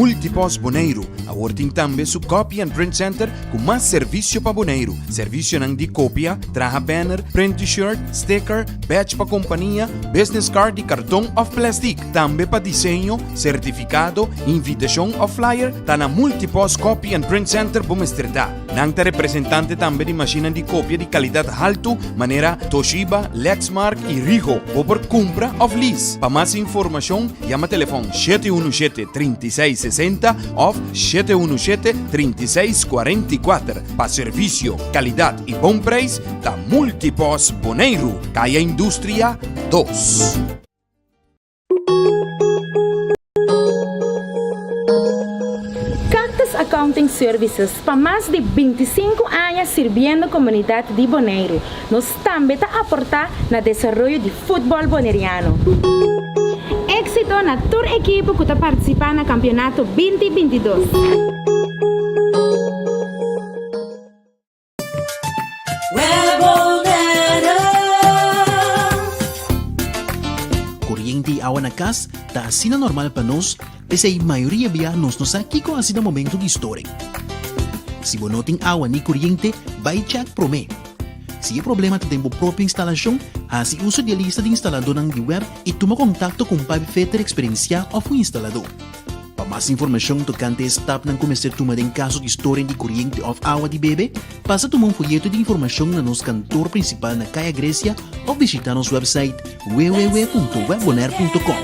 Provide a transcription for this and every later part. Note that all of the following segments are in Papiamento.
Multipost Boneiru awor tin tambe su Copy and Print Center ku mas servisio pa Boneiru. Servisionan di kopia, traha banner, print T-shirt, sticker, badge pa kompania, business card di karton òf plèstik. Tambe pa diseño, sertifikado, invitashon òf flyer ta na Multipost Copy and Print Center bo mester ta. Nan ta representante tambe di mashinnan di kopia di kalidat haltu manera Toshiba, Lexmark i Ricoh. Bo por kumpra òf lease. Pa mas informashon yama telefòn 717 36 60 òf 717 36 44. Pa servisio, kalidat i bon preis ta Multipost Boneiru, Kaya Industria 2. Cactus Accounting Services pa mas di 25 aña sirbiendo komunidat di Boneiru. Nos tambe ta aportá na desaroyo di futbòl boneriano. Éksito na tur ekipo ku ta partisipá na kampionato 2022. Koriente i awa na kas ta asina normal pa nos, p'esei mayoria bia nos no sa kiko hasi na momento di storing. Si bo no tin awa ni koriente, bai chèk promé. Si e problema ta den bo propio instalashon, hasi uso di e lista di instaladónan di web i tuma kontakto ku un pipefitter eksperensiá òf un instaladó. Pa mas informashon tokante e stapnan ku mester tuma den kaso di storing di koriente òf awa di bebe, pasa tuma un foyeto di informashon na nos kantor prinsipal na Kaya Grecia òf bishitá nos wèpsait www.webbonaire.com.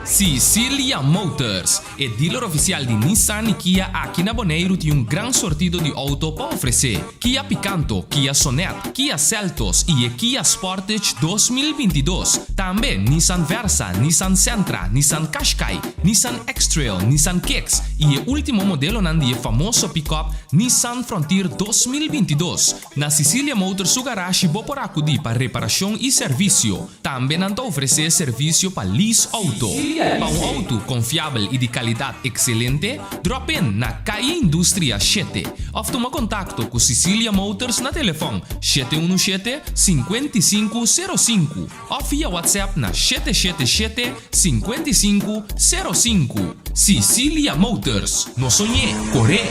Sicilia Motors, e dealer ofisial di Nissan i Kia aki na Boneiru tin un gran sortido di outo pa ofresé. Kia Picanto, Kia Sonet, Kia Seltos i e Kia Sportage 2022. Tambe Nissan Versa, Nissan Sentra, Nissan Qashqai, Nissan X-Trail, Nissan Kicks i e último modelonan di e famoso pick-up Nissan Frontier 2022. Na Sicilia Motors su garashi bo por akudí pa reparashon i servisio. Tambe nan ta ofresé servisio pa lease outo. Pa un outo konfiabel i di kalidat ekselente, drop in na Calle Industria 7 òf tuma kontakto ku Sicilia Motors na telefòn 717 55 05 òf via WhatsApp na 777 55 05. Sicilia Motors, no soñ'é, kor'é!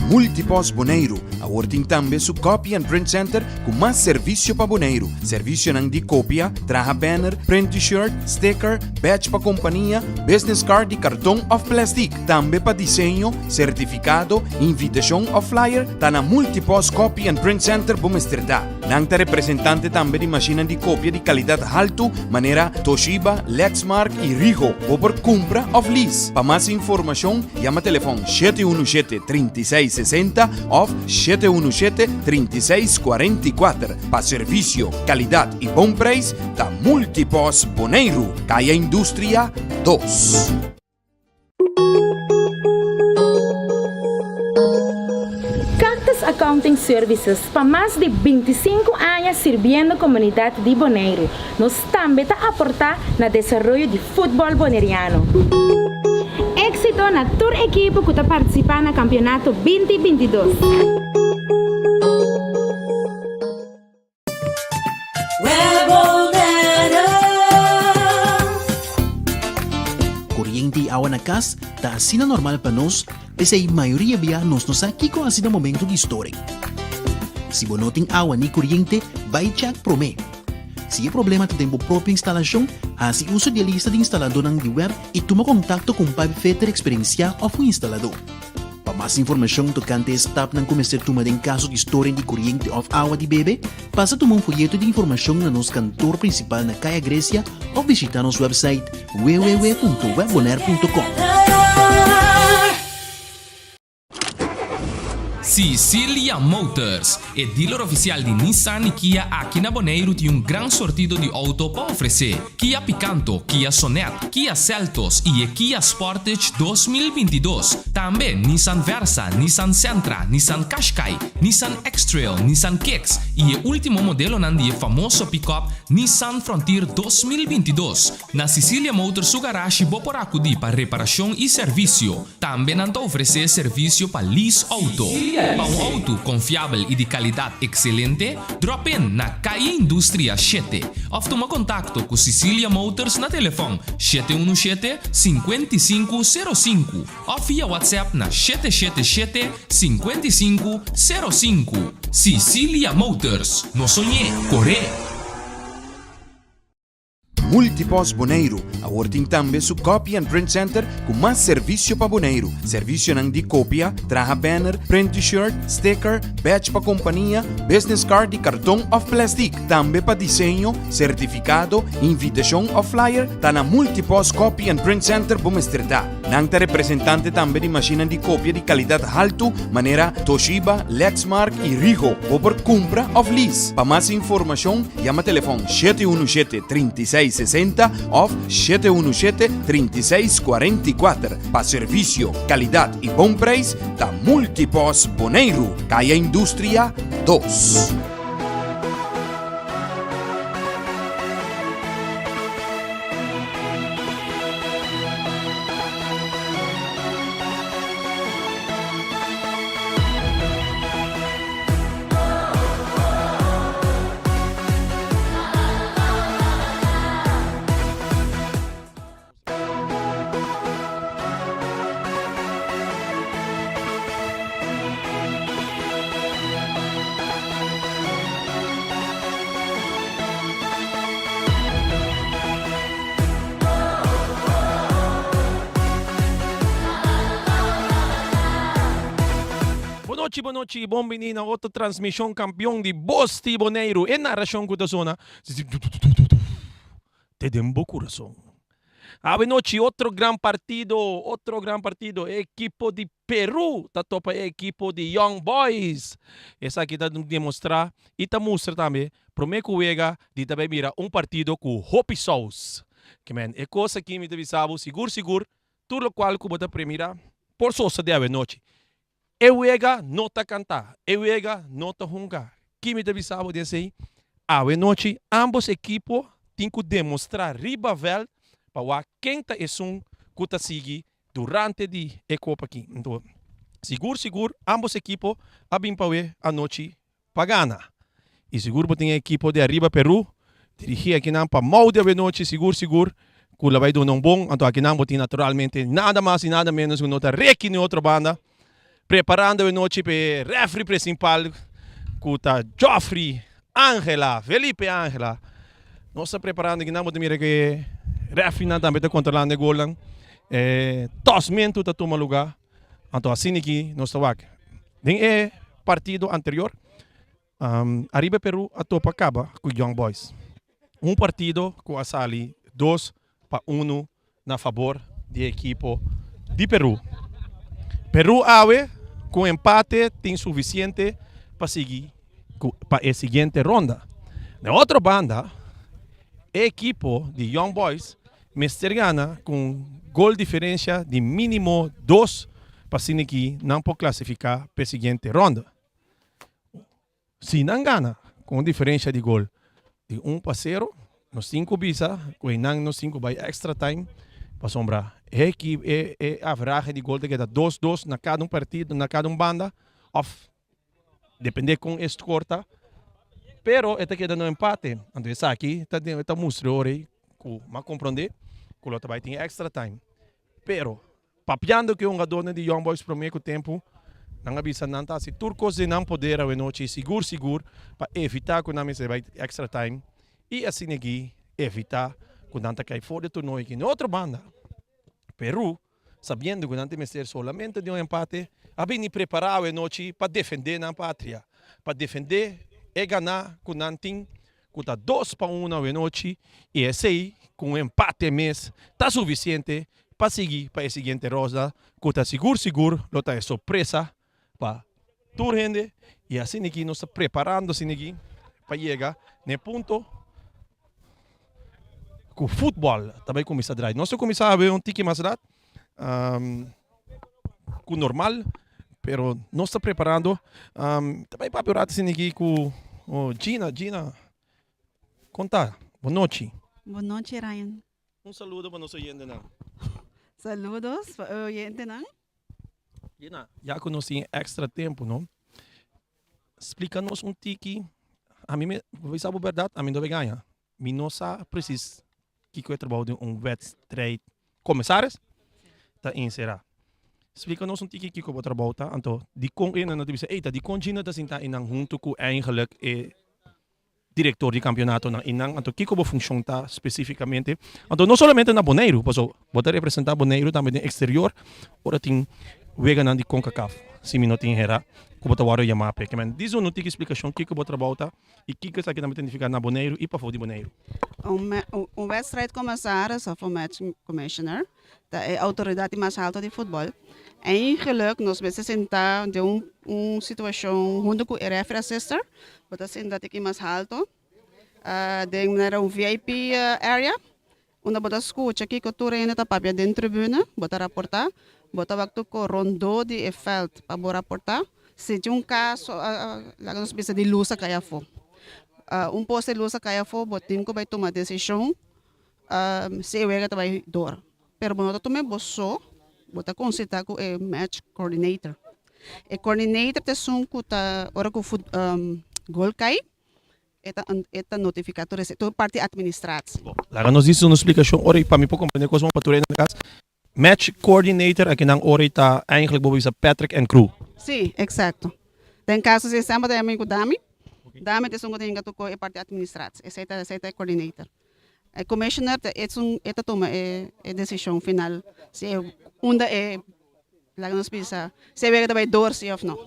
Multipost Boneiru awor tin tambe su Copy and Print Center ku mas servisio pa Boneiru. Servisionan di kopia, traha banner, print T-shirt, sticker, badge pa kompania, business card di karton òf plèstik. Tambe pa diseño, sertifikado, invitashon òf flyer ta na Multipost Copy and Print Center bo mester ta. Nan ta representante tambe di mashinnan di kopia di kalidat haltu manera Toshiba, Lexmark i Ricoh. Bo por kumpra òf lease. Pa mas informashon yama telefòn 717 36 60 òf 717 36 44. Pa servisio, kalidat i bon preis ta Multipost Boneiru, Kaya Industria 2. Cactus Accounting Services pa mas di 25 aña sirbiendo komunidat di Boneiru. Nos tambe ta aportá na desaroyo di futbòl boneriano. Éksito na tur ekipo ku ta partisipá na kampionato 2022. Koriente i awa na kas ta asina normal pa nos, p'esei mayoria bia nos no sa kiko hasi na momento di storing. Si bo no tin awa ni koriente, bai chèk promé. Si e problema ta den bo propio instalashon, hasi uso di e lista di instaladónan di web i tuma kontakto ku un pipefitter eksperensiá òf un instaladó. Pa mas informashon tokante e stapnan ku mester tuma den kaso di storing di koriente òf awa di bebe, pasa tuma un foyeto di informashon na nos kantor prinsipal na Kaya Grecia òf bishitá nos wèpsait www.webbonaire.com. Sicilia Motors, e dealer ofisial di Nissan i Kia aki na Boneiru tin un gran sortido di outo pa ofresé. Kia Picanto, Kia Sonet, Kia Seltos i e Kia Sportage 2022. Tambe Nissan Versa, Nissan Sentra, Nissan Qashqai, Nissan X-Trail, Nissan Kicks i e último modelonan di e famoso pick-up Nissan Frontier 2022. Na Sicilia Motors su garashi bo por akudí pa reparashon i servisio. Tambe nan ta ofresé servisio pa lease outo. Cecilia Pa un auto konfiabel i di kalidat ekselente, drop in na Kaya Industria shete òf tuma kontakto ku Cecilia Motors na telefòn 717 55 05 òf via WhatsApp na 777 55 05. Cecilia Motors, no soñ'é, kor'é! Multipost Boneiru awor tin tambe su Copy and Print Center ku mas servisio pa Boneiru. Servisionan di kopia, traha banner, print T-shirt, sticker, badge pa kompania, business card di karton òf plèstik. Tambe pa diseño, sertifikado, invitashon òf flyer ta na Multipost Copy and Print Center bo mester ta. Nan ta representante tambe di mashinnan di kopia di kalidat haltu manera Toshiba, Lexmark i Ricoh. Bo por kumpra òf lease. Pa mas informashon yama telefòn 717 36 60 òf 717 36 44. Pa servisio, kalidat i bon preis ta Multipos Boneiru, Kaya Industria dos. Bon nochi, bon nochi y bon bini na otro transmision campeon di Bos di Boneiru. E narracion cu ta sona te den bo curason. Awe nochi otro gran partido, otro gran partido. E ekipo di Peru ta topa e ekipo di Young Boys. Esaki ta demostra y ta mustra tambe prome cu wega di ta bay mira un partido cu hopi saus. Ke men e cos aki mi ta bisa bo sigur sigur tur locual cu bo ta premira por sosode awe nochi. E wega no ta kantá, e wega no ta hunga. Ki mi ta bisa bo di esei? Awe nochi ambos ekipo tin ku demostrá riba vèlt pa wak ken ta esun ku ta sigui durante di e kopa aki. Anto, sigur sigur ambos ekipo a bin pa awe anochi pa gana. I sigur bo tin e ekipo di ariba Peru dirigí akinan pa Mou di awe nochi sigur sigur ku lo bai duna un bon. Anto akinan bo tin naturalmente nada mas i nada menos ku no ta Ricky ni otro banda preparando awe nochi pa e refri principal ku ta Geoffrey Angela, Felipe Angela. Nos ta preparando akinan bo ta mira ku e refrinan tambe ta kontrolando e golnan. E tosmentu ta tuma luga. Anto asina aki nos ta wak. Den e partido anterior, Ariba Peru a topa kaba ku Young Boys. Un partido ku a sali 2-1 na fabor di e ekipo di Peru. Peru awe ku empate tin sufisiente pa sigui pa e siguiente ronda. Na e otro banda, e ekipo di Young Boys Mester gana ku un gol diferensia di mínimo dos pa asina ki nan por klasifiká pa e siguiente ronda. Si nan gana ku un diferensia di gol di 1-0, nos tin ku bisa ku einan nos tin ku bai extra time pasobra e e e averahe di gol ta keda dos dos na kada un partido, na kada un banda òf Depende kon e score ta, pero e ta keda na un empate. Anto esaki ta ta mustra ora ei ku m'a komprondé ku lo ta bai tin extra time. Pero papiando ku e hungadornan di Young Boys promé ku tempu, nan a bisa nan ta hasi tur kos den nan poder awenochi sigur sigur pa evitá ku nan mester bai extra time i asina aki evitá ku nan ta kai for di e torneo aki. Na otro banda, Peru sabiendo ku nan tin mester solamente di un empate, a bini prepará awe nochi pa defendé nan patria, pa defendé e ganá ku nan tin, ku ta 2-1 awe nochi, i esei ku un empate mes ta sufisiente pa sigui pa e siguiente ronda, ku ta sigur sigur lo ta e sorpresa pa tur hende, i asina aki nos ta preparando asina aki pa yega na e punto ku futbòl ta bai kuminsá drai. Nos ta kuminsá awe un tiki mas lat ku normal, pero nos ta preparando. Ta bai papia un rato asina aki ku Gina. Gina, kon ta? Bon nochi. Bon nochi, Ryan. Un saludo pa nos oyentenan. Saludos pa e oyentenan. Gina, ya ku nos tin extra tempu, no? Splika nos un tiki, ami me, bo bisa bo bèrdat, ami no ta gaña. Mi no sa presis kiko e trabou di un wedstrijd commissaris ta enserá. Splika nos un tiki kiko bo trabou ta, anto dikon e nan ta bisa, ey ta dikon Gina ta sinta einan huntu ku eigenlijk e direktor di kampionatonan einan, anto kiko bo funshon ta spesifikamente? Anto no solamente na Boneiru, paso bo ta representá Boneiru tambe den eksterior ora tin weganan di Concacaf, si mi no tin hera, ku bo ta wòrdu yamá p'e. Ke men, disa un tiki splikashon kiko bo trabou ta i kiko esaki tambe ta nifiká na Boneiru i pafó di Boneiru. Un wedstrijdcommissaris of un match commissioner ta e outoridat di mas haltu di futbòl. Eigenlijk nos mester sintá den un un situashon huntu ku e referee assistor, bo ta sinta tiki mas haltu den manera un VIP area unda bo ta skucha kiko tur hende ta papia den tribuna, bo ta raportá, bo ta wak tur ku rondó di e vèlt pa bo raportá si tin un kaso laga nos bisa di lus a kai afó. Un poste di lus a kai afó bo tin ku bai tuma desishon Si e wega ta bai dor, pero bo no ta tuma e bo so, bo ta konsultá ku e match coordinator. E coordinator ta esun ku ta ora ku gol kai e ta e ta notifiká tur esei, tur parti administratie. Bon, laga nos disi un splikashon ora i pa mi por komprendé kos bon pa tur hende na kas. Match coordinator akinan ora i ta eigenlijk bo bisa Patrick en crew. Sí, eksakto. Den kaso si esei bo ta yama ku Dami, Dami ta esun ku ta hinka tur ko e parti administratie, esei ta esei ta e coordinator. E commissioner ta esun e ta tuma e e desishon final si e unda e laga nos bisa si e wega ta bai door si of no.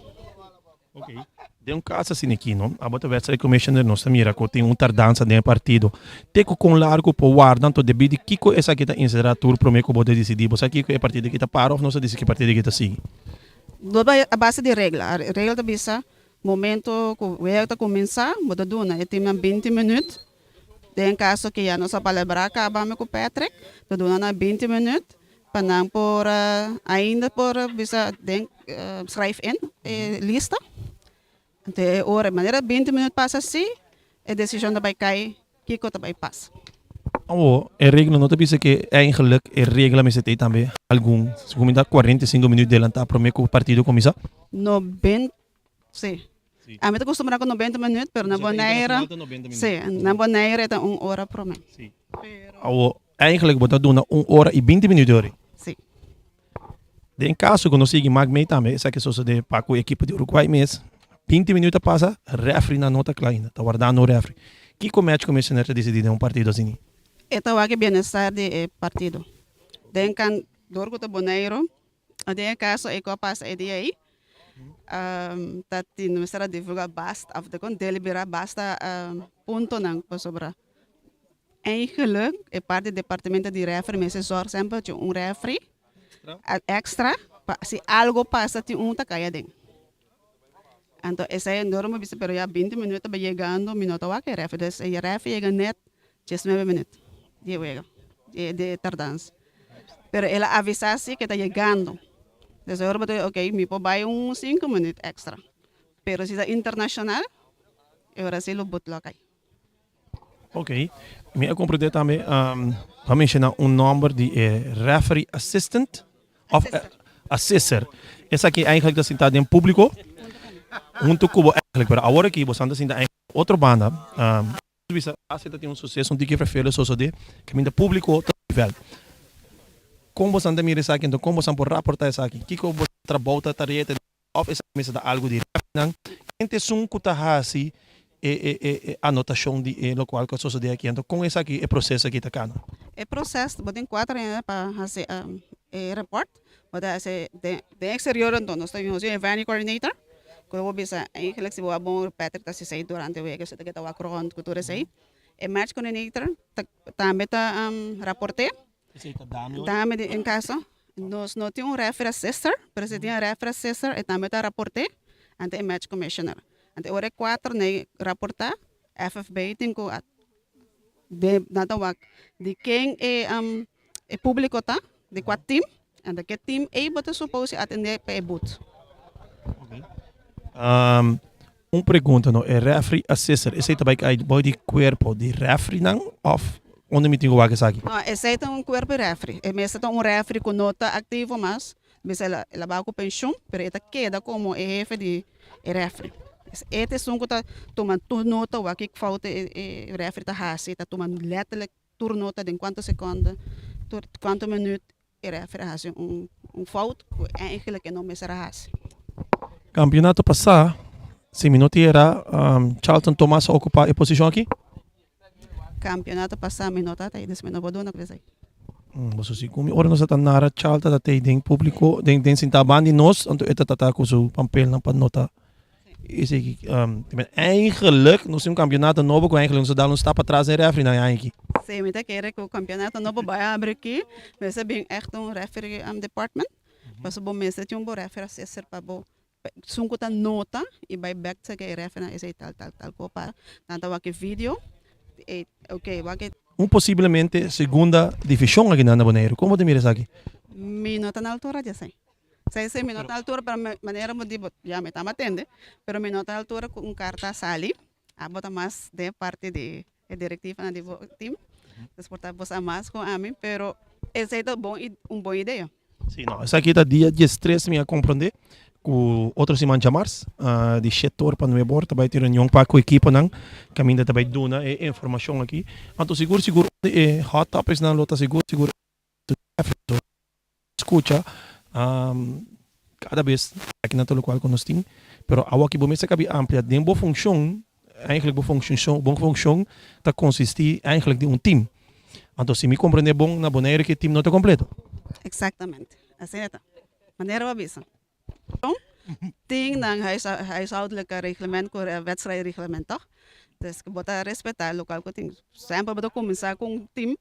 Ok, den un caso asina aki no, abo ta wedstrijd commissioner nos ta mira cu tin un tardansa den e partido. Te cu con largo por warda anto debi di kico esaki ta inserá tur prome cu bo ta dicidi bo sa kico e partido aki ta para of nos ta dicidi cu e partido aki ta sigui? Lo bai a base di regla. Regla ta bisa momento cu wega ta cuminsa bo ta duna e teamnan binti minuut. Den kaso ke ya nos a palabrá kaba mi ku Patrick, ta duna nan binti minüt pa nan por ainda por bisa den schrijf in e lista. Anto e ora, manera binti minüt pasa si, e desishon ta bai kai kiko ta bai pasa. Awo, e regla no ta bisa ke eigenlijk e regla mester tei tambe algun, segun mi ta 45 minüt delantá promé ku partido kuminsá? No, Sí. Ami ta kustumbrá ku 90 minüt, pero na Bonaire, sí, na Bonaire ta un ora promé. Sí. Awo, eigenlijk bo ta duna un ora i binti minüt ori. Sí. Den kaso ku no sigui mak mei tambe, esaki a sosodé pa ku ekipo di Uruguay mes, binti minüt a pasa, rèfrinan no ta kla ainda, ta wardando un rèfri. Kiko match commissioner ta disidí den un partido asini? E ta wak e bienestar di e partido. Den kan, dor ku ta Boneiru, Den e kaso ei ku a pasa e dia ei, ta tin mester a divulgá basta òf ta kon deliberá basta puntonan pasobra eigenlik e parti departamento di rèfri mester sòrg semper tin un rèfri èkstra pa si algu pasa tin un ta kai aden. Anto esei dor mi bisa pero ya binti minüt ta yegando mi no ta wak e rèfri dus e rèfri yega nèt diesnuebe minüt di e wega di e tardansa. Pero el a avisá si ke ta yegando. Des ora bo ta di ok mi por bai un sinku minüt èkstra pero si ta internashonal e ora si lo but lo kai. Ok, mi a comprende tambe bo a menciona un nomber di e referee assistant of assessor. Esaki eigenlijk ta sinta den publico hunto cu bo eigenlijk, pero awor aki bo san ta sinta eigenlijk otro banda. Bisa asi ta tin un suceso un tiki vervelend sosode caminda publico ta nivel. Con bo san ta mira esaki enton con bo san por raporta esaki? Kico bo trabou ta tarea ta Of esaki mester ta algu di refnan? Ken ta esun ku ta hasi e e e e anotashon di e lokual ku a sosodé aki? Anto kon esaki e proseso aki ta kana? E proses bo tin kuater hende pa hasi e report. Bo ta hasi den den eksterior anto nos ta nos tin e venue coordinator ku bo bisa eigenlijk si bo a bon Patrick ta hasi esei durante wega esei ta keda wak rònt ku tur esei. E match coordinator ta tambe ta raport'é. Esei ta dame ora? Dame di en caso nos no tin un referee assistor, pero si tin un referee assistor e tambe ta raporte ante e match commissioner. Ante ora e cuatro nei raporta, FFB tin cu de nan ta wak di ken e e publico ta, di cua team, ante ke team ey bo ta suppose atende pa e boot. Un pregunta no, e referee assistor esey ta bai kai bou di cuerpo di refereenan of unda mi tin cu wak esaki? No, esey ta un cuerpo di referee. E mester ta un referee cu no ta activo mas. Bisa el a el a bai ku penshun pero e ta keda komo e hefe di e refri. E ta esun ku ta tuma tur nota wak ki fout e e refri ta hasi, e ta tuma letterlijk tur nota den kuantu sekonde, tur kuantu minüt e refri a hasi un un fout ku eigenlijk e no mester a hasi. Kampionato pasá, si mi no ta era, Charlton Thomas a okupá e posishon aki. Kampionato pasá mi no ta ei, dus mi no por duna ku esei. Boso si ku mi ora nos a ta nara Charlton ta tei den públiko, den den sintá banda di nos, anto e ta tata ku su pampelnan pa nota esei. Eigenlijk nos tin un kampionato nobo ku eigenlijk nos a dal un stap atras den refri nan e aña aki. Sí, mi ta kere ku kampionato nobo bai abri aki, mester bin ègt un referee department, pasobra bo mester tin un bo referee assessor pa bo Esun ku ta nota i bai bek seke e refernan esei tal tal tal ko pa nan ta wak e video e ok wak e. Un posiblemente segunda divishon aki nan na Boneiru. Kon bo ta mira esaki? Mi no ta na altura di esei. Esei si mi no ta na altura pero manera bo di bo ya mi tamba tende pero mi no ta na altura ku un karta a sali abo ta mas den parti di e direktivanan di bo tim dus por ta bo sa mas ku ami pero esei ta bon un bon idea. Sí, no, esaki ta dia diestres mi a komprondé ku otro siman djamars di shete or pa nuebe or ta bai tin reunion pa ku ekiponan kaminda ta bai duna e informashon aki. Anto sigur sigur un di e hot topicsnan lo ta sigur sigur skucha kada bes aki na tur lokual ku nos tin, pero awor ki bo mester kabi amplia den bo funshon, eigenlijk bo funshon bo funshon ta konsistí eigenlijk di un tim. Anto si mi komprendé bon na Boneiru ki e tim no ta kompleto. Eksaktamente, asina ta. Manera bo a bisa. Tin nan huishoudelijke reglement ku wedstrijdreglement tòg? Dus bo ta respetá lokual ku tin. Semper bo ta kuminsá ku un tim.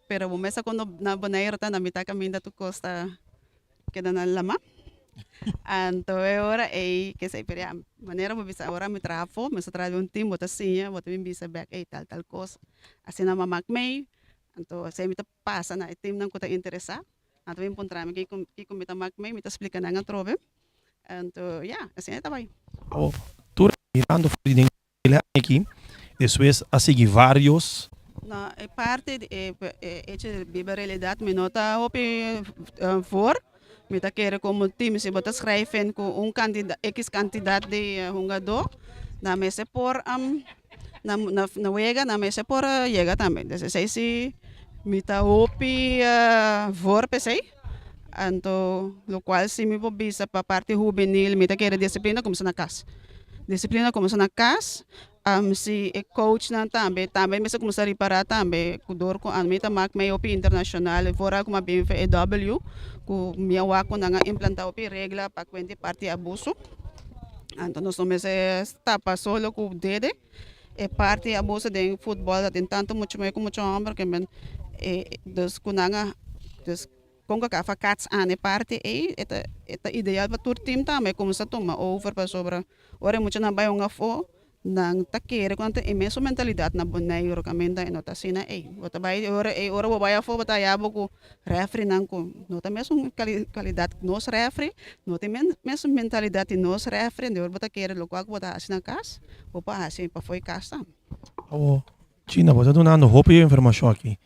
Pero bo mester cuando na Bonaire ta na mitad caminda tur cos ta keda na lama. Anto e ora ey kesey pero ya manera bo bisa ora mi traha afo mi sa traha den un team bo ta siña bo ta bin bisa bek ey tal tal cos asina mama ak mey anto esey mi ta pasa na e teamnan cu ta interesa nan ta bin puntra mi kico kico mi ta mak mey mi ta splica nan atrobe anto ya asina e ta bay. Awo tur mirando for di den El a aki, despues a sigui varios. No, e parti di e hecho di biba realidad mi no ta hopi voor. Mi ta kere como team si bo ta schrijven cu un cantidad, X cantidad di hungador, nan mester por na na wega nan mester por yega tambe. Entonces esey si mi ta hopi voor p'esey. Anto locual si mi por bisa pa parti hubenil mi ta kere disciplina cuminsa na cas. Disciplina cuminsa na cas, si e coachnan tambe, tambe mester cuminsa ripara tambe cu dor cu ami ta mak mey hopi internacional y vooral cu mi a bin VEW cu mi a wak cu nan a implanta hopi regla pa cuenta e parti abuso. Anto nos no mester tapa solo cu dede e parti abuso den futbol ta tin tanto mucha muher cu mucha homber ke men dus cu nan a dus con cu a kafa kats an e parti ey e ta e ta ideal pa tur team tambe cuminsa tuma over pasobra ora e muchanan bay un afo nan ta kere cu nan tin e mesun mentalidad na Boneiru caminda e no ta asina ey bo ta bay ora ey ora bo bay afo bo ta haya bo cu refrinan cu no ta mesun calidad nos refri no tin mesun mentalidad di nos refri ora bo ta kere locual cu bo ta haci na cas bo por haci pafo e cas tambe. Awo Gina bo ta dunando hopi informacion aki.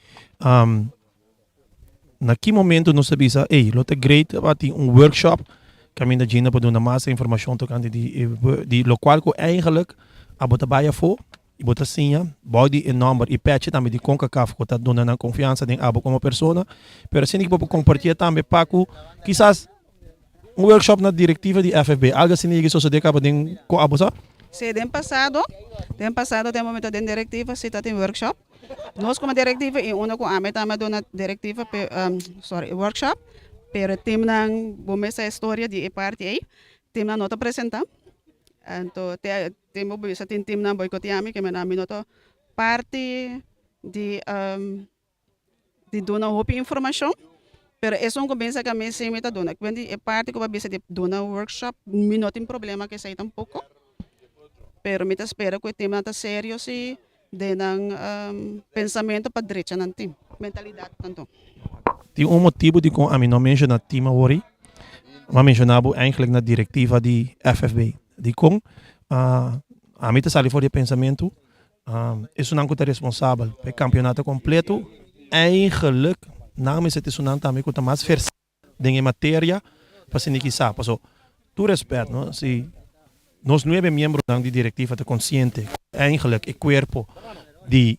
Na ki momento nos ta bisa ey lo ta great pa tin un workshop caminda Gina por duna mas informacion tocante di di locual cu eigenlijk abo ta bay afo y bo ta siña bao di e nomber y pechi tambe di Concacaf cu ta duna nan confiansa den abo como persona pero asina ki bo por compartie tambe pa cu kisas un workshop na directiva di FFB algo asina yega sosode caba den cu abo sa? Si den pasado den pasado den momento den directiva si ta tin workshop nos como directiva y uno cu ami tambe a duna directiva sorry workshop pero teamnan bo mester sa e storia di e parti ey teamnan no ta presenta anto te Tin bo bisa tin timnan boikoteá mi ke mi mi no ta parti di di duna hopi informashon pero esun ku bin saka mi si mi ta duna di e parti ku bo a bisa di duna workshop mi no tin problema ku esei tampoko pero mi ta spera ku e timnan ta serio si den nan pensamentu pa drecha nan tim mentalidat tantu. Tin un motibu dikon ami no menshoná tim awor ei. Mi a menshoná bo eigenlijk na direktiva di FFB. Dikon ami ta sali for di e pensamentu esunnan ku ta responsabel pa e kampionato kompleto eigenlijk nan mester ta esunnan tambe ku ta mas versá den e materia. pa asina kisa paso tur respet no si nos nuebe miembronan di directiva ta consciente cu eigenlijk e cuerpo di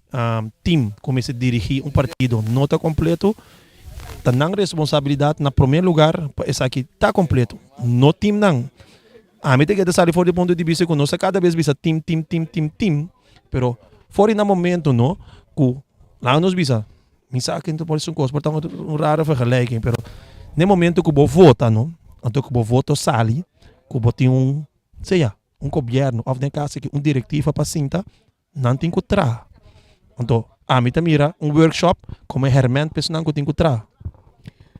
team cu mester dirigi un partido no ta completo ta nan responsabilidad na prome lugar pa esaki ta completo no teamnan. Ami ta keda sali for di punto di bista ku nos ta kada bes bisa tim tim tim tim tim pero for di na momento no ku laga nos bisa mi sa ken ta por un kos por ta un raro vergelijking pero na e momento ku bo vota no anto ku bo voto sali ku bo tin un sea un gobierno of den kaso aki un directiva pa sinta nan tin ku traha anto ami ta mira un workshop komo e herment pa esnan ku tin ku traha.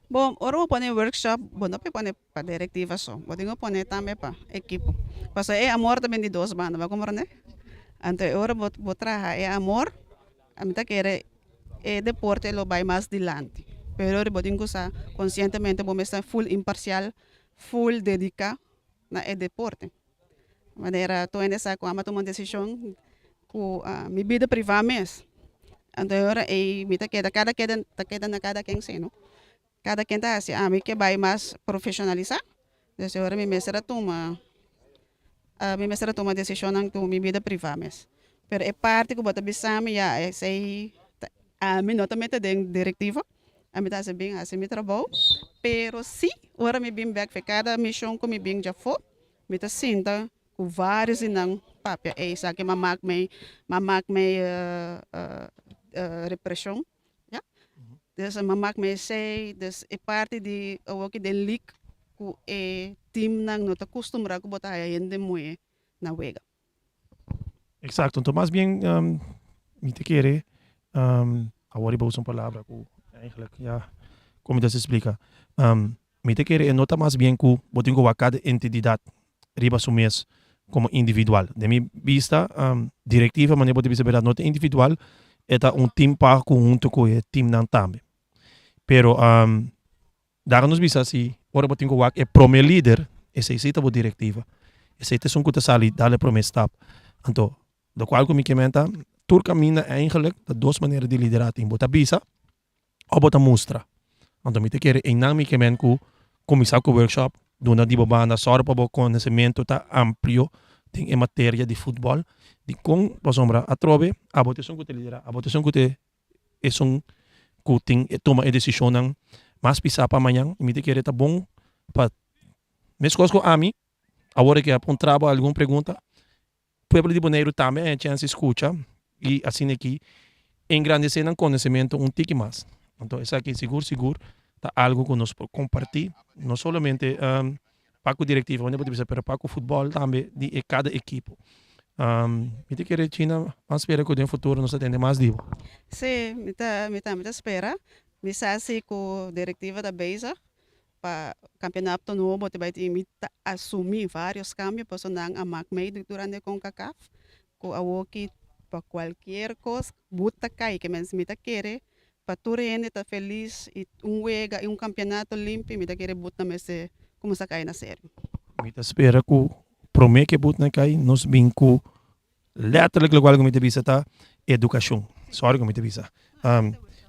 Bon ora bo pone workshop bo no por pone Pa directiva so. Bo tin ku pone tambe pa ekipo. Pasobra e amor ta bin di dos banda, bo a komprende? Anto e ora bo bo traha e amor, ami ta kere e deporte lo bai mas dilanti. Pero ora bo tin ku sa konsientemente bo mester full imparsial, full dediká na e deporte. Manera tur hende sa ku ami a tuma un desishon ku mi bida privá mes. Anto e ora ei mi ta keda kada keda ta keda na kada ken si no. Kada ken ta hasi, ami ke bai mas profeshonalisá, des e ora mi mester a tuma mi mester a tuma desishonnan ku mi bida privá mes. Pero e parti ku bo ta bisa mi ya esei ta ami no ta mete den direktiva, ami ta hasi bin hasi mi trabou, pero si ora mi bin bèk fe kada mishon ku mi bin djafó mi ta sinta ku vários di nan papia, ey esaki m'a mak mei m'a mak mei represhon. Ya. Dus mi a mak mi esei, dus e parti di awoki den lig ku e teamnan no ta kustumbrá ku bo ta haya hende muhé na wega. Exacto, enton mas bien mi ta kere awor riba usa un palabra ku eigenlijk ya kon mi ta splika mi ta kere e no ta mas bien ku bo tin ku wak kada entididat riba su mes komo individual. Den mi bista direktiva manera bo ta bisa berdad no ta individual e ta un team pa ku hunto ku e teamnan tambe. Pero dara nos bisa si ora bo tin ku wak e prome lider esei si ta bo direktiva. Esei ta esun ku ta sali dal e prome stap. Anto lokual ku mi ke menta tur kaminda eigenlijk ta dos manera di lidera tin. Bo ta bisa o bo ta mustra. Anto mi ta kere einan mi ke men ku kuminsá ku workshop, duna di bo banda, sòru pa bo konosementu ta amplio den e materia di futbòl, dikon pasobra atrobe abo ta esun ku ta liderá, abo ta esun ku ta esun ku tin e tuma e desishonnan mas pisá pa mañan, i mi ta kere ta bon pa meskos ku ami awor ke a puntra bo algun pregunta. Pueblo di Boneiru tambe a e chèns di skucha i asina aki engrandesé nan konosementu un tiki mas. Anto esaki sigur sigur ta algu ku nos por kompartí no solamente pa ku direktiva bo ta bisa pero pa ku futbòl tambe di e kada ekipo. Mi ta kere China ban spera ku den futuro nos ta tende mas di bo. Sí, mi ta mi tambe ta spera. Mi sa si ku direktiva ta bezig Pa campeonato nobo ta bay tin mi ta asumi varios cambio pasobra nan a mak mey durante Concacaf cu awoki pa cualkier cos but ta cay ke mens mi ta kere pa tur hende ta feliz y un wega y un campeonato limpi mi ta kere but nan mester cuminsa cay na serio. Mi ta spera cu prome ke but nan cay nos bin cu Letterlijk lokual ku mi ta bisa ta edukashon. Sorry ku mi ta bisa.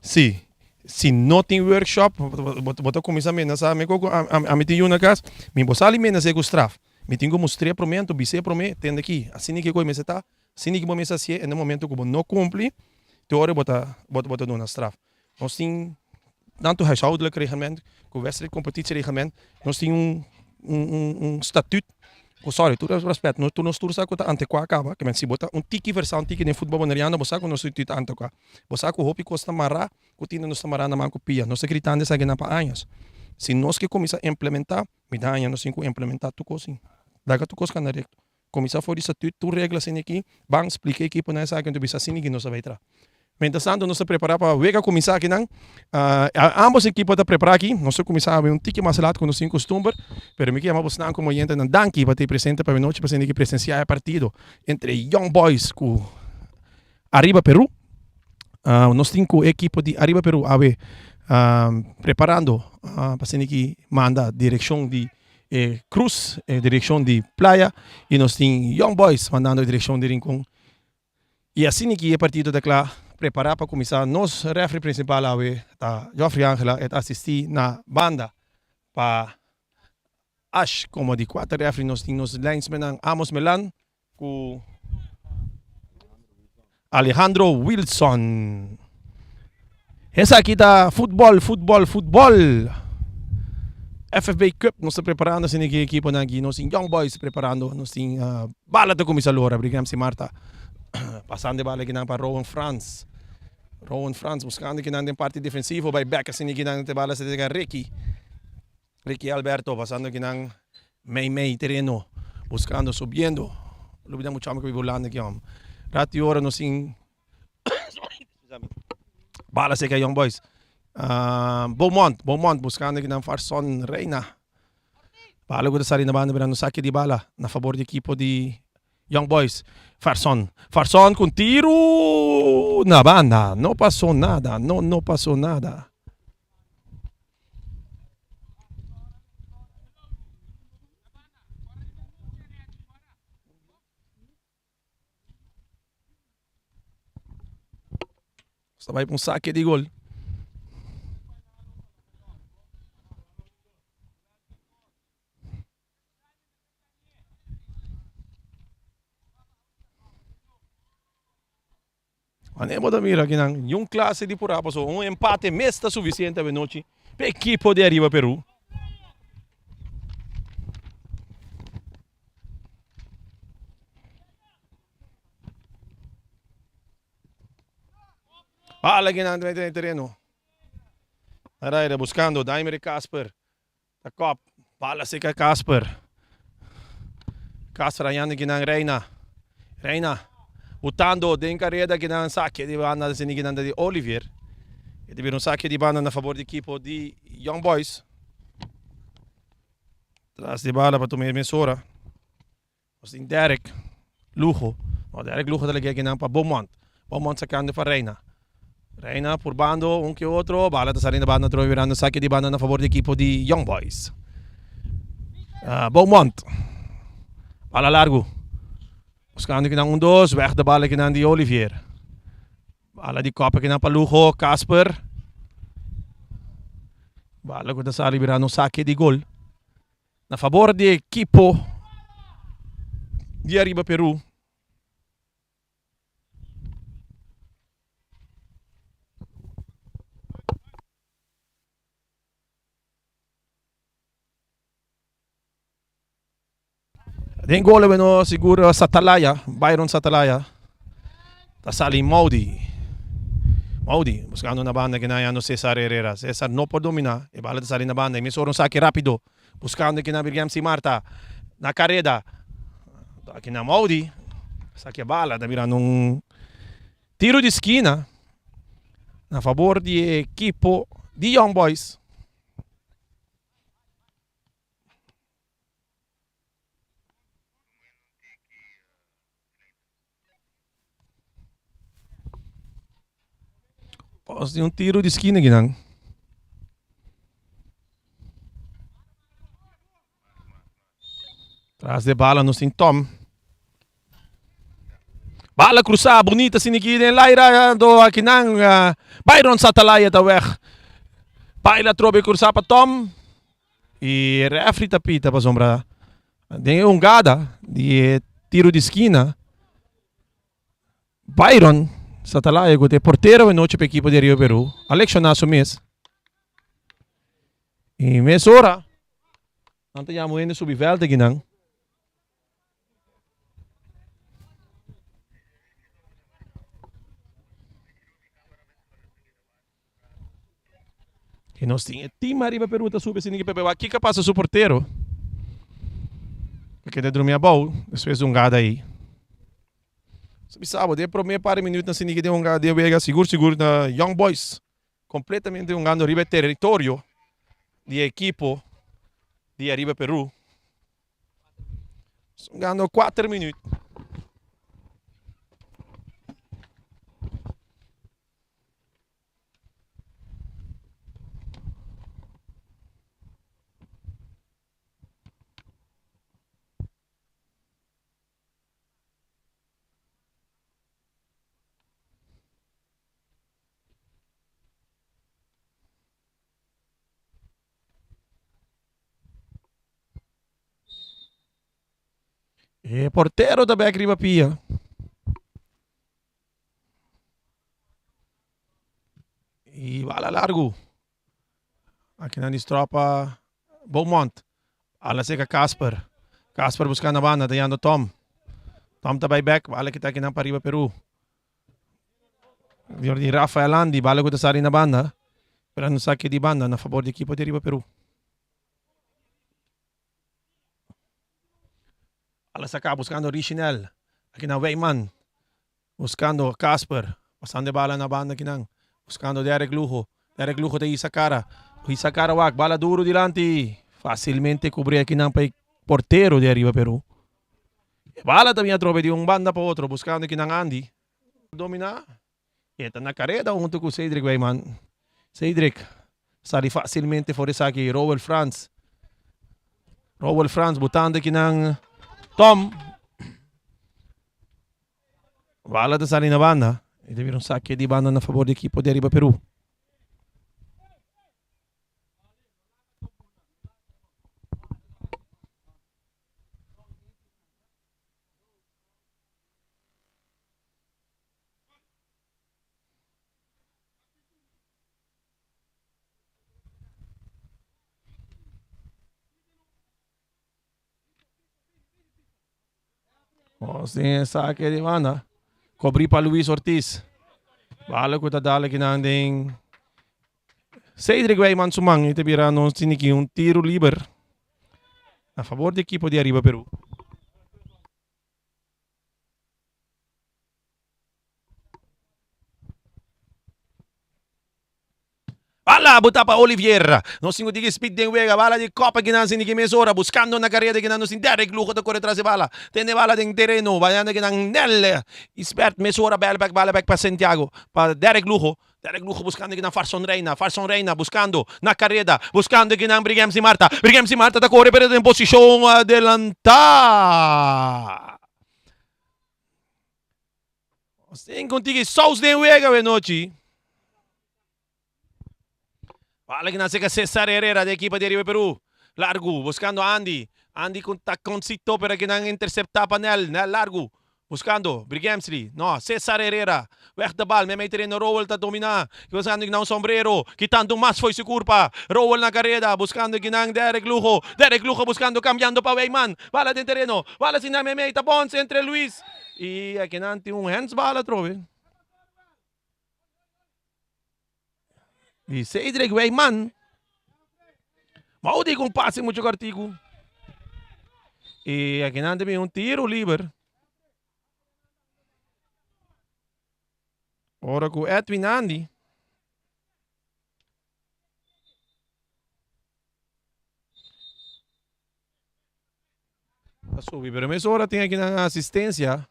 Si, si no tin workshop, bo ta kuminsá menasá mi koko ami tin yu na kas, mi por sali menas'é ku straf. Mi tin ku mustr'é promé, anto bis'é promé, tende aki, asina ki kos mester ta, asina ki bo mester hasié, en e momento ku bo no kumpli, te ora bo ta bo ta duna straf. Nos tin tantu huishoudelijk reglement ku wedstrijd competitiereglement, nos tin un un statuut ku sorry tur respet no tur nos tur sa ku ta antekuá kaba ke men si bo ta un tiki versá un tiki den futbòl boneriano bo sa ku nos statuut ta antekuá bo sa ku hopi kos ta mará ku tin nos ta mará na man ku pia nos ta gritando esakinan pa años si nos ke kuminsá implementá mi ta haña nos tin ku implementá tur kos sin laga tur kos kanda rekto. Kuminsá for di statut tur regla asina aki, ban splika e ekiponan esaki anto bisa asina ki nos ta bai tra. Mientras tanto nos ta prepará pa wega kuminsá akinan. Ambos ekipo ta prepará aki. Nos ta kuminsá awe un tiki mas lat ku nos tin kustumber, pero mi ke yama bosnan komo oyentenan danki pa ta presente pa e nochi pa asina ki presensiá e partido entre Young Boys ku Arriba Peru. Nos tin ku e ekipo di Arriba Peru awe preparando pa asina ki manda direkshon di e Cruz e direccion di Playa y nos tin Young Boys mandando e direccion di Rincon y asina ki e partido ta cla prepara pa cuminsa nos referee principal awe ta Geoffrey Angela e ta asisti na banda pa. Ash komo di kuater refri nos tin nos linesmannan Amos Melan ku Alejandro Wilson. Esaki ta futbol, futbol, futbol. FFB Cup nos ta preparando asina ki ekiponan aki. Nos tin Young Boys preparando, nos tin uh, bala ta kuminsá lora, Brigham si Marta pasando e bala kinan pa Rowan Frans. Rowan Frans buscando kinan den parti defensivo, bai bek asina kinan te bala se teka Ricky. Ricky Alberto pasando kinan mei mei tereno, buscando, subiendo. Lubida mucho amo que vive Holanda ki hom. Rati ora nos tin bala seca Young Boys. Uh, Beaumont, Beaumont buscando kinan Farson Reina. Bala ku ta sali na banda mirando saque di bala na favor di equipo di Young Boys. Farson, Farson con tiro na banda. No pasó nada, no, no pasó nada. Ta bai pa un sake di gol. Wanneer bo ta mira akinan, niun klase di purá paso un empate mes ta sufisiente awenochi pa ekipo di Ariba Peru. Bala akinan den tereno. Araira buskando Daimere Kasper. Ta kop. Bala seka Casper. Casper hañando kinan Reina. Reina butando den kareda kinan sake di banda sini kinan ta di Olivier. E ta bira un sake di banda na fabor di ekipo di Young Boys. Tras di bala pa tuma e mesora. Nos tin Derek Lugo. No, Derek Lugo ta lege akinan pa Beaumont. Beaumont sakando pa Reina. Reina purbando un ke otro. Bala ta sali na banda atrobe birando sake di banda na fabor di ekipo di Young Boys. Uh, Beaumont. Bala largo. Buscando kinan un dos. Weg de bala kinan di Olivier. Bala di kopa kinan pa Lugo. Casper. Bala ku ta sali birando sake di gol. Na fabor di ekipo di Ariba Peru. Den gol bueno sigur Satalaya, Byron Satalaya. Ta sali Maudi. Maudi buscando na banda que na Cesar Herrera. Cesar no por domina. E bala ta sali na banda. E mesora un saque rápido. Buscando aki na Virgemsi Marta. Na careda. Aki na Maudi. Saque bala. Ta mirando un tiro di skina. Na favor di equipo di Young Boys. Os di un tiro di skina akinan. Tras de bala nos tin Tom. Bala cruzá bonita asina aki den laira do akinan Byron Satalaya ta weg. Baila atrobe cruzá pa Tom. Y refri ta pita pasobra Den e hungada di e tiro di skina, Byron Satalaya ku ta e portero anochi pa ekipo di Rio Peru a lekshoná su mes. I mesora nan ta yama un hende subi vèlt akinan. I nos tin e team ariba Peru ta subi asina ki pepe wak kiko a pasa su portero. A keda drumi abou despues di un gada ei. So bisa bo den e prome par di minuut asina ki den un gada den wega sigur sigur na Young Boys completamente hungando riba e territorio di e ekipo di ariba Peru. Hungando kuater minuut. E portero ta bek riba pia. I bala largu. Akinan di stropa Beaumont. Ala seka Casper. Casper buska na banda, ta yando Tom. Tom ta bai bek, bala kita akinan pa riba Peru. Dior di Rafael Andy, bala ku ta sali na banda. Pero no saki di banda na fabor di ekipo di riba Peru. Ala saka buskando Richinel. Akinan Wijman. Buskando Casper. Pasando e bala na banda akinan. Buskando Derek Lugo. Derek Lugo ta hisa kara. Hisa kara wak. Bala duro dilanti. Fasilmente kubri akinan pa e portero di Ariba Peru. E bala ta bin atrobe di un banda pa otro. Buskando akinan Andy. Domina. E ta na kareda hunto ku Cedric Wijman. Cedric sali fasilmente for esaki. Rowel Frans. Rowel Frans botando akinan Tom. Bala ta sali na banda. E ta bira un sake di banda na fabor di ekipo di Ariba Peru. Nos tin e sake di banda. Kobri pa Luis Ortiz. Bala ku ta dal akinan den Cedric Wijman su man. I ta bira nos tin aki un tiro liber na fabor di ekipo di Ariba Peru. Bala bota pa Olivier. Nos tin ku tiki speed den wega. Bala di kop akinan sin di ki mesora. Buskando na kareda akinan nos tin Derrick Lugo ta kore tras e bala. Tene bala den tereno. Bayando akinan Nel. Isbert mesora bel bek bala bek pa Santiago. Pa Derrick Lugo. Derrick Lugo buskando akinan Farson Reina. Farson Reina buskando na kareda. Buskando akinan Brigemsi Marta. Brigemsi Marta ta kore pero den posishon adelanta. Nos tin con tiki saus den wega we nochi. Bala que nace Cesar Herrera de equipo de Arriba Perú. Largo, buscando a Andy. Andy con taconcito, pero que nan intercepta pa Nel. Nel largo. Buscando Brigemsli. No, Cesar Herrera. Weg de bal. Meme terreno Rowell ta domina. Buscando que un sombrero. Quitando más foi su curpa. Rowell na carrera. Buscando que nan Derek Lujo. Derek Lujo buscando, cambiando pa Weyman. Bala den terreno. Bala sin Meme. Tabons entre Luis. I akinan tin un handsbal atrobe. Di Cedric Wijman. Mau di un pase mucho cortico. I akinan tin un tiro liber. Ora ku Edwin Andy. Ta subi, pero mes ora tin aki nan asistencia.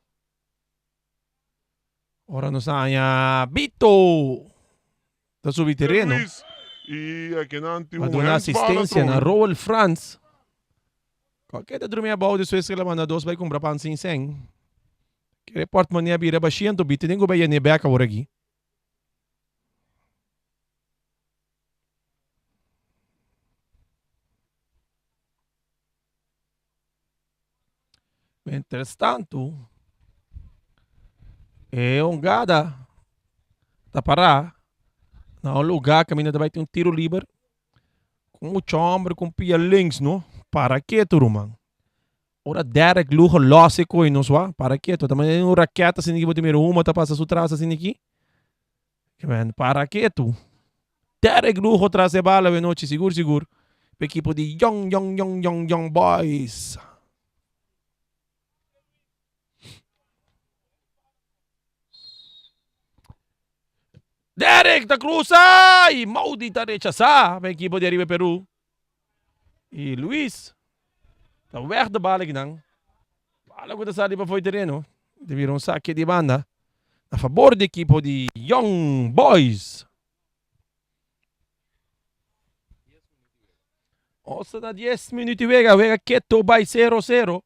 Ora nos haña Bito ta subi tereno. Luis, y aki nan tin A un duna handsbal asistencia na atrobe. Roel Frans. Cualquier ta drumi abao despues que la manda dos bay cumpra pan sin cen. Kere portmoney a bira bashiento, Bito tin cu bay yene bek awor aki. Mientras tanto, e hongada ta pará na un lugá kaminda ta bai tin un tiro liber ku mucha homber ku pia links no. Para ketu ruman. Ora Derek Lugo los e koi nos wak, para ketu. Ta manera un raketa asina ki bo ta mira huma ta pasa su tras asina aki. Men, para ketu. Derek Lugo tras e bala awe nochi sigur sigur pa ekipo di Young Young Young Young Young Boys. Derek ta cruza y Maudi ta rechasa pa ekipo di Ariba Peru. Y Luis ta weg de bala kinan. Bala ku ta sali pa fo'i tereno. Ta bira un sake di banda na fabor di ekipo di Young Boys. Osa na 10 minuut di wega, wega keto bai 0-0.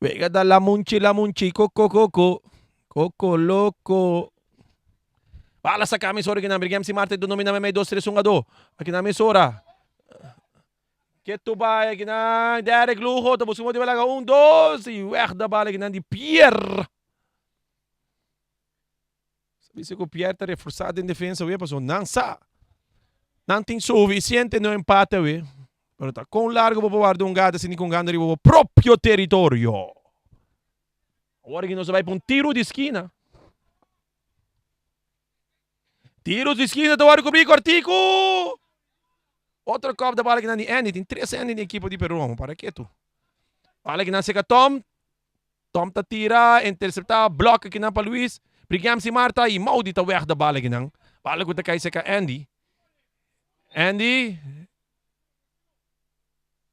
Wega da lamunchi lamunchi koko koko koko loko. Bala saka mesora kinan Brigham si Marte domina meme 2 3 1 2. Aki na mesora. Ketu bai akinan Derek Lugo ta busca motivo laga un dos y weg da bal akinan di Pierre. Sa bisa cu Pierre ta reforza den defensa awe pasobra nan sa nan tin suficiente no empate awe. Pero ta con largo bo por warda un gata sin con gana riba bo propio territorio. Awor aki nos a bai pa un tiro di skina. Tiro di skina ta wòrdu kubrí kòrtiku. Otro kòp ta bala kinan di Andy. Tin tres Andy den ekipo di Peru. Amo para ketu. Bala kinan seka Tom. Tom ta tira, interseptá, blòk kinan pa Luis. Brigamsi Marta i Maudi ta wèg da bala kinan. Bala ku ta kai seka Andy. Andy.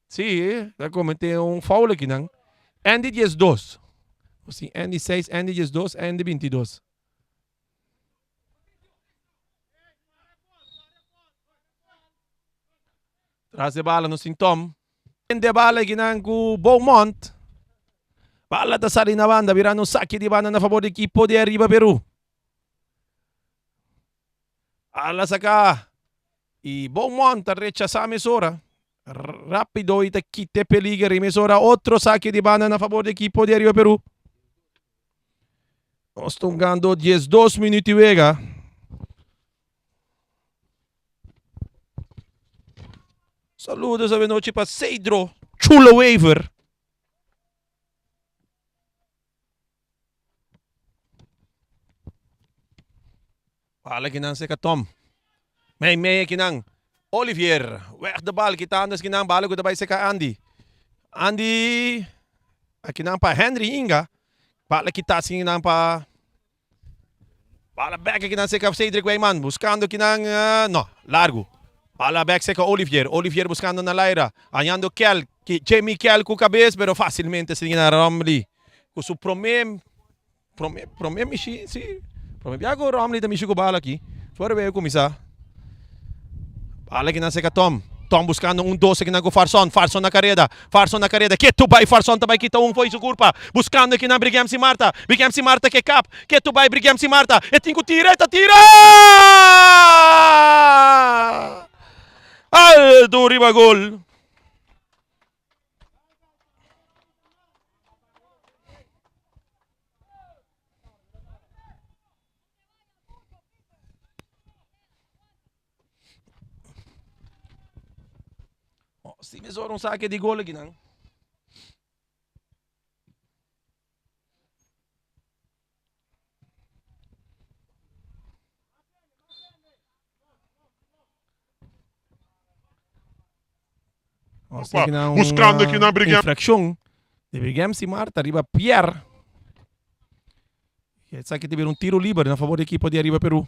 Sí, ta kometé un foul akinan. Andy 12. Nos tin Andy 6, Andy 12, Andy 22. Tras de bala nos tin Tom. De bala akinan ku Beaumont. Bala ta sali na banda, birando un saki di banda na fabor di ekipo di Arriba Peru. Ala saka y Beaumont ta rechasa mesora. Rapido y ta kita e peliger y mesora otro saki di banda na fabor di ekipo di Arriba Peru. Nos ta hungando 12 minuut di wega. Saludos avenochi pa Cedro Chulo Wever. Bal akinan seka Tom. Mei mei akinan. Olivier. Weg de bal kitando eskinan. Bal ku ta bai seka Andy. Andy. Akinan pa Henry Inga. Bal kita akinan pa. Bala bek akinan seka Cedric Wijman. Buscando akinan. Uh, no, largo. Bala bek seka Olivier. Olivier buscando na Laira. Añando Kel. Jamie Kel ku kabes, pero fácilmente na Romley. Ku su prome Prome, prome mishi, si. Prome bia ku Romley ta mishi ku bala aki. Fuera wega kuminsá. Bala kinan seka Tom. Tom buskando un dos kinan ku Farson. Farson na kareda. Farson na kareda. Ketu bai Farson ta bai kita un fo'i su kurpa. Buskando kinan Brigemsi Marta. Brigemsi Marta ke kap. Ketu bai Brigemsi Marta. E tin ku tira, e ta tira! Altu riba gol. Oh, si mi un saque di gol aquí, nan. Buscando aki na Brigham. Infraccion di Brigham Simar ta riba Pierre. Esaki ta bira un tiro liber na favor di ekipo di Ariba Peru.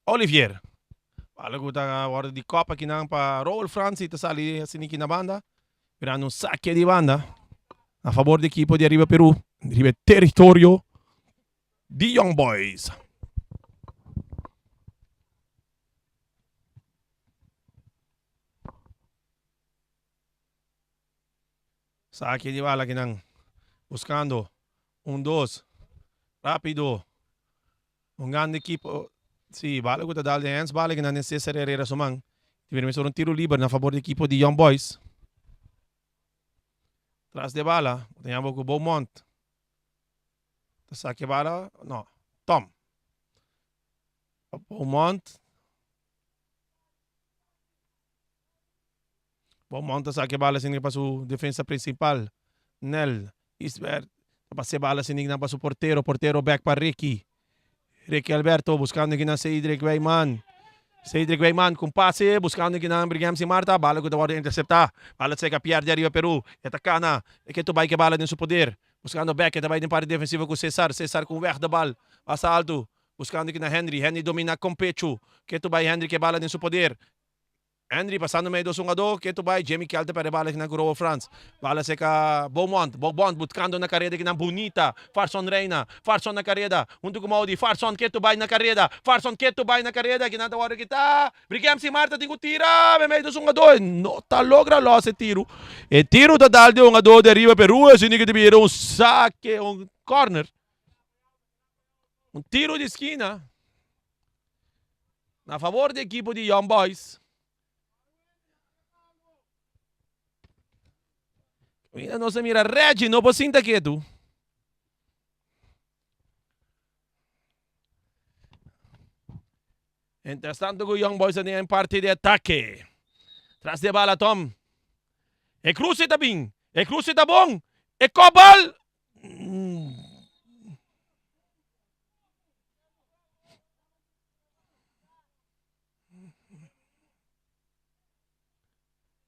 Olivier. Bala ku ta wòrdu di kòp akinan pa Roel Fransi ta sali asiniki na banda. Mirando un saque di banda na favor di ekipo di Ariba Peru. Riba e territorio di Young Boys. Saque di bala kinan buscando un dos rapido un grande equipo si bala cu ta dal den hands bala kinan den Cesar Herrera su man ta bira mesora un tiro liber na favor di equipo di Young Boys tras de bala bo ta yama cu Beaumont ta saque bala no Tom Beaumont. Beaumont ta saki e bala sinig pa su defensa principal, Nel Isbert ta pasa e bala sinig nan pa su portero, portero bek pa Ricky, Ricky Alberto buscando kinan Cedric Wijman, Cedric Wijman cu un pase buscando kinan Brigemsi Marta, bala cu ta wordo intercepta, bala ta seka Pierre di ariba Peru, e ta cana, e ke ta bay cu e bala den su poder, buscando bek e ta bay den parti defensivo cu Cesar, Cesar cu un weg de bal, pasa alto, buscando kinan Henry, Henry domina con pecho, ke ta bay Henry cu e bala den su poder. Henry pasando mei dos hungadó, ketu bai, Jamie Kel ta perde bala kinan ku Roel Frans. Bala seka Beaumont, Beaumont butkando na kareda kinan bunita, Farson Reina, Farson na kareda, huntu ku Maudy, Farson ketu bai na kareda, Farson ketu bai na kareda, kinan ta wòrdu kitá, Brigemsi Marta tin ku tira mei dos hungadó, e no ta logra lòs e tiru, e tiru ta dal di e hungadó di ariba Peru, asina ku ta bira un sake, un kòrner. Un tiro di skina na favor di ekipo di Young Boys. Mira nos a mira Reggie no por sinta ketu. Mientras tanto ku Young Boys a den parti di atake. Tras di e bala Tom. E cruce ta bin. E cruce ta bon. E kobal.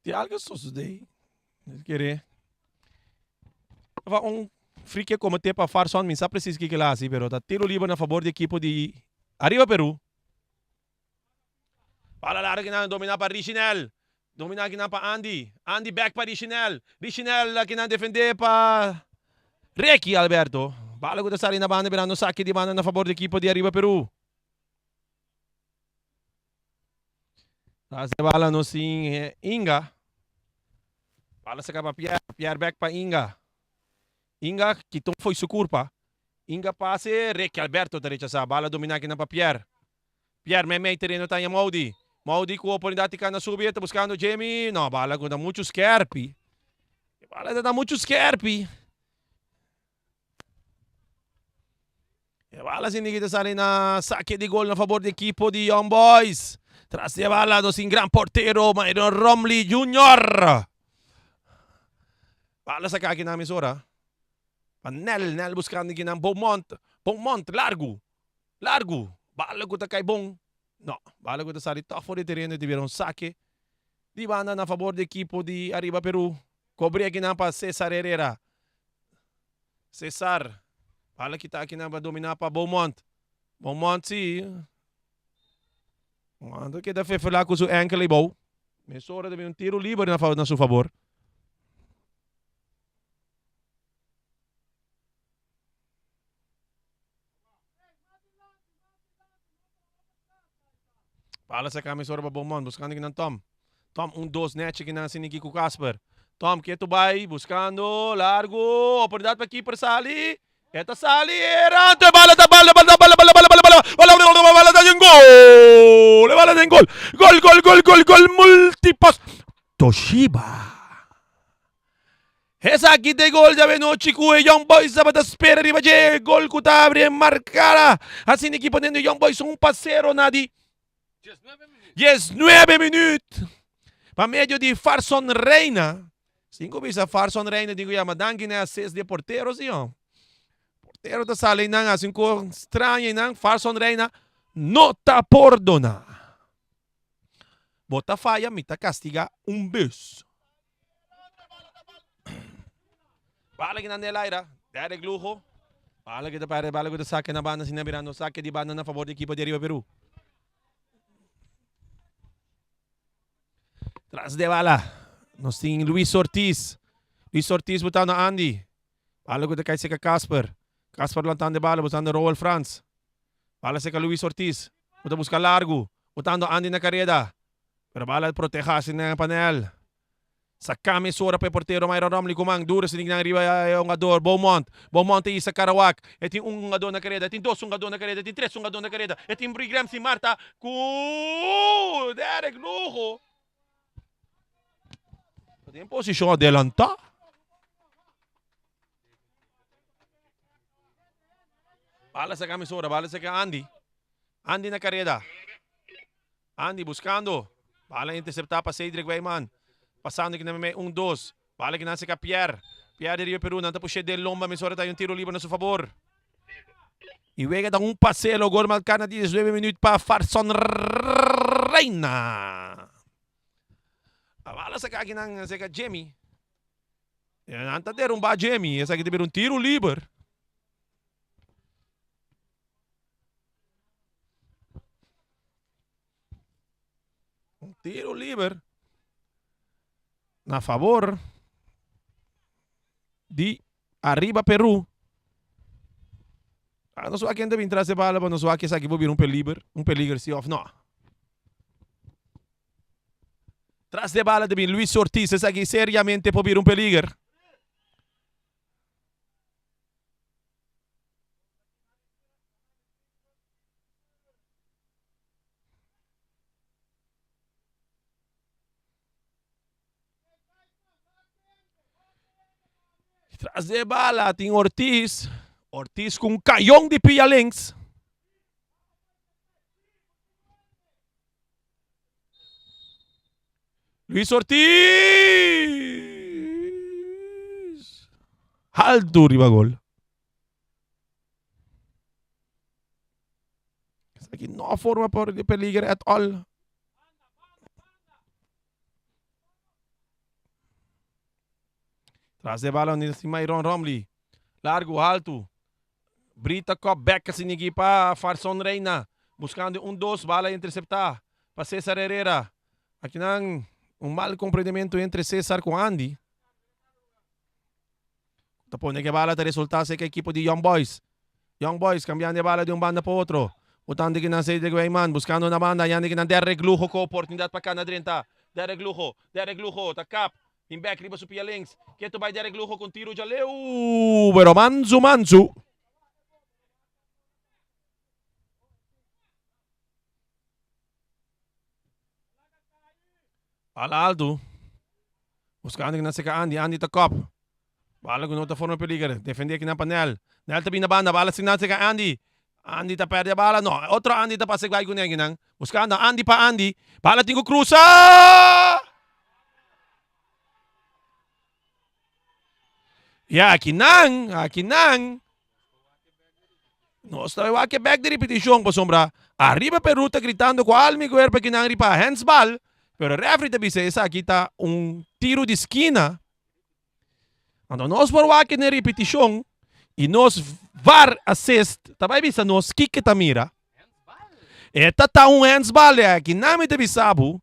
Tin algo sosode. Kere. Tava un free kick comete pa Farson. Mi sa precies kiko el a haci, pero ta tiro liber na favor di ekipo di Arriba Peru. Bala largo kinan domina pa Richinel. Domina kinan pa Andy. Andy back pa Richinel. Richinel kinan defende pa Ricky Alberto. Bala ku ta sali na banda birando saki di banda na favor di ekipo di Arriba Peru. Tras de bala nos tin Inga. Bala saca pa Pierre. Pierre back pa Inga. Inga kita un fo'i su curpa. Inga pase. Ricky Alberto ta rechasa. Bala domina kinan pa Pierre. Pierre meimei tereno ta haña Maudy. Maudy cu oportunidad di cana subi. E ta buscando Jamie. No, bala cu ta mucho skerpi. Bala ta mucho skerpi. E bala sin ta sali na saque di gol na favor di equipo di Young Boys. Tras di e bala nos tin gran portero Myron Romley Jr. Bala saca aki na mesora. Pa Nel, Nel buscando aki nan Beaumont. Beaumont largo, largo. Bala cu ta cay bon. No, bala cu ta sali toch for di tereno y ta bira un saque di banda na favor di equipo di Arriba Peru. Cobri aki nan pa Cesar Herrera. Cesar. Bala kita aki nan pa domina pa Beaumont. Beaumont si. Beaumont keda fefela ku su enkel ei bou. Mesora ta bin un tiro liber na na su fabor. Bala saka mesora pa Beaumont buscando kinan Tom. Tom un dos nechi kinan siniki ku Casper. Tom ketu bai buscando largo oportunidad pa keeper sali. E ta sali erante bala ta bala bala bala bala bala bala bala bala bala bala ta den gol. E bala den gol. Gol gol gol gol gol multipost Toshiba. Esaki ta e gol djawe nochi ku e Young Boys tabata spera riba dje. Gol ku ta abri e markada. Asina ekipo den di Young Boys un pa sero na di diesnuebe minuut. Pa medio di Farson Reina. Sin ku bisa Farson Reina tin ku yama danki na e assist di e portero si ho. Portero ta sali einan hasi un kos straño einan. Farson Reina no ta pordona. Bo ta faya mi ta castiga un bes. Bala ki nan den laira. Derek Lugo. Bala ki ta perde bala ku ta sake na banda asina birando sake di banda na fabor di ekipo di Ariba Peru. Tras de bala nos tin Luis Ortiz. Luis Ortiz botando Andy. Bala ku ta kai seka Casper. Casper lantando e bala botando Roel Frans. Bala seka Luis Ortiz. Ku ta buska largu. Botando Andy na kareda. Pero bala proteha asina panel. Saka mesora pa e portero Myron Romley ku man duro sinig nan riba e hungador Beaumont. Beaumont ta isa Karawak. E tin un hungador na kareda, e tin dos hungador na kareda, e tin tres hungador na kareda, e tin Brigrem sin Marta ku Derek Lugo. Ta den posishon adelantá. Bala saka mesora, bala saka Andy. Andy na kareda. Andy buscando. Bala intercepta pa Cedric Wijman. Pasando kinan mei un dos. Bala kinan seca Pierre. Pierre di Rio Peru. Nan ta pushe den lomba. Mesora ta hay un tiro liber na su favor. Y wega ta un paselo. Gol marca na 19 minuut pa Farson Reina. Bala saca kinan seca Jimmy. Nan ta derumba Jimmy. Esaki ta bira un tiro liber. Un tiro liber na favor di Arriba Peru. Ah, nos wak ken ta bin tras e bala, pa nos wak esaki por bira un peliber, un peliger si of no. Tras de bala ta bin Luis Ortiz, esaki seriamente por bira un peliger. Tras di e bala tin Ortiz. Ortiz ku un kayon di pia links. Luis Ortiz! Alto riba gol. Esaki no a forma por di peliger at all. Tras de balon di Myron Romley. Largo, alto. Brita kop bek asina aki pa Farson Reina. Buscando un dos bala intercepta pa Cesar Herrera. Akinan un mal comprendimento entre Cesar cu Andy. Ta pone ke bala ta resulta ser ke ekipo di Young Boys. Young Boys cambiando e bala di un banda pa otro. Botando kinan Cedric Wijman buscando na banda. Yandi kinan Derrick Lugo cu oportunidad pa cana drenta. Derrick Lugo, Derrick Lugo ta kap. Tin bek riba su pia links. Ketu bai Derrick Lugo con tiro djaleu. Pero mansu mansu. Bala alto. Buscando kinan seka Andy. Andy ta kop. Bala ku no ta forma peliger. Defende kinan pa Nel. Nel ta bin na banda. Bala sinan seka Andy. Andy ta perde bala. No, otro Andy ta pasa bai kuné kinan. Buscando Andy pa Andy. Bala tin ku krusa! Ya, akinan, akinan. Nos ta wak e bek di ripetishon pasobra ariba Peru ta gritando ku al mi kuerpo kinan riba handsbal, pero refri ta bisa esaki ta un tiro di skina. Anto nos por wak e ripetishon i nos var assist ta bai bisa nos kiko ta mira. E ta ta un handsbal e aki nan mi ta bisa bo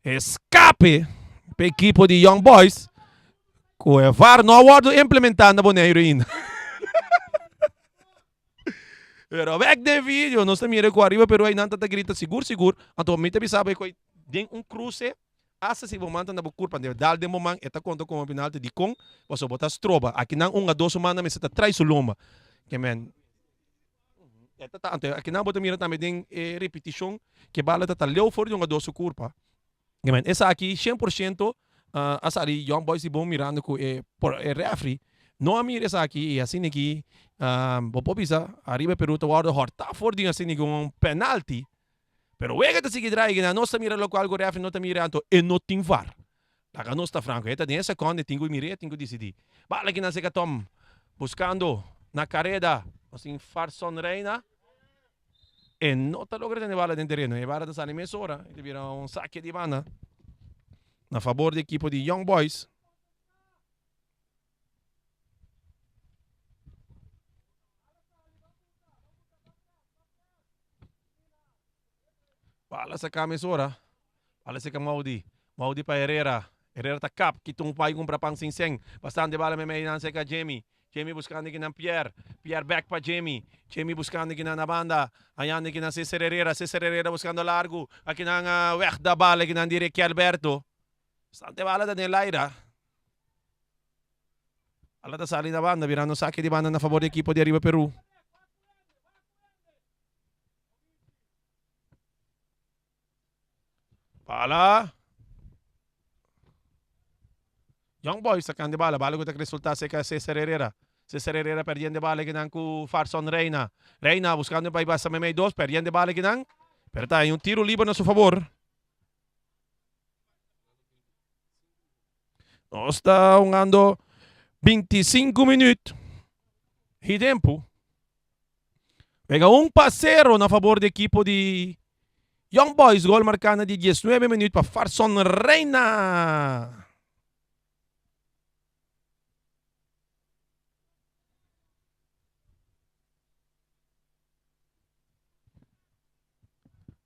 eskape pa ekipo di Young Boys ku e var no a wòrdu implementá na Boneiru ainda. Pero bek den video nos ta mira ku ariba Peru einan ta ta grita sigur sigur anto mi ta bisa bo ku den un kruse Asta si bo man ta na bo kurpa, debe dal den bo man, e ta konta komo penalti. Dikon? Pasobra bo ta stroba. Akinan un a dos su man nan mester ta trai su lomba. Ke men, e ta ta. Anto akinan bo ta mira tambe den e ripitishon ke bala ta ta leu for di un a dos su kurpa. Ke men, esaki 100% a sali Young Boys di bon mirando ku e por e refri no a mira esaki i asina ki bo por bisa ariba Peru ta wòrdu hòrtá for di asina ki un penalti. Pero wega ta sigui draai gina nos ta mira locual cu refri no ta mira anto e no tin var. Laga nos ta franco e ta den e seconde e tin cu mira e tin cu dicidi. Bala gina seca Tom buscando na careda nos tin Farson Reina e no ta logra tene bala den tereno e bala ta sali mesora e ta bira un sake di banda na fabor di ekipo di Young Boys. Bala saca mesora. Bala saca Maudi. Maudi pa Herrera. Herrera ta kap. Kita un pai kumpra pan sin sen. Bastante bala meimei nan seka Jamie. Jamie buskando kinan Pierre. Pierre back pa Jamie. Jamie buskando kinan na banda. Hayando kinan Cesar Herrera. Cesar Herrera buskando largu. Akinan weg da bala kinan di Ricky Alberto. Bastante bala ta den laira. Bala ta sali na banda birando sake di banda na fabor di ekipo di Ariba Peru. Bala. Young Boys sacando bala. Bala ku ta resulta seca Cesar Herrera. Cesar Herrera perdiendo bala kinan ku Farson Reina. Reina buscando pa pasa meimei dos. Perdiendo bala kinan. Pero ta hay un tiro libre na su favor. Nos ta hungando 25 minuut. Hi tempo. Pega un pa sero na fabor di ekipo di Young Boys. Gol marká na di 19 minuut pa Farson Reina.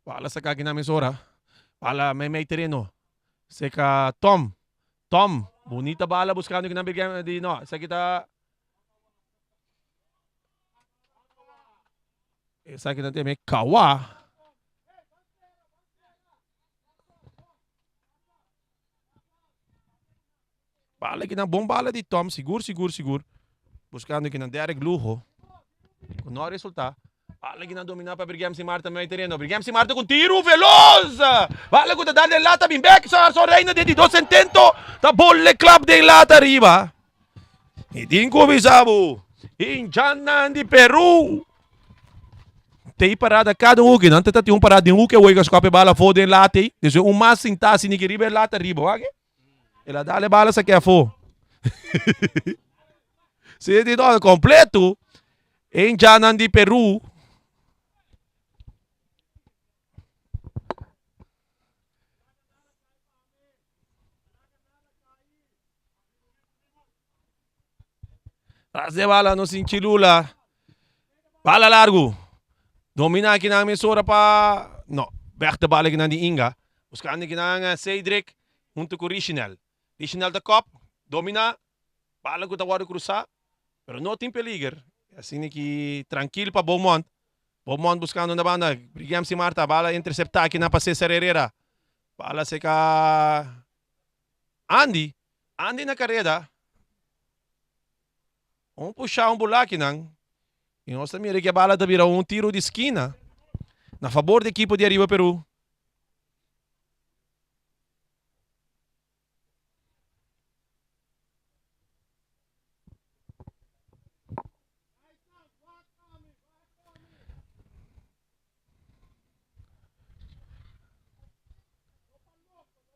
Bala saka aki na mesora. Bala meimei tereno. Seka Tom. Tom, bunita bala buskando kinan bigay di no. Esaki ta Esaki ta teme Kawa. Bala kinan bon bala di Tom, sigur sigur sigur. Buscando kinan Derek Lujo. Ku no resulta. Bala kinan domina pa Brigham Sin Marta medio tereno. Brigham Sin Marta con tiro veloz. Bala ku ta dar den lata bin bek. Sarso Reina den di dos intento. Ta bolle klap den lata riba. Mi tin ku bisa bo, hinchanan di Peru tei parada kada un huki. Nan ta tin un parada den huki awor ku a skòp e bala afó den lata ei. Despues un mas sintá asina ki riba e lata riba, wak. El a dal e bala sak'é afó. Sí, di no, kompleto. E hinchanan di Peru. Tras de bala nos tin Chilula. Bala largu. Domina kinan mesora pa no, weg de bala kinan di Inga. Buscando kinan Cedric hunto cu Richinel. Richinel ta kop, domina, bala cu ta wordo cruza, pero no tin peliger. Asina ki trankil pa Beaumont. Beaumont buscando na banda, Brigiamsi Marta, bala intercepta kinan pa Cesar Herrera. Bala seca Andy. Andy na kareda. Un pusha un bulakinan. I nos ta mira ku e bala ta bira un tiro di skina na fabor di ekipo di Ariba Peru.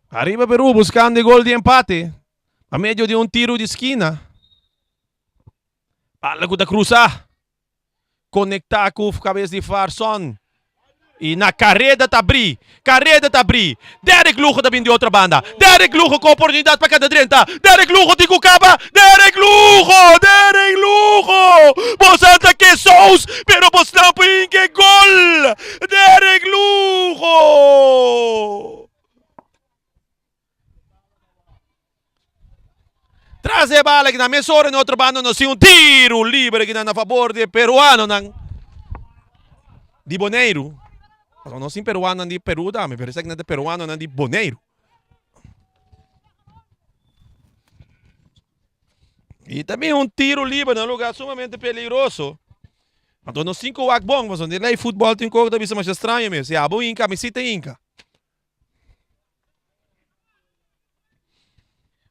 Ariba Peru buscando e gol di empate pa medio di un tiro di skina. Bala cu ta cruza. Conecta cu cabes di Farson. Y na careda ta abri. Careda ta abri. Derek Lugo ta bin di otro banda. Derek Lugo cu oportunidad pa cada drenta. Derek Lugo tin cu caba. Derek Lugo! Derek Lugo! Bosan ta ke sous, pero bosnan por hinka e gol! Derek Lugo! Tras e bala kinan mesora na otro banda nos tin un tiro libre kinan na fabor di e peruanonan di Boneiru. Pasobra nos tin peruanonan di Peru tambe, pero esaki nan ta peruanonan di Boneiru. I ta bin un tiro libre na un lugar sumamente peligroso. Anto nos tin ku wak bon, pasobra den lei futbol tin kos ku ta bisa masha straño mes. Si abo hinka, mi si ta hinka.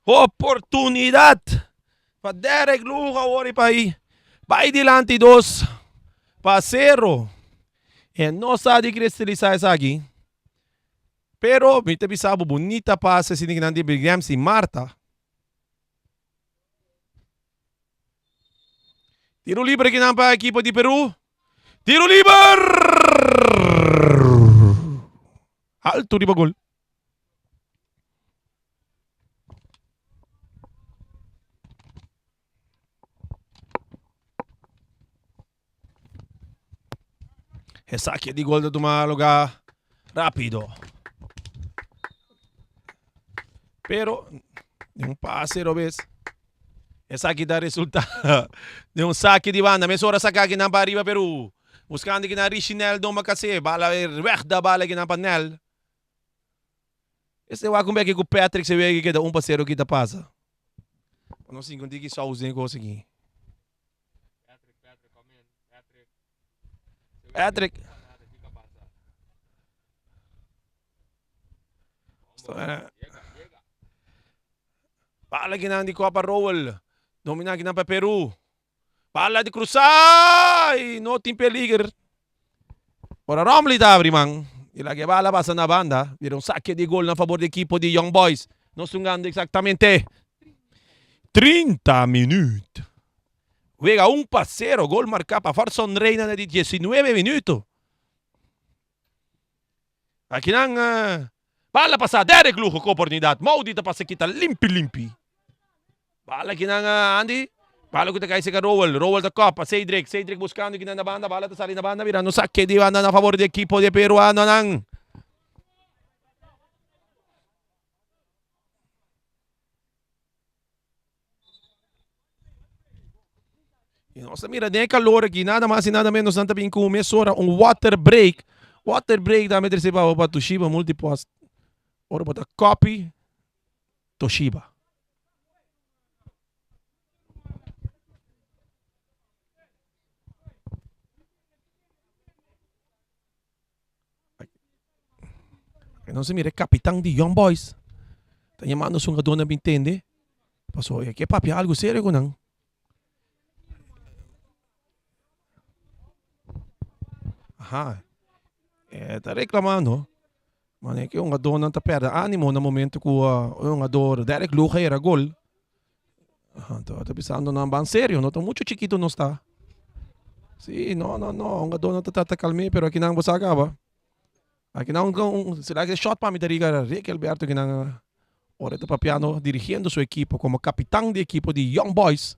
Oportunidad pa Derek Lugo awor y pa bay dilanti 2-0. E no sa di cristalisa esaki. Pero mi ta bisa bo bunita pase asina kinan di Ramsey Marta. Tiro libre kinan pa ekipo di Peru. Tiro liber! Alto riba gol. Esaki di gol ta tuma lugar rápido. Pero un pase robes. Esaki ta resulta de un saque di banda. Mesora saca akinan pa ariba Peru. Buscando akinan Richinel Domacassé. Bala weg da bala akinan pa Nel. Este wak un beki ku Patrick se wega keda 1-0 kita pasa. Nos tin un tiki saus den kos aki. Patrick. Bala kinan di Copa Rowell. Domina kinan pa Peru. Bala di cruza y no tin peliger. Ora Romley ta abri man. Y la que bala pasa na banda. Bira un saque di gol na favor di equipo di Young Boys. Nos jugando exactamente 30 minuut. Wega 1-0. Gol marca pa Farson Reina na di 19 minuto. Akinan bala pasa Derek Lugo ku oportunidat. Maudi ta pasa kita limpi limpi. Bala akinan Andy. Bala ku ta kai seka Rowell. Rowell ta kòp pa Cedric. Cedric buskando akinan na banda. Bala ta sali na banda mirando sake di banda na fabor di ekipo di peruanonan. Y nos ta mira den e calor aki, nada mas y nada menos nan ta bin cu mesora un water break. Water break ta meter pa pa Toshiba Multipost. Ora bo ta copy Toshiba. Nos a mira e kapitan di Young Boys ta yamando su hungadónan bin tende pasobra e ke papia algu serio ku nan. Aha. E ta reclamando. Mane ke hungadornan ta perde animo na momento ku e hungador Derek Luga era gol. Aha, ta ta bisando nan ban serio, no ta mucho chikito nos ta. Si, no, no, no, hungadornan ta trata kalm'é, pero akinan bo sa kaba. Akinan un, un, sera ke shot pa mi ta riga Ricky Alberto akinan ora e ta papiando, dirigiendo su ekipo komo kapitan di ekipo di Young Boys.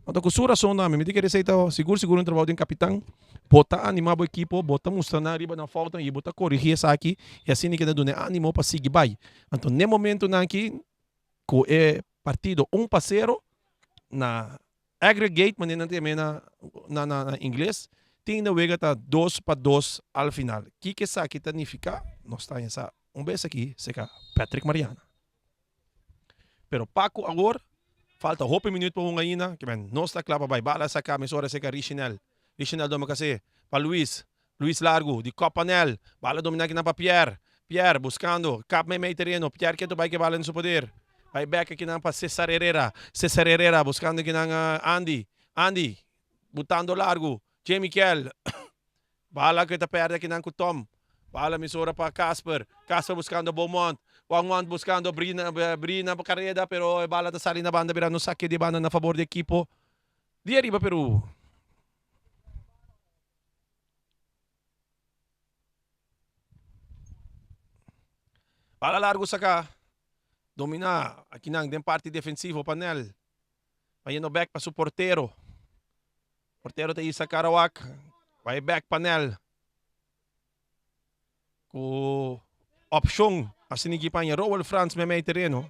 Anto ku su rason tambe, mi ta kere esei ta sigur sigur un trabou di un kapitan. Bo ta animá bo ekipo, bo ta mustra nan riba nan foutnan i bo ta korigí esaki i asina ke ta duna e ánimo pa sigui bai. Anto n'e momentunan aki ku e partido un pa sero na aggregate manera nan ta yam'é na na ingles, tin na wega ta 2-2 al final. Kiko esaki ta nifiká? Nos ta haña sa un bes aki serka Patrick Mariana. Pero Paco awor, falta hopi minuut pa hunga ainda, ke men no sta kla pa bai. Bala saka mesora seka Richinel. Richinel doma kase pa Luis. Luis largu di kop pa Nel. Bala domina kinan pa Pierre. Pierre buskando kap meimei tereno. Pierre ketu bai ke bala den su poder. Bai bek akinan pa Cesar Herrera. Cesar Herrera buskando kinan Andy. Andy butando largu. Jamie Kell. Bala ku e ta pèrdè akinan ku Tom. Bala misora pa Casper. Casper buskando Beaumont. Beaumont buskando Brina, Brina pa kareda pero e bala ta sali na banda birando sake di banda na fabor di ekipo di Ariba Peru. Bala largu saka. Domina akinan den parti defensivo pa Nel. Bayendo bek pa su portero. Portero ta isa Karawak. Bai bek pa Nel. Ku opshon asina ki paña Rowel Frans meimei tereno.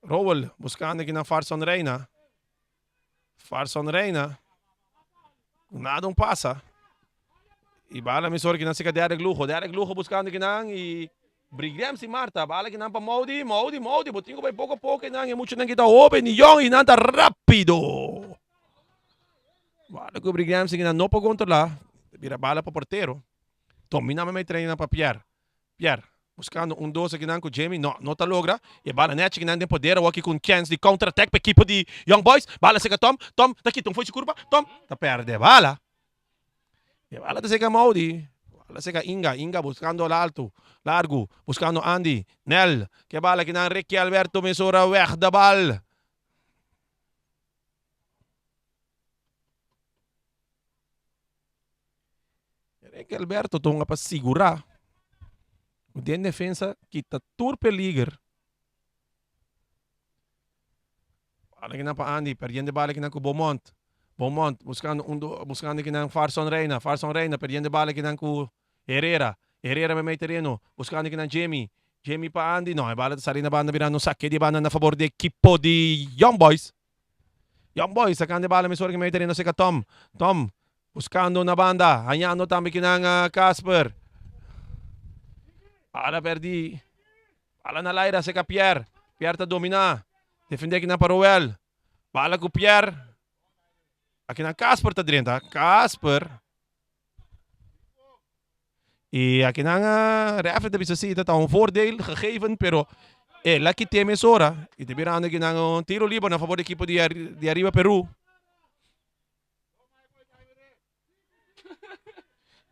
Rowel buskando kinan Farson Reina. Farson Reina. Nada un pasa. Y bala misor kinan sika Derek Lugo. Derek Lugo buskando kinan y Brigrems y Marta. Bala kinan pa Maudi. Maudi, Maudi. Bo tin ku bai poko a poko kinan. E muchanan kita hoben y yong y nan ta rapido. Bala ku Brigrems kinan no por kontrola. Bira bala pa portero. Domina mei treina pa Pierre. Pierre buscando un dos akinan cu Jamie, no, no ta logra. E bala nechi akinan den poder awor cu un chance di counter attack pa ekipo di Young Boys. Bala seca Tom, Tom ta kita un fo'i su curpa, Tom ta perde bala. E bala ta seca Maudi, bala seca Inga, Inga buscando alto, largo, buscando Andy, Nel, ke bala akinan Ricky Alberto mesora weg de bal. Ricky Alberto ta hunga pa sigurá ku den defensa kita tur peliger. Bala kinan pa Andy, perdiendo e bala kinan ku Beaumont. Beaumont buskando un do, buskando kinan Farson Reina, Farson Reina perdiendo e bala kinan ku Herrera. Herrera meimei tereno, buskando kinan Jimmy. Jimmy pa Andy, no, e bala ta sali na banda birando un sake di banda na fabor di ekipo di Young Boys. Young Boys sacando e bala mesora ki medio tereno seca Tom. Tom buscando na banda, hañando tambe kinan Casper. Bala perdi. Bala na laira seca Pierre. Pierre ta domina. Defende kinan pa Roel. Bala cu Pierre. Akinan Casper ta drenta. Casper. Y akinan referee ta bisa si ta un voordeel gegeven, pero el a kite mesora y ta birando akinan un tiro liber na favor di ekipo di di Arriba Peru.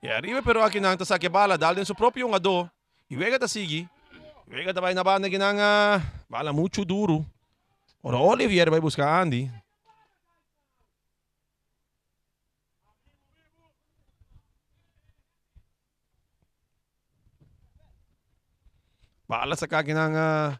Y Arriba Peru akinan ta saka e bala dal den su propio hungadó y wega ta sigui. Wega ta bai na banda akinan bala muchu duru. Ora Olivier bai buska Andy. Bala saca akinan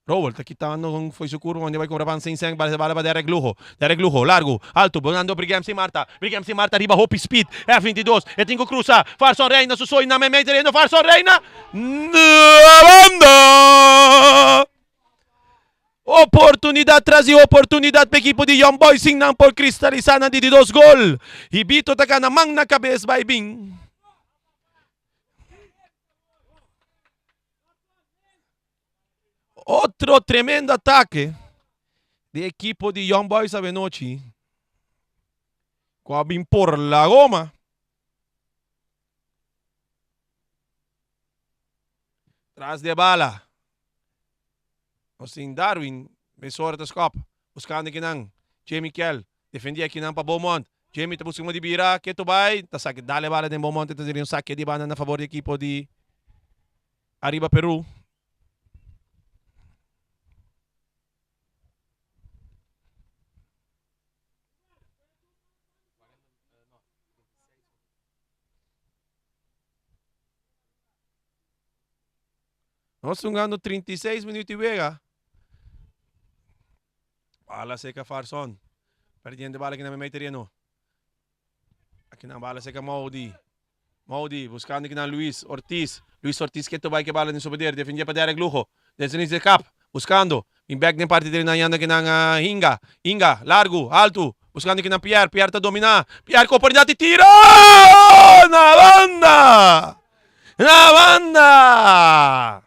Rowell ta kitando con foi su curva donde bai cobra pan sin sen bala bala pa Derek Lujo Derek Lujo largo alto bonando Brigham sin Marta Brigham sin Marta riba hopi speed F22 e tin cu cruza Farson Reina su soy na meimei tereno Farson Reina na banda Oportunidat tras di oportunidat pa ekipo di Young Boys sin nan por kristalisá nan di di dos gol. Hibito ta gana man na kabes bai bin. Otro tremendo atake di ekipo di Young Boys avenochi ku a bin por la goma. Tras di e bala. Nos tin Darwin, mesora ta skop, buskando kinan. Jamie Kell, defendi akinan pa Beaumont. Jimmy ta busca un di bira, keto bai, ta saki dale bala den Beaumont, ta seria un sake di banda na favor di ekipo di Ariba Peru. Nos jugando 36 minuut di wega. Bala seca Farson. Perdiendo bala aki na meimei tereno. Aki nan bala seca Maudi. Maudi buscando aki nan Luis Ortiz. Luis Ortiz ke tobai ke bala den su poder. Defendia pa Derek Lugo. Desde de kap. Buscando. Bin bek den parti tereno yanda aki nan Inga. Inga largo alto. Buscando aki nan Pierre. Pierre ta domina. Pierre ku oportunidad di tira! Na banda! Na banda!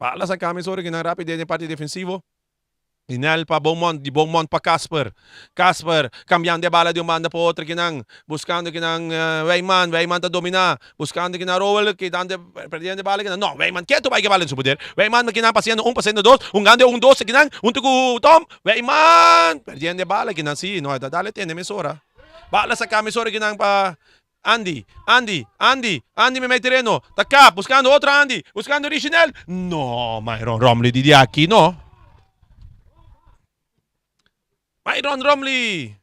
Bala sa cambia sobre kinan rápido den parte defensivo. Inel pa Beaumont, di Beaumont pa Casper. Casper cambiando e bala di un banda pa otro kinan. Buscando kinan Wijman, Wijman ta domina. Buscando kinan Rowell, kidando perdiendo e bala kinan. No, Wijman ketu bai ke bala den su poder. Wijman kinan pasiendo un, pasiendo dos. Hungando e un dos kinan hunto cu Tom. Wijman perdiendo e bala kinan si, no, e ta dale tende mesora. Bala saca mesora kinan pa Andy, Andy, Andy, Andy meimei tereno, ta kap, buskando otro Andy, buskando Richinel. No, Myron Romley di di aki no. Myron Romley.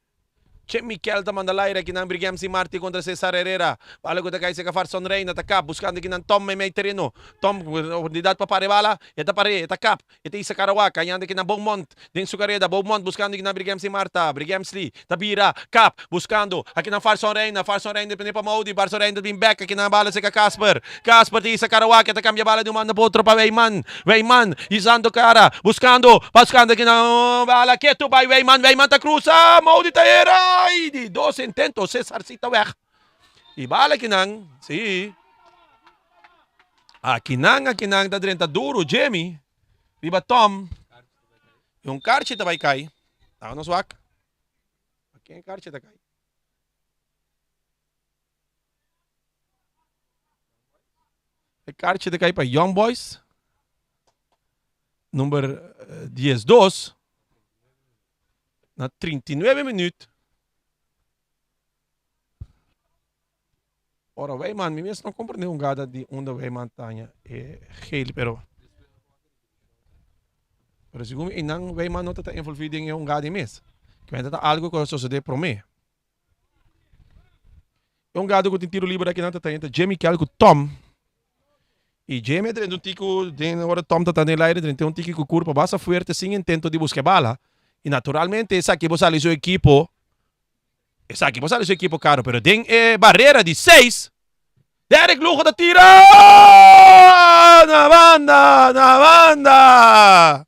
Che Mikel ta manda laire akinan Brigemsi Marti kontra Cesar Herrera. Bala ku ta kai seka Farson Reina ta kap, buskando akinan Tom meimei tereno. Tom, oportunidat pa pare bala, e ta pare, e ta kap. E ta isa Karawak, kayando aki na Beaumont den su kareda. Beaumont buskando aki na Brigemsley Marta. Brigemsley ta bira, kap, buskando aki na Farson Reina. Farson Reina ta pone pa Maudy. Farson Reina ta bin bek aki na bala serka Casper. Casper ta isa Karawak, e ta kambia bala di un banda pa otro pa Weyman. Weyman isando kara, buskando, buskando aki na bala ketu bai Weyman. Weyman ta krusa, Maudy ta era. Ay, di dos intento, Cesar si ta weg. I bala akinan, si. Akinan, akinan ta drenta duro, Jimmy. Riba Tom. I un karchi ta bai kai. Laga nos wak. Pa ken e karchi ta kai? E karchi ta kai pa Young Boys. Number 12. Na 39 minuut. Ora Wijman, mi mes no comprende hungada di unda Wijman taña e geel, pero pero segun mi einan Wijman no ta ta envolvi den e hungada ei mes. Kibenta ta algo ku a sosode prome. E hungado ku tin tiro liber akinan ta taña ta Jimmy Kell ku Tom. I Jimmy a drenta un tiki den ora Tom ta ta den el aire drenta un tiki ku kurpa basta fuerte sin intento di buska e bala. I naturalmente esaki bo sali su ekipo. Esaki por sali su ekipo karo, pero den e barera di seis, Derrick Lugo ta tira! Na banda! Na banda!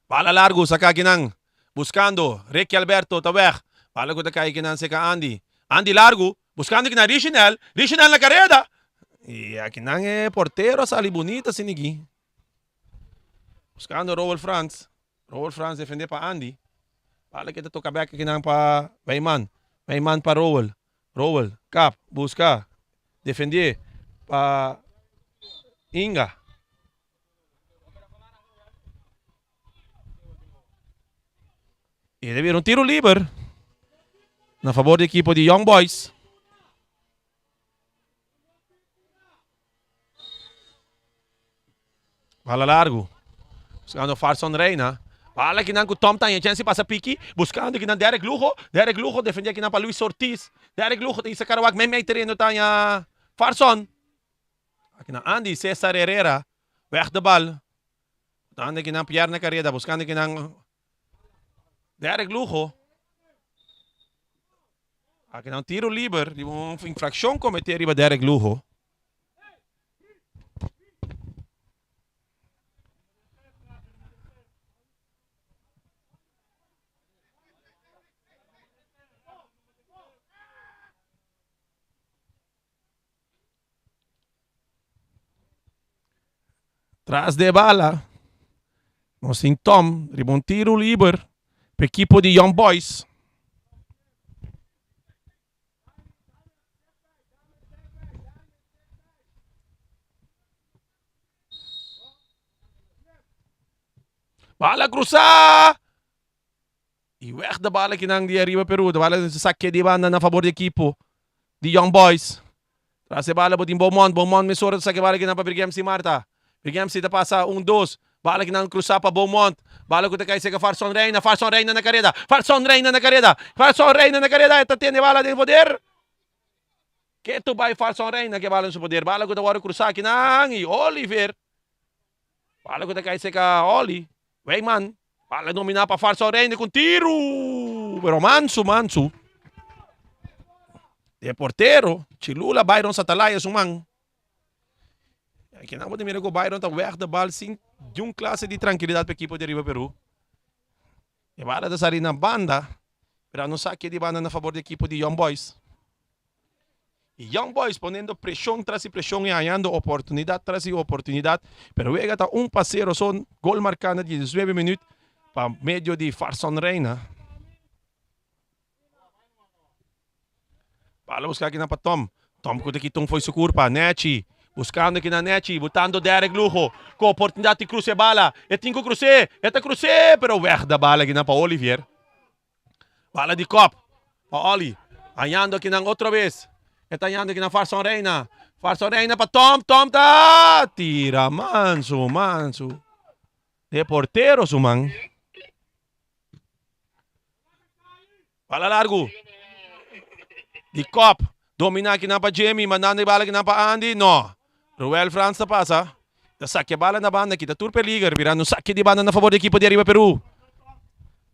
Bala largu saka akinan. Buskando Ricky Alberto ta weg. Bala ku ta kai akinan seka Andy. Andy largu. Buskando akinan Richinel. Richinel na kareda. I akinan e portero a sali bunita sinigi. Buskando Roel Frans. Roel Frans defende pa Andy. Bala ke ta toka bek akinan pa Wijman. Wijman pa Roel. Roel, kap, buska, defendé pa Inga. E ta bira un tiro liber na fabor di ekipo di Young Boys. Bala largu. Buscando Farson Reina. Bala kinan ku Tom Tanya chance pasa piki. Buscando kinan Derek Lugo. Derek Lugo defende kinan pa Luis Ortiz. Derek Lugo ta isa Karawak mei mei tereno Tanya Farson. Akinan Andy Cesar Herrera. Weg de bal. Buscando kinan Pierre na carrera. Buscando kinan Derek Lugo. Akinan tiro liber. Di un infraccion comete riba Derek Lugo. Tras de bala. Nos tin Tom riba un tiro liber pa ekipo di Young Boys. Bala krusa! I weg de bala kinan di ariba Peru. De bala sake di banda na fabor di ekipo di Young Boys. Tras e bala bo tin Beaumont. Beaumont mesora ta sake bala kinan pa Brigemsi Marta. Brigemsi ta pasa un dos. Bala kinan krusa pa Beaumont. Bala ku ta kai seka Farson Reina. Farson Reina na kareda. Farson Reina na kareda. Farson Reina na kareda. E ta tene bala den poder. Ketu bai Farson Reina ke bala den su poder. Bala ku ta wòrdu krusa kinan i Oliver. Bala ku ta kai seka Oli. Wijman. Bala domina pa Farson Reina ku tiru. Pero mansu mansu. De portero. Chilula Byron Satalaya su man. Aki nan bo ta mira ku Byron ta weg de bal sin di un klase di trankilidat pa ekipo di Ariba Peru. E bala ta sali na banda, pero no sa ke di banda na fabor di ekipo di Young Boys. E Young Boys poniendo preshon tras di preshon y hañando oportunidad tras di oportunidad, pero wega ta un pa sero so, gol marca na diesnuebe minuut pa medio di Farson Reina. Bala busca aki na pa Tom. Tom cu ta kita un fo'i su curpa. Nechi. Buscando aki na Nechi. Butando Derek Lugo. Cu oportunidad di cruza e bala. E tin cu cruze. E ta cruze. Pero weg da bala aki na pa Olivier. Bala di kop. Pa Oli. Hañando aki nan otro bes. E ta hañando aki na Farson Reina. Farson Reina pa Tom. Tom ta tira mansu, mansu. De portero su man. Bala largu. Di kop. Domina kinan pa Jimmy. Mandando e bala kinan pa Andy. No. Ruel Frans ta pasa. Ta sakia bala na banda. Kita tur peliger. Birando un sakia di banda na favor di ekipo di Ariba Peru.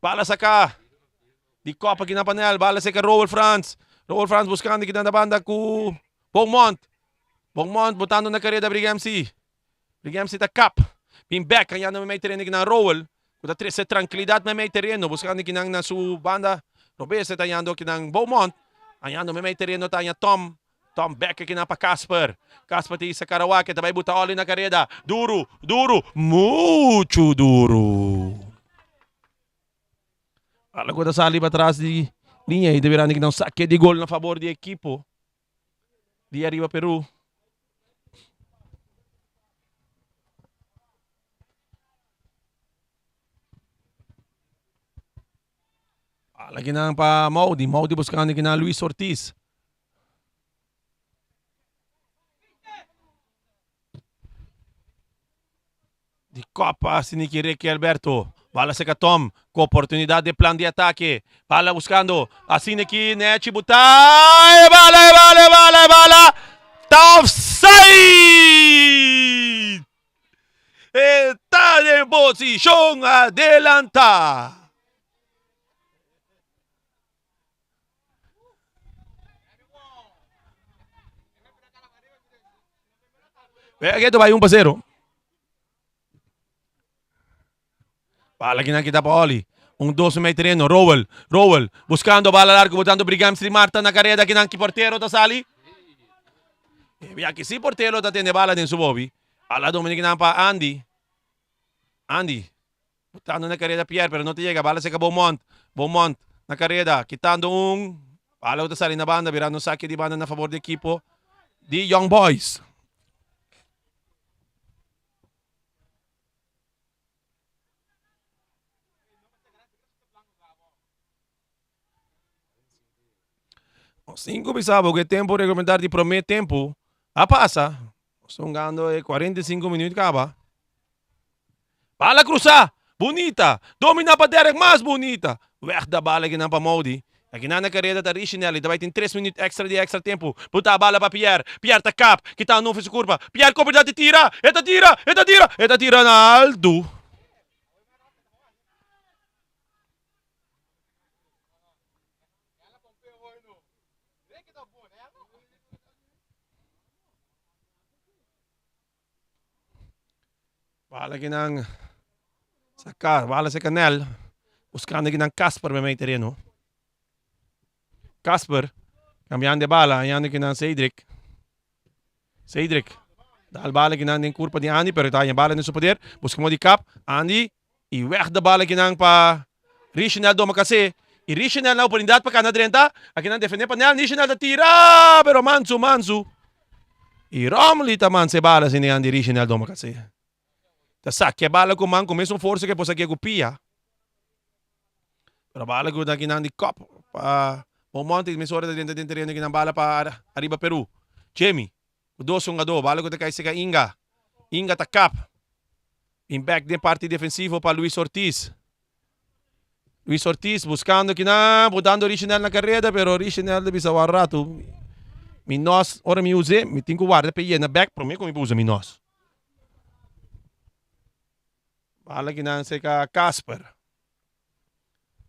Bala saka. Di kop kinan pa Nel. Bala seka Roel Frans. Roel Frans buscando kinan na banda ku Beaumont. Beaumont botando na kareda Briga MC. Big MC ta kap. Bin bek hañando meimei tereno kinan Rowell ku ta trese trankilidat meimei tereno buskando kinan na su banda robes e ta hañando kinan Beaumont hañando meimei tereno ta haña Tom Tom bek kinan pa Casper Casper ta hisa Karawak e ta bai buta oli na kareda duru duru muchu duru Bala ku ta sali patras di liña i ta birando kinan sake di gol na fabor di ekipo di ariba Peru. Bala kinan pa Maudi, Maudi buscando kinan Luis Ortiz. Di Copa Siniki Ricky Alberto. Bala seca Tom cu oportunidad de plan di atake. Bala buscando Asiniki Nechi Buta. E bala, e bala, e bala, e bala. Ta offside! E ta den posicion adelanta. Vea que bai un pa cero. Bala kinan kita pa Oli. Un dos mei terreno. Rowell. Rowell. Buscando bala largo. Botando Brigam Sri Marta na carrera. Kinan ki portero ta sali. Vea que si portero ta tene bala den su bobi. Bala Dominic kinan pa Andy. Andy. Botando na carrera Pierre, pero no ta yega. Bala seca Beaumont. Beaumont na carrera, kitando un. Bala ku ta sali na banda, birando un sake di banda na favor di ekipo di Young Boys. Sin kuminsá bo ku e tempu reglamentario di promé tempu a pasa. Nos ta hungando e 45 minuut kaba. Bala krusá! Bunita! Dominá pa Derek mas bunita! Wèg da bala akinan pa Moudy. Akinan na kareda ta Richinelli. Ta bai tin tres minuut èkstra di èkstra tempu. Buta bala pa Pierre. Pierre ta kap. Kita Anufri su kurpa. Pierre ku oportunidat di tira! E ta tira! E ta tira! E ta tira na altu. Bala kinan saca, bala se Canel. Buscando kinan Casper bij mij terreno. Casper, cambiando de bala, hallando kinan Cedric. Cedric, dal bala kinan den curpa di Andy, pero ta bala den su poder. Busca mo di cap, Andy. I weg de bal akinan pa Richenel Domakase. I Richenel na oportunidat pa kana drenta. Akinan defende pa Nel. Richenel ta tira, pero Mansu, Mansu. I Romley ta mansa e bala asina yan di Richenel Domakase. Ta sakia e bala ku man ku mesun forsa ku e por sakia ku pia. Pero bala ku ta akinan di kop pa Beaumont i mesora ta drenta den tereno akinan bala pa Ariba Peru. Jimmy ku dos hungadó, bala ku ta kai seka Inga. Inga ta kap. Bin bek den parti defensivo pa Luis Ortiz. Luis Ortiz buscando kinan, botando Richenel na careda, pero Richenel ta bisa wak rato, mi nos, ora mi us'e, mi tin cu warda pa e yena bek prome cu mi por usa mi nos. Bala kinan cerca Casper.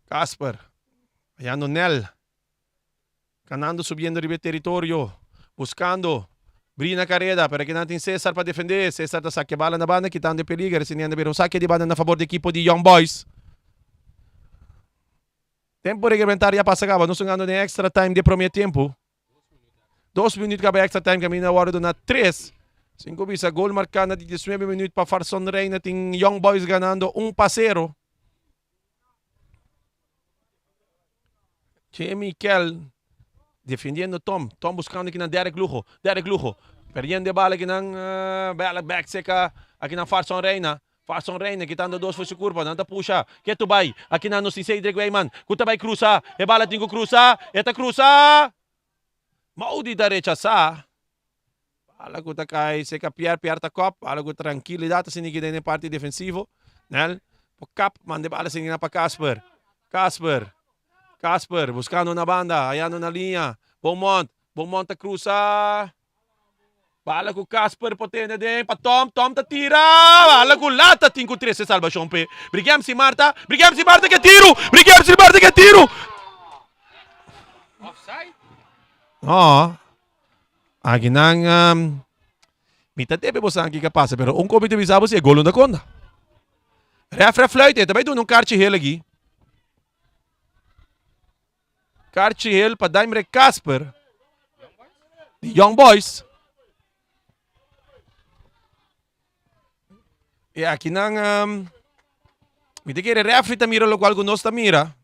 Casper, hayando Nel. Canando subiendo riba e teritorio, buscando Bri na careda, pero akinan tin Cesar pa defende. Cesar ta saca e bala na banda, kitando e peliger. Esei a bira un saque di banda na fabor di ekipo di Young Boys. Tempo reglamentario a pasa caba, nos ta gando den extra time di e prome tempo. Dos minuut caba extra time, caminda a wordo duna tres. Sin cu bisa gol marca na di diesnuebe minuut pa Farson Reina tin Young Boys ganando 1-0. Che Mikel defendiendo Tom. Tom buscando kinan Derek Lugo. Derek Lugo perdiendo e bala kinan uh, bala back seca akinan Farson Reina. Farson Reina quitando dos voor su curva. Nan ta pusha. Ketu bai. Akinan nos tin Cedric Weyman. Ku ta bai cruza. E bala tin ku cruza. E ta cruza. Maudi ta rechasa. Bala ku ta kai seka Pierre, Pierre ta kop, bala ku trankilidat ta sinti den e parti defensivo. Nel por kap, manda e bala sinti na pa Casper. Casper, Casper buskando na banda, hayando na liña. Beaumont, Beaumont ta krusa. Bala ku Casper por tene den pa Tom, Tom ta tira. Bala ku lata tin ku trese salbashon p'e. Brigemsi Marta, Brigemsi Marta ke tiru, Brigemsi Marta ke tiru. Offside? No. Akinan mi ta debe bosan kiko a pasa, pero un kos mi ta bisa bo si e gol no ta konta. Ref ref fluit e ta bai duna un karchi hel aki. Karchi hel pa Daimre Kasper di Young Boys. E akinan mi ta kere refri ta mira lokual ku nos ta mira.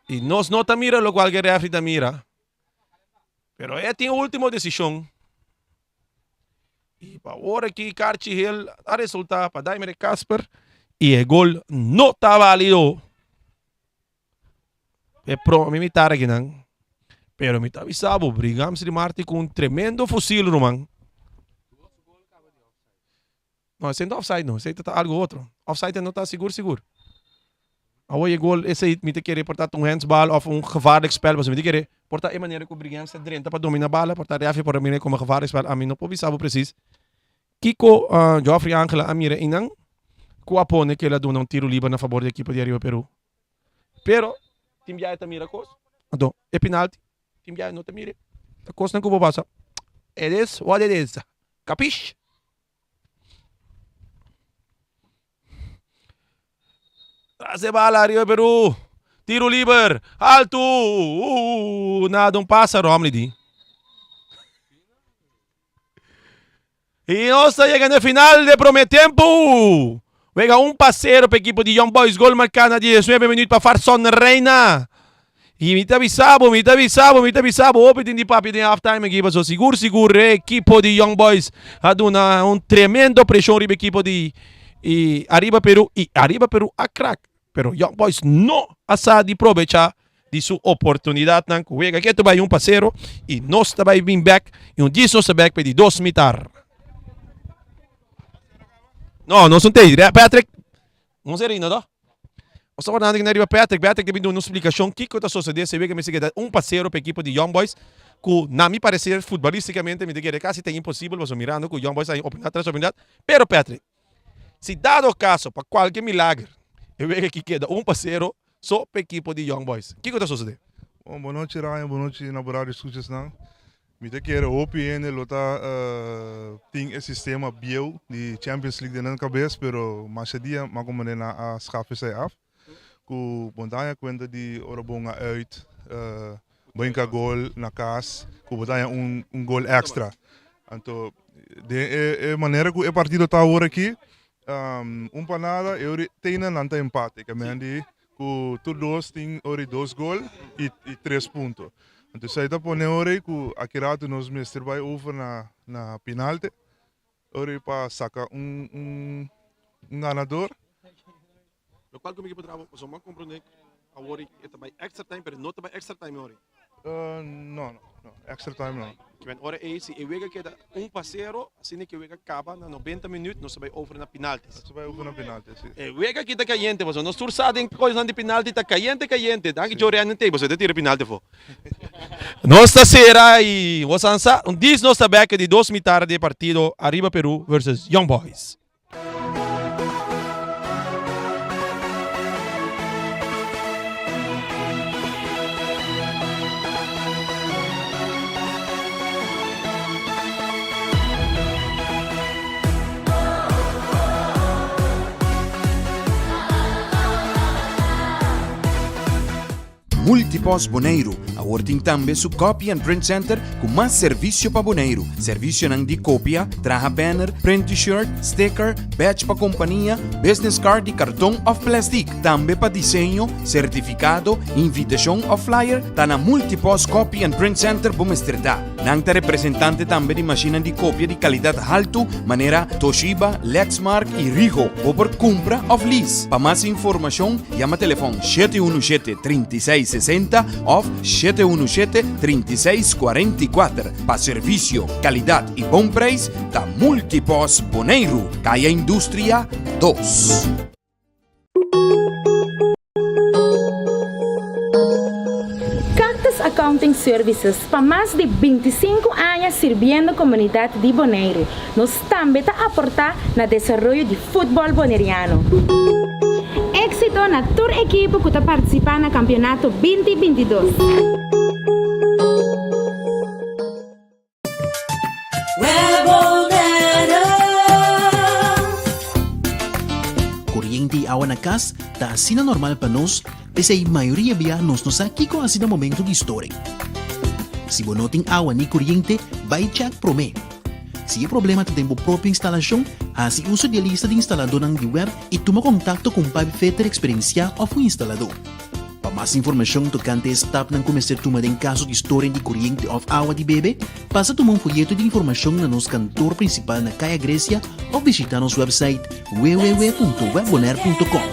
Y nos no ta mira locual que refri ta mira. Pero e tin ultimo decision. Y pa ora aki Carchi Hill a resulta pa Daimere Casper y e gol no ta valido. E pro mi mitar aki nan. Pero mi ta avisa bo, Brigham Sri Marti cu un tremendo fusil, ruman. No, esei no ta offside no, esei ta algo otro. Offside no ta sigur sigur. Awor e gol esei mi ta kere por ta un handsbal of un gevaarlijk spel, pasobra mi ta kere por ta e manera ku Brigance ta drenta pa domina bala, por ta refi por a mira komo gevaarlijk spel. Ami no por bisa bo presis kiko Geoffrey Angela a mira einan ku a pone ku el a duna un tiro liber na fabor di ekipo di Ariba Peru. Pero tin biaha e ta mira kos, anto e penalti tin biaha e no ta mira. Ta kosnan ku por pasa. It is what it is. Kapish? Tras e bala ariba Peru. Tiro liber. Alto. Nada un pasa Romley di. Y nos ta yega na final de primer tempo. Wega un pa cero pa equipo di Young Boys. Gol marca na 19 minuut pa Farson Reina. Y mi ta bisa bo, mi ta bisa bo, mi ta bisa bo, hopi tin di papia den half time aki paso sigur sigur e ekipo di Young Boys a duna un tremendo preshon riba ekipo di i Ariba Peru i Ariba Peru a krak pero Young Boys no a sa di probecha di su oportunidatnan ku wega ketu bai 1-0 i nos ta bai bin bek i un djis nos ta bek pa e di dos mitar. No, nos un tei, Patrick. Nos e reina to. Nos ta wardando kinan riba Patrick. Patrick ta bin duna un splikashon kiko ta sosode se wega mester keda 1-0 pa ekipo di Young Boys ku na mi pareser futbalistikamente mi ta kere kasi ta imposibel pasobra mirando ku Young Boys a haña oportunidat tras oportunidat. Pero Patrick, si dado kaso pa kualke milager e wega aki keda 1-0 so pa ekipo di Young Boys, kiko ta sosode? Bon bonochi Ryan, bonochi na bo radio escuchasnan. Mi ta kere hopi hende lo ta tin e sistema bieu di Champions League den nan kabes, pero masha dia mas como nan a schaf esei af. Ku bo ta haña kuenta di ora bo hunga uit, bo hinka gol na kas, ku bo ta haña un gol extra. Anto den e manera ku e partido ta awor aki. Un pa nada e ori teina nan ta empate ke men di ku tur dos tin ori dos gol i i tres punto. Anto esei ta pone ori ku aki ratu nos mester bai over na na pinalte ori pa saka un un un ganador. Lokual ku mi ke por traha pasobra mi a komprende awor e ta bai extra time pero no ta bai extra time ori. No, no, no, extra time no. Kimen ora ei si e wega keda un pa sero, asina ke wega kaba na 90 minuut nos ta bai over na penaltis. Nos ta bai over na penaltis, si. E wega aki ta kayente pasobra nos tur sa den kosnan di penalti ta kayente kayente. Danki Joe Rennan tei pasobra e ta tira penalti afo. Nos ta sera i bo san sa un dis nos ta bek di dos mitar di e partido Arriba Peru versus Young Boys. Multipost Boneiru awor tin tambe su Copy and Print Center ku mas servisio pa Boneiru. Servisionan di kopia, traha banner, print T-shirt, sticker, badge pa kompania, business card di karton òf plèstik. Tambe pa diseño, sertifikado, invitashon òf flyer, ta na Multipost Copy and Print Center bo mester ta. Nan ta representante tambe di mashinnan di kopia di kalidat haltu manera Toshiba, Lexmark i Rigo. Bo por kumpra òf lease. Pa mas informashon yama telefòn 717 36 60 òf 717 36 44. Pa servisio, kalidat i bon preis ta Multipost Boneiru, Kaya Industria 2. Cactus Accounting Services pa mas di 25 aña sirbiendo komunidat di Boneiru. Nos tambe ta aportá na desaroyo di futbòl boneriano. Éksito na tur ekipo ku ta partisipá na kampionato 20 22. Koriente i awa na kas ta asina normal pa nos, p'esei mayoria bia nos no sa kiko hasi na momento di storing. Si bo no tin awa ni koriente, bai chèk promé. Si e problema ta den bo propio instalashon, hasi uso di e lista di instaladónan di wèb i tuma kontakto ku un pipefitter eksperensiá òf un instaladó. Pa mas informashon tokante e stapnan ku mester tuma den kaso di storing di koriente òf awa di bebe, pasa tuma un foyeto di informashon na nos kantor prinsipal na Kaya Grecia òf bishitá nos wèpsait www.webbonaire.com.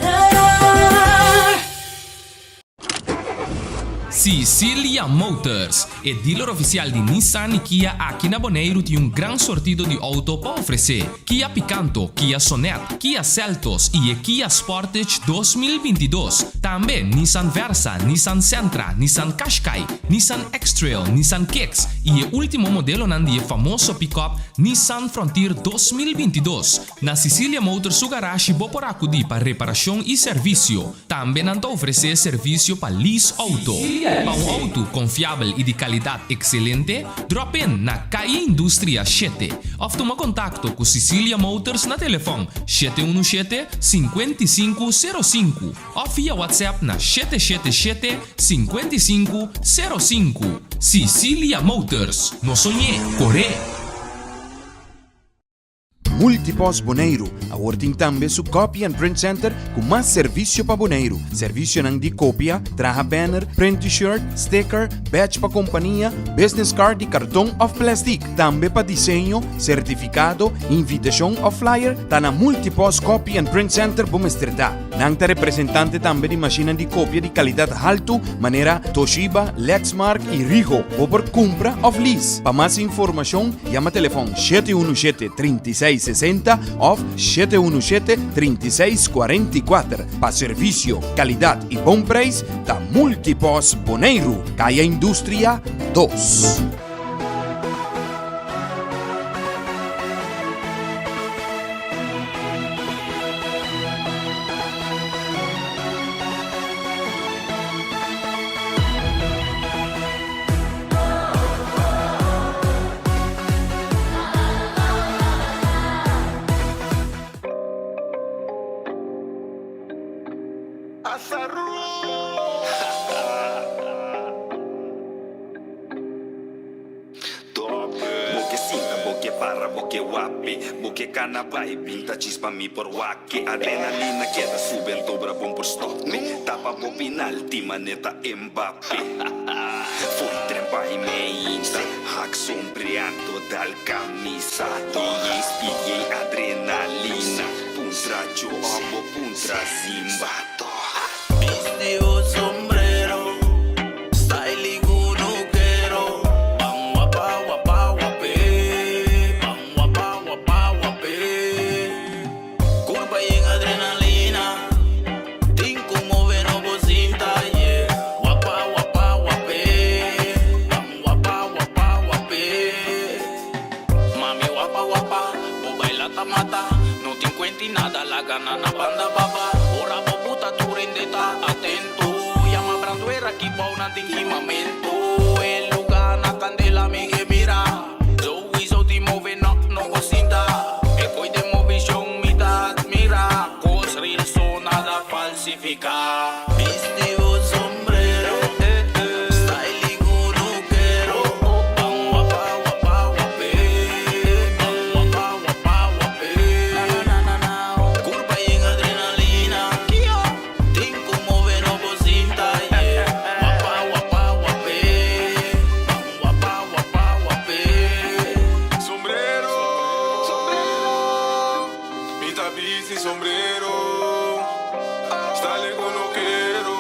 Sicilia Motors, e dealer ofisial di Nissan i Kia aki na Boneiru tin un gran sortido di outo pa ofresé. Kia Picanto, Kia Sonet, Kia Seltos i e Kia Sportage 2022. Tambe Nissan Versa, Nissan Sentra, Nissan Qashqai, Nissan X-Trail, Nissan Kicks i e último modelonan di e famoso pick-up Nissan Frontier 2022. Na Sicilia Motors su garashi bo por akudí pa reparashon i servisio. Tambe nan ta ofresé servisio pa lease outo. Pa un outo konfiabel i di kalidat ekselente, drop in na Calle Industria shete òf tuma kontakto ku Sicilia Motors na telefòn 717 55 05 òf via WhatsApp na 777 55 05. Sicilia Motors, no soñ'é, kor'é! Multipost Boneiru awor tin tambe su Copy and Print Center ku mas servisio pa Boneiru. Servisionan di kopia, traha banner, print T-shirt, sticker, badge pa kompania, business card di karton òf plèstik. Tambe pa diseño, sertifikado, invitashon òf flyer, ta na Multipost Copy and Print Center bo mester ta. Nan ta representante tambe di mashinnan di kopia di kalidat haltu manera Toshiba, Lexmark i Rigo. Bo por kumpra òf lease. Pa mas informashon yama telefòn 717 36 60 òf 717 36 44. Pa servisio, kalidat i bon preis ta Multipost Boneiru, Kaya Industria 2. Top. Bo ke sinta, bo ke para, bo ke wak. Wape, bo ke kana bai Pinta chispa mi por wak e Adrenalina keda subi anto bra bon por stop mi Tapa bo pinalti maneta Mbappe Fo'i tren bai meinta Hak sombre anto dal kamisa DJ speed yei adrenalina Puntra Joe of bo puntra Zimba Bisti bo sombrero, style i kunukero. Ban wapa wapa wap'é, ban wapa wapa wap'é. Kurpa yen adrenalina, tin ku move no bo sinta, yeah. Wapa wapa wap'é, ban wapa wapa wap'é. Mami wapa wapa, bo baila ta mata. No tin kuenta nada, laga nan na banda baba. Ora bo buta tur hende ta atento. Yama brandweer aki bou nan tin kimamentu. E lugá na kandela mi ke mira. Souiso tin move no no por sinta. E koi den movishon mi ta admira. Kos real so nada falsifiká. Bisti bo sombrero, style i kunukero. Ban wapa wapa wap'é, ban wapa wapa wap'é. Kurpa yen adrenalina, tin ku move no por sinta, yeah. Wapa wapa wap'é, ban wapa wapa wap'é. Sombrero, sombrero, mi ta bisti sombrero, style kunukero,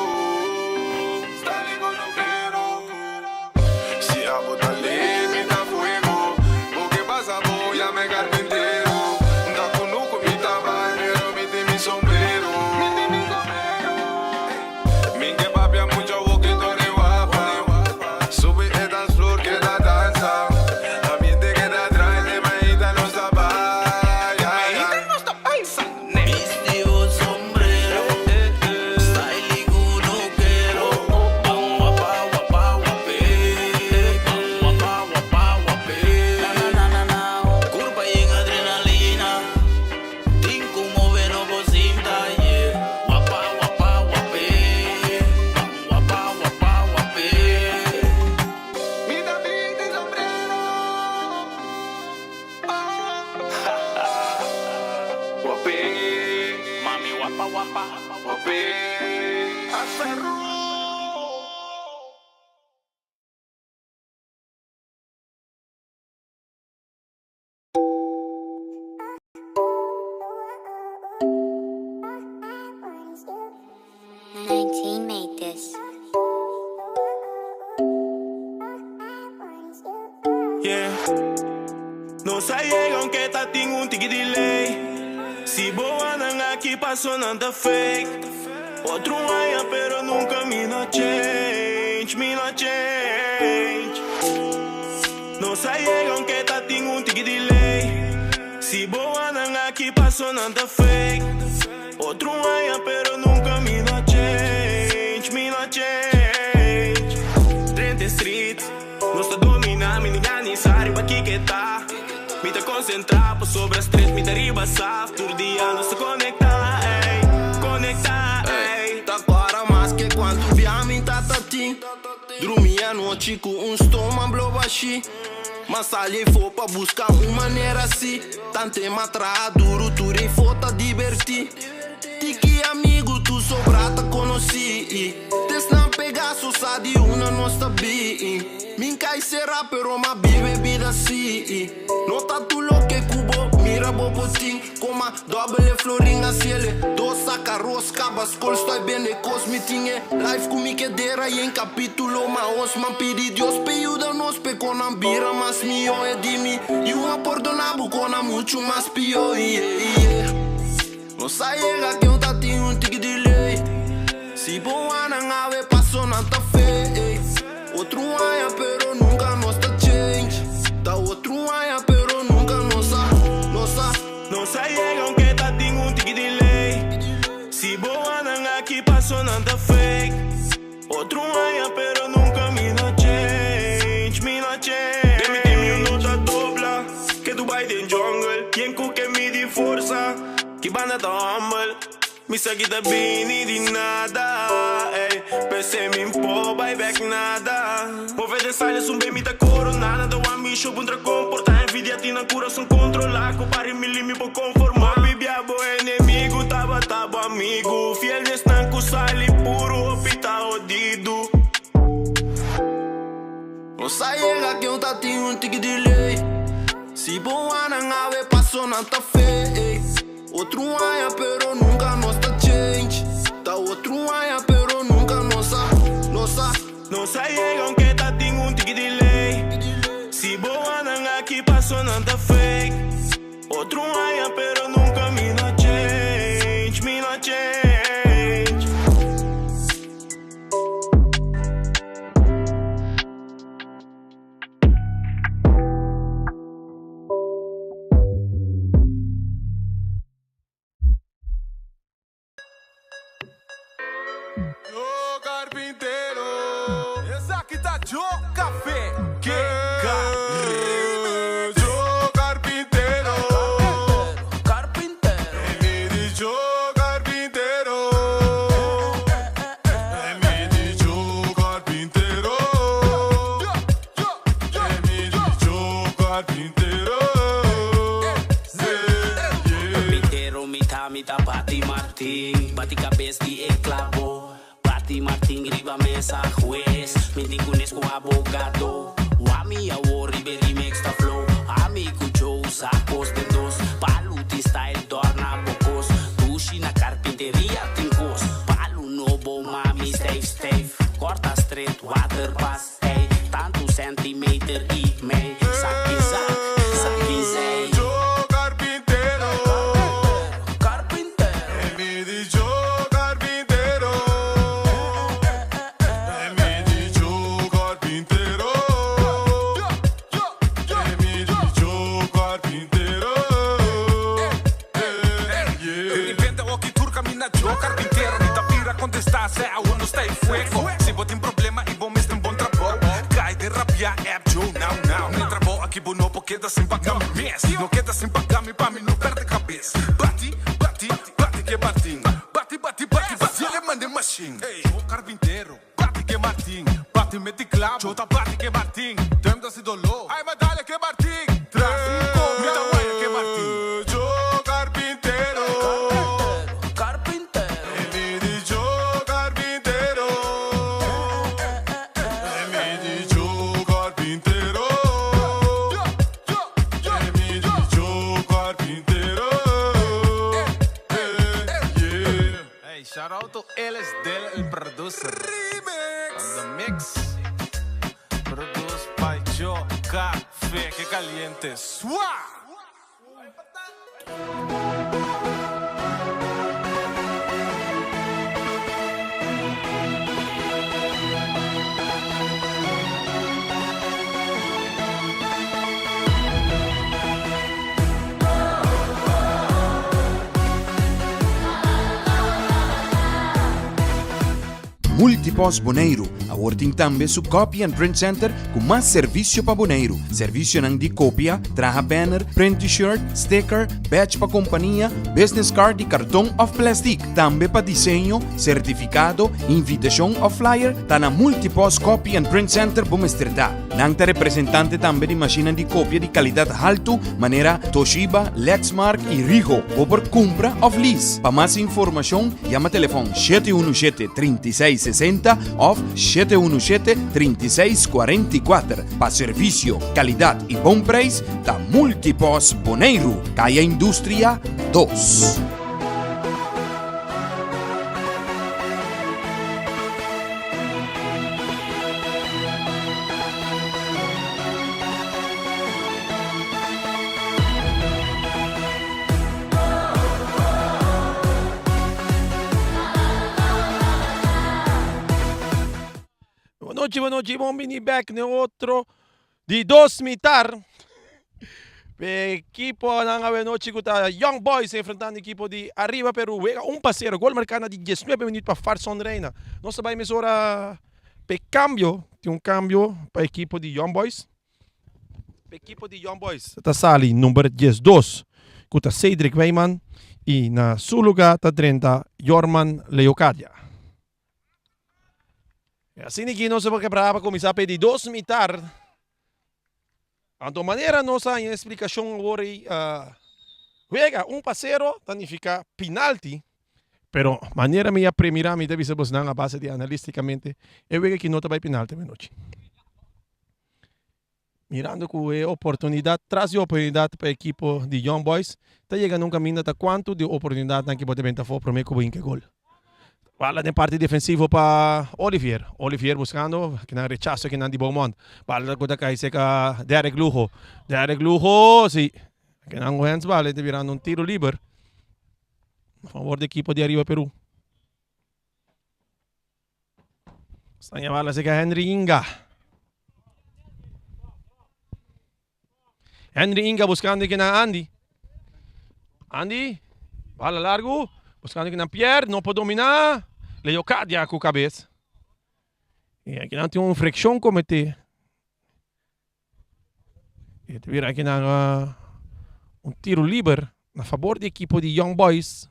style kunukero. Si abo ta lit, mi ta fuego, bo ke pasa bo yam'é karpintero. Ta kunuku mi ta bai, pero mi tin mi sombrero. Mi n' ke papia mucho bokito di wapa. Subi e dance floor, keda dansa. Ambiente keda dry, te mainta nos ta bai. Bisti bo sombrero, style i kunukero. Ban wapa wapa wap'é, ban wapa wapa wap'é. Kurpa yen adrenalina, tin ku move no por sinta, yeah. Wapa wapa wap'é, ban wapa wapa wap'é. Mi ta bisti sombrero. Wap'é, Mami wapa wapa. Wap'é. Aferro. 19 made this. Yeah. Nos a yega aunke ta tin un tiki delay. Si bo wak nan aki paso nan ta fake. Otro aña pero nunka mi no change, mi no change. Nos a yega aunke ta tin un tiki delay. Si bo wak nan aki paso nan ta fake. Otro aña pero nunka mi no change, mi no change. Drenta street, nos ta dominá, mi organisá, riba ki ta. Mi ta konsentrá, pa sobra stress, mi ta riba saf. Tur dia nos ta konektá, ey, konektá, ey. Ta kòrda mas ku kuantu bia mi tata tin. Drumi anochi ku un stoma blo bashi. Mas sali fo pa buska un manera asina. Tantu m'a traha duru, tur fo ta divertí. Tiki amigu, tur sobrá ta konosí. Desnan Pegaso sa di unda nos ta bin. Mi n' kai sera, pero m'a biba bida asina. No ta tur loke ku bo, mira bo por tin. Koma dobbel florin asiele. Dos saka rosca, baskol stoi bene kos mi tin e. Life ku mi ke dera i en kapítulo ma os man pidi Dios pe yuda nos pe kon a bira mas mihó e di mi. I un pordoná bo kon a muchu mas pió yeah. Nos a yega ku ta tin un tiki delay. Si bo wak nan awe paso nan ta fake. Otro aña pero nunka nos ta change. Ta otro aña pero nunka nos a, nos a. Nos a yega aunke ta tin un tiki delay. Si bo wak nan aki paso nan ta fake. Otro aña pero nunka mi no change, mi no change. Den mi team mi no ta dobla, ku Dubai den jungle. Ken ku ke midi forsa, ki banda ta humble. Mi sa kita bini di nada, ey. P'esei mi n' por bai back nada. Move den silence, un mi ta corona. Nada wan mi show puntra komportá. Envidia. ya tin nan kurason kontrolá ku pari mi limi por konformá. Hopi bia bo enemigu tabata bo amigu, fiel di esnan ku sali puru hopi ta hodidu. Nos a yega ke un ta tin un tiki delay. Si bo wak awe paso nan ta fake. Otro aña pero nunca nos ta change. Ta otro aña pero nunca nos a, nos a. Nos a yega aunke ta tin un tiki delay. Si bo wak aki paso nan ta fake. Otro aña pero nunca mi no change, mi no change. Yo carpintero. Esaki ta Joe Café. Ke Joe carpintero. Carpintero. Mi di Joe carpintero. Mi di Joe carpintero. Mi di Joe carpintero. Carpintero, mi ta, mi ta bati martin. Bati kabes di e klabo. Bati martin riba mesa hues. Mi di kunes ku abogado. Wami awo ribe remix ta flow. Ami ku Joe sacos de dos. Palu tin style dorna bocos. Dushi na carpinteria tin kos. Palu nobo mami stijf stijf. Korta street waterpas. Hey, tantu centimeter i mei. Saki zak, saki zei. Joe carpintero. Carpintero. Mi di Joe carpintero. Mi di Joe carpintero. Mi di Joe carpintero. De repente aki tur kaminda Joe Carpintero. Mi ta bira kontestá, se aún no está en fuego. Si bo tin problema i bo mester un bon trabou, kai den rabia app Joe now now. Mi trabou aki bo no por keda sin paga mi mes. No keda sin paga mi pa mi no pèrdè kabes. Bati, bati, bati ku Martin. Bati, bati, bati, bati e mande machine. Joe Carpintero, bati ku Martin. Bati mete klabo, Joe ta bati ku Martin. Tem da si doló. Ai, mas dale ku Martin. Tráfiko, mi ta waya ku Martin. Joe carpintero. Carpintero. Mi di Joe carpintero. Mi di Joe carpintero. Mi di Joe carpintero. Yeah. Hey, shout out to Ellis Del, el producer. Remix. On the mix. Produced by Joe Café. Que caliente. Sua! Multipos Boneiru. Awor tin tambe su Copy and Print Center ku mas servisio pa Boneiru. Servisionan di kopia, traha banner, print t-shirt, sticker, badge pa kompania, business card di karton òf plastic. Tambe pa diseño, sertifikado, invitashon òf flyer, ta na Multipos Copy and Print Center bo mester ta. Nan ta representante tambe di mashinan di kopia di kalidat haltu manera Toshiba, Lexmark i Ricoh. Bo por kumpra òf lease. Pa mas informashon, yama telefòn 717 3660 òf 717 3644. Pa servisio, kalidat i bon preis, ta Multipos Boneiru, Kaya Industria 2. Bon nochi, bon nochi, bon bini back na otro di dos mitar. Ekipo nan awe nochi ku ta Young Boys enfrentando ekipo di Arriba Peru. Wega 1-0, gol marká na di 19 minüt pa Farson Reina. Nos ta bai mesora p'e kambio, tin un kambio pa ekipo di Young Boys. P'e ekipo di Young Boys ta sali number 12 ku ta Cedric Wijman i na su lugá ta drenta Jorman Leocadia. Asina aki nos a por prepará pa kuminsá p'e di dos mitar. Anto manera nos a haña e splikashon awor ei, wega un pa sero ta nifiká pinalti, pero manera mi a premirá mi ta bisa bosnan a base di analistikamente e wega aki no ta bai pinalti awe nochi. Mirando ku e oportunidat tras di oportunidat pa e ekipo di Young Boys ta yega na un kaminda ta kuantu di oportunidatnan ki bo ta benta afó promé ku bo hinka e gol. Bala den parti defensivo pa Olivier. Olivier buscando kinan rechazo kinan di Beaumont. Bala cu ta cay cerca Derek Lugo. Derek Lugo, si. Kinan un hands bala y ta birando un tiro liber. A favor di equipo di Arriba Peru. Staña bala cerca Henry Inga. Henry Inga buscando kinan Andy. Andy, bala largo, buscando kinan Pierre, no por domina. Leocadia cu cabes. Y akinan tin un friccion comete. Y ta bira akinan un tiro liber na favor di equipo di Young Boys.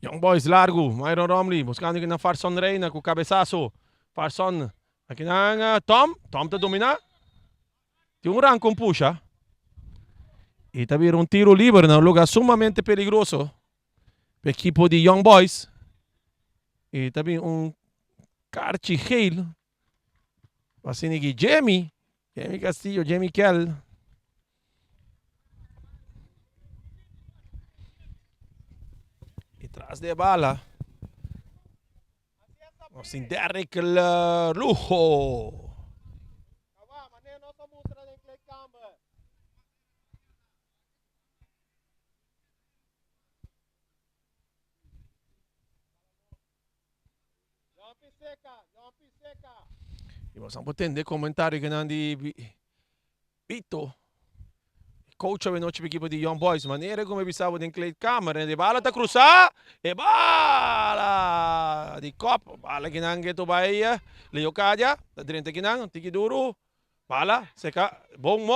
Young Boys largu, Myron Romley buscando aki na Farson Reina cu cabezazo. Farson aki nan Tom, Tom ta domina. Tin un rancon pusha. Y ta bira un tiro liber na un lugar sumamente peligroso pa equipo di Young Boys. Y ta bin un karchi geel pa asina ki Jamie, Jamie Castillo, Jamie Kell. Y tras de bala nos tin Derrick Lujo. Y boso por tende comentario que nan di Vito, coach awe nochi equipo di Young Boys. Manera como bisabo den kleedkamer. De bala ta cruza. E bala di kop. Bala que nan geto bay Leocadia. Ta drenta que nan. Tiki duro. Bala seca. Beaumont.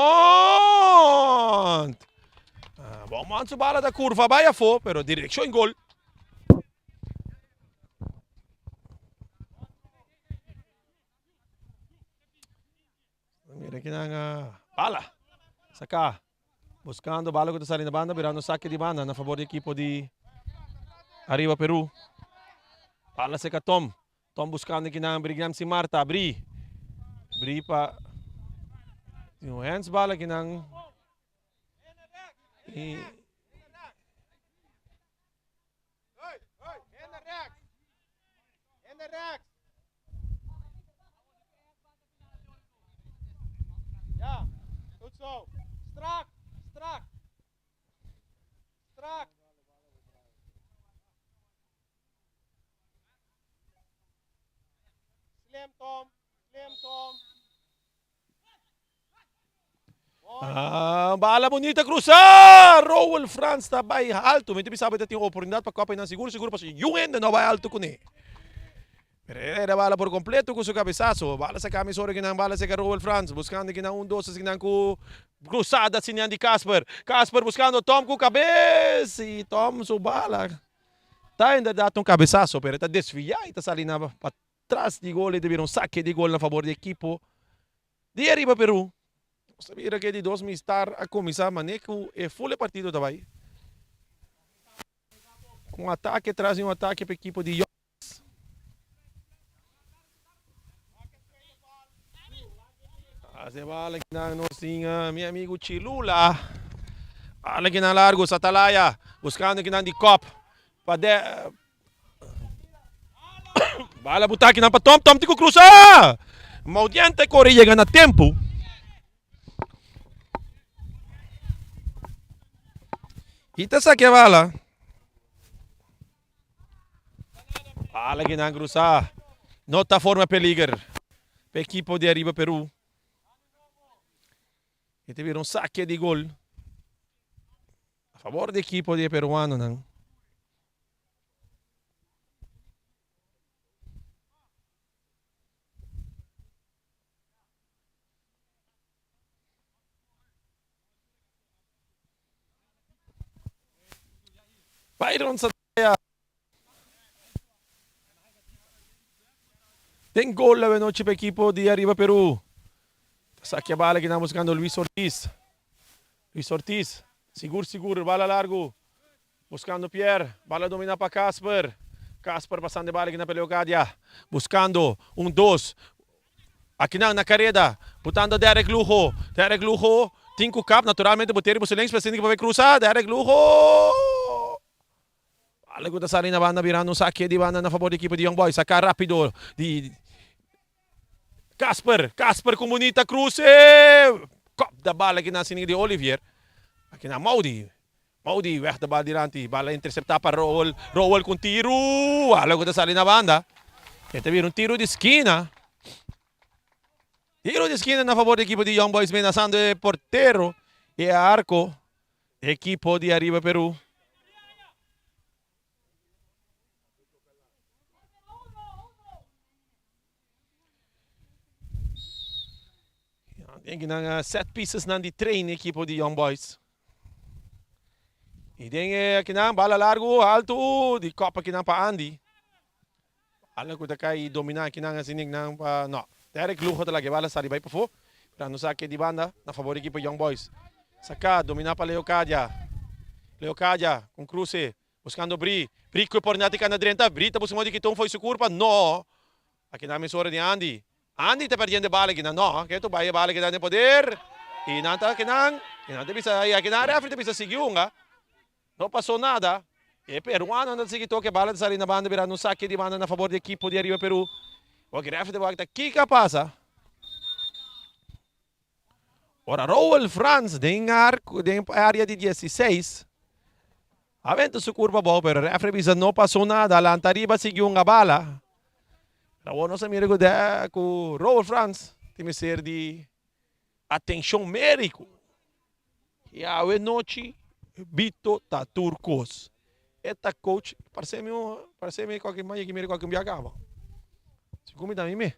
Beaumont su bala ta curva bay afo. Pero direccion gol. Mira kinan bala. Saca. Buscando bala cu ta sali na banda, birando saque di banda na favor di equipo di Arriba Peru. Bala seca Tom. Tom buscando kinan Brignam si Marta. Bri. Bri pa tin un hands bala kinan. Y Ah, bala bonita cruza! Rowel Frans ta bai alto. Mi ta bisa ta tin oportunidad pa kopa nan sigur sigur pasobra yun hende no bai alto kuné. Pero era bala por completo ku su cabezazo. Bala sa kami soro kinan bala seka Rowel Frans buscando kinan un dos kinan ku cruzada sinian di Casper. Casper buscando Tom ku cabes y Tom su bala ta inderdaad un cabezazo pero ta desvia y ta sali na pa Tras di gol e ta bira un sake di gol na fabor di ekipo di Ariba Peru. Nos ta mira ke di dos mistar a kuminsá mane ku e ful e partido ta bai. Un atake tras di un atake pa ekipo di Young's. Tras di e bala kinan nos tin mi amigu Chilula. Bala kinan largu Satalaya buskando kinan di kop pa de. Bala butaki nan pa Tom, Tom tin ku krusa! Maudiente kore yega na tempu. Ita sakia bala. Bala ki nan krusa. No ta forma peliger pa ekipo di Ariba Peru. E ta bira un sake di gol. A favor di ekipo di e peruanonan. Byron Sataya. Den gol awe nochi pa ekipo di Ariba Peru. Ta sakia bala kinan buskando Luis Ortiz. Luis Ortiz, sigur sigur, bala largu. Buskando Pierre, bala domina pa Casper. Casper pasando e bala kinan pa Leocadia. Buskando un dos. Akinan na kareda, butando Derek Lugo. Derek Lugo tin ku kap, naturalmente bo teri bo su links, pero sinti ku bo bai krusa. Derek Lugo! Bala ku ta sali na banda birando un sake di banda na fabor di ekipo di Young Boys. Saka rapido di Casper. Casper ku bunita kruse. Kop da bala akinan sinti di Olivier. Akinan Maudi. Maudi weg da bal dilanti. Bala intersepta pa Rowell. Rowell ku un tiru. Bala ku ta sali na banda. E ta bira un tiru di skina. Tiru di skina na fabor di ekipo di Young Boys menasando e portero i e arko di ekipo di Ariba Peru. Den nan set pieces nan di train ekipo di Young Boys. Y den e akinan bala largo alto di kop akinan pa Andy. Bala ku ta kai domina akinan asinik nan pa no. Derek Lugo ta laga e bala sali bai pafó. Pero no sa ke di banda na fabor di ekipo Young Boys. Saka domina pa Leocadia. Leocadia con cruce buscando Bri. Bri ku e oportunidad di kanda drenta. Bri ta busca modo di kita un fo'i su curpa. No. Akinan mesora di Andy. Andy ta perdiendo e bala kinan no ke tu bai e bala kinan den poder y nan ta kinan y nan ta bisa y akinan refri ta bisa sigui hunga no paso nada e peruano nan ta sigui toke bala ta sali na banda bira un sake di banda na fabor di ekipo di Ariba Peru oke refri ta wak ta kiko a pasa ora Rowel Frans den arco den area di 16 a benta su curpa abou pero refri bisa no paso nada lanta ariba sigui hunga bala. Awor nos a mira ku de ku Robert Frans tin mester di atenshon médiko. I awe nochi Vito ta tur kos. E ta coach, parse mi un, parse mi kualke maya ki mira kualke un bia kaba. Segun mi ta mi me.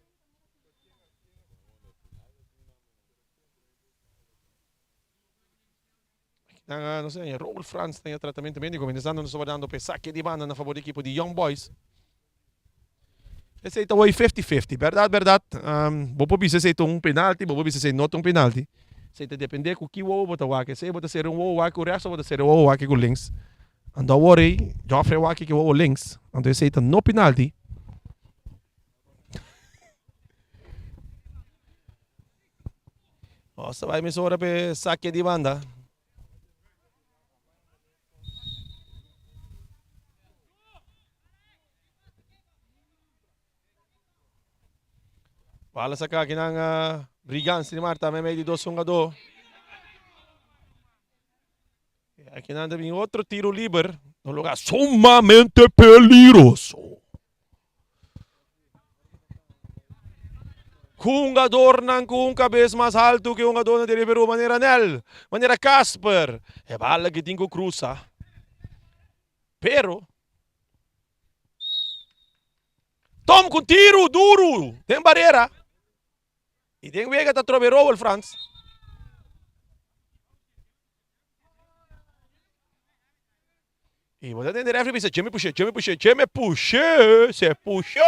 Nan no sé, Robert Frans ta den tratamiento médico. Mientras tanto nos ta wardando pa e sake di banda na favor di ekipo di Young Boys. Esei ta woi 50-50. Berdad, berdad, um, bo por bisa esei ta un penalti, bo por bisa esei no ta un penalti. Esei ta depende ku ki wowo bo ta wak. Esei bo ta sera un wowo wak ku rechts of bo ta sera un wowo wak ku links. Anto awor ei, Geoffrey a wak ki wowo links. Anto esei ta no penalti. Nos ta bai mesora p'e sake di banda. Bala saka akinan Brigans di Marta meimei di dos hungadó. Akinan ta bin otro tiro liber, un lugar sumamente peligroso. Hungadornan ku un kabes mas haltu ku e hungadornan di Riberu manera Nel, manera Casper. E bala ki tin ku krusa. Pero Tom ku tiru duru den barera. I den wega ta trobe Rowel Frans. Y bo ta tende refri bisa, Jimmy push'é, Jimmy push'é, Jimmy push'é, se pushó.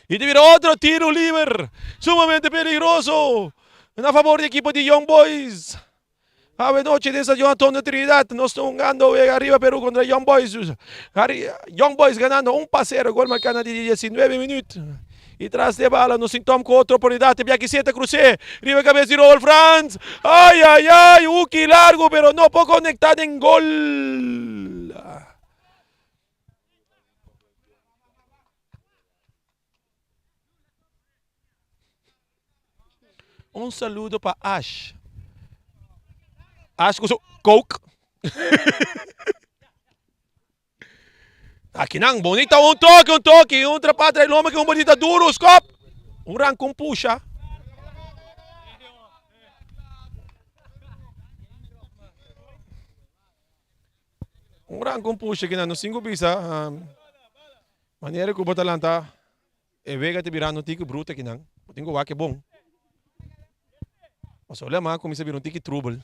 Y ta bira otro tiro liber, sumamente peligroso, na favor di ekipo di Young Boys. Awe nochi den Stadion Antonio Trinidad, nos ta hungando wega Arriba Peru contra Young Boys. Young Boys ganando 1-0, gol marca na di 19 minuut. Y tras di e bala nos tin Tom cu otro oportunidad. E biaki seta cruce riba e cabes di Roel Frans. Ay, ay, ay, hoekie largo pero no por conecta den gol. Un saludo pa Ash. Ash cu su coke. Akinan bonita un toque, un toque, un trapá trae loma que un bonita duro, skop. Un ranca, un pusha. Un ranca, un pusha kinan no singu bisa. Um, manera ku bo ta lanta e wega te birando un tiki bruto kinan. Bo tin ku wak e bon. Pasobra lema kuminsa bira un tiki trubel.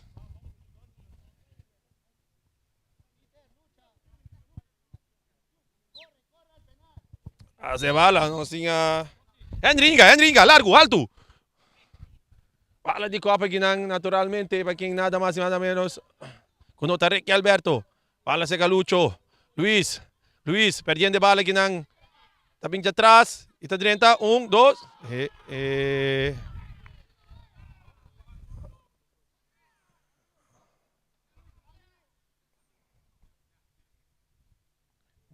Hace bala, nos tin a Henry Inga, Henry Inga, largu, altu. Bala di kopa kinan naturalmente pa kin nada mas y nada menos ku no ta Ricky Alberto. Bala seka Lucho, Luis, Luis perdiendo e bala kinan ta bin atras y ta drenta un, dos, e, e.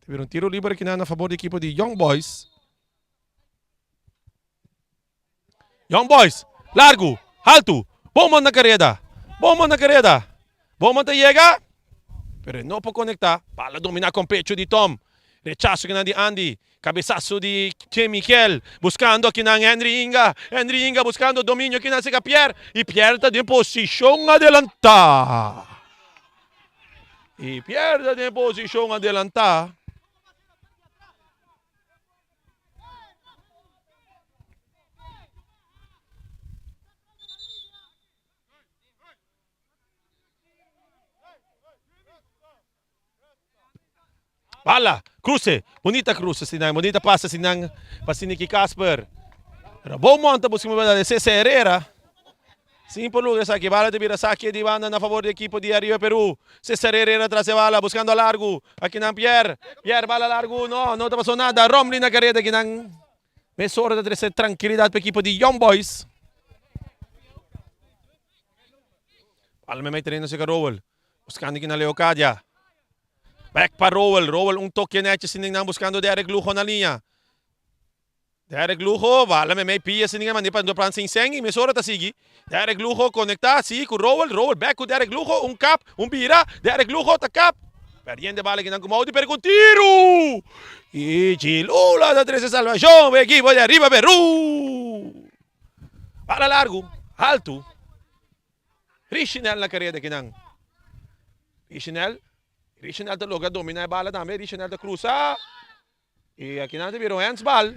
Ta bira un tiro liber akinan na fabor di ekipo di Young Boys. Young Boys, largu, haltu, Bowman na kareda, Bowman na kareda, Bowman ta yega, pero e no por konektá. Bala dominá kon pechu di Tom, rechaso kinan di Andy, kabesaso di Che Michiel, buskando akinan Henry Inga, Henry Inga buskando dominio kinan seka Pierre, i Pierre ta den posishon adelantá. I Pierre ta den posishon adelantá. Bala, cruce, bonita cruce sinan, bonita pase sinan pa Siniki Casper. Pero Beaumont ta busca mi de Cesar Herrera. Sin por logra esaki, bala ta bira saki di banda na favor di ekipo di Arriba Peru. Cesar Herrera tras e bala, buscando a largu. Akinan Pierre, Pierre bala largu, no, no ta pasó nada. Romley na careda akinan. Mesora ta trece tranquilidad pa ekipo di Young Boys. Bala mei mei tereno cerca Rowell. Buscando akinan Leocadia. Back pa Rowell, Rowell un toque nechi sin nan buscando Derek Lujo na liña. Derek Lujo, bala mei mei pia sin nan manda pa plan sin sen y mesora ta sigui. Derek Lujo conecta si cu Rowell, Rowell back cu Derek Lujo, un kap, un bira, Derek Lujo ta kap. Perdiendo e bala kinan cu Maudi pero cu un tiro. Y Chilula ta trece salvacion pa e equipo di Arriba Peru. Bala largo, alto. Richinel na careda kinan. Richinel, Richinel ta logra domina e bala tambe, Richinel ta cruza. Y akinan ta bira un handsbal.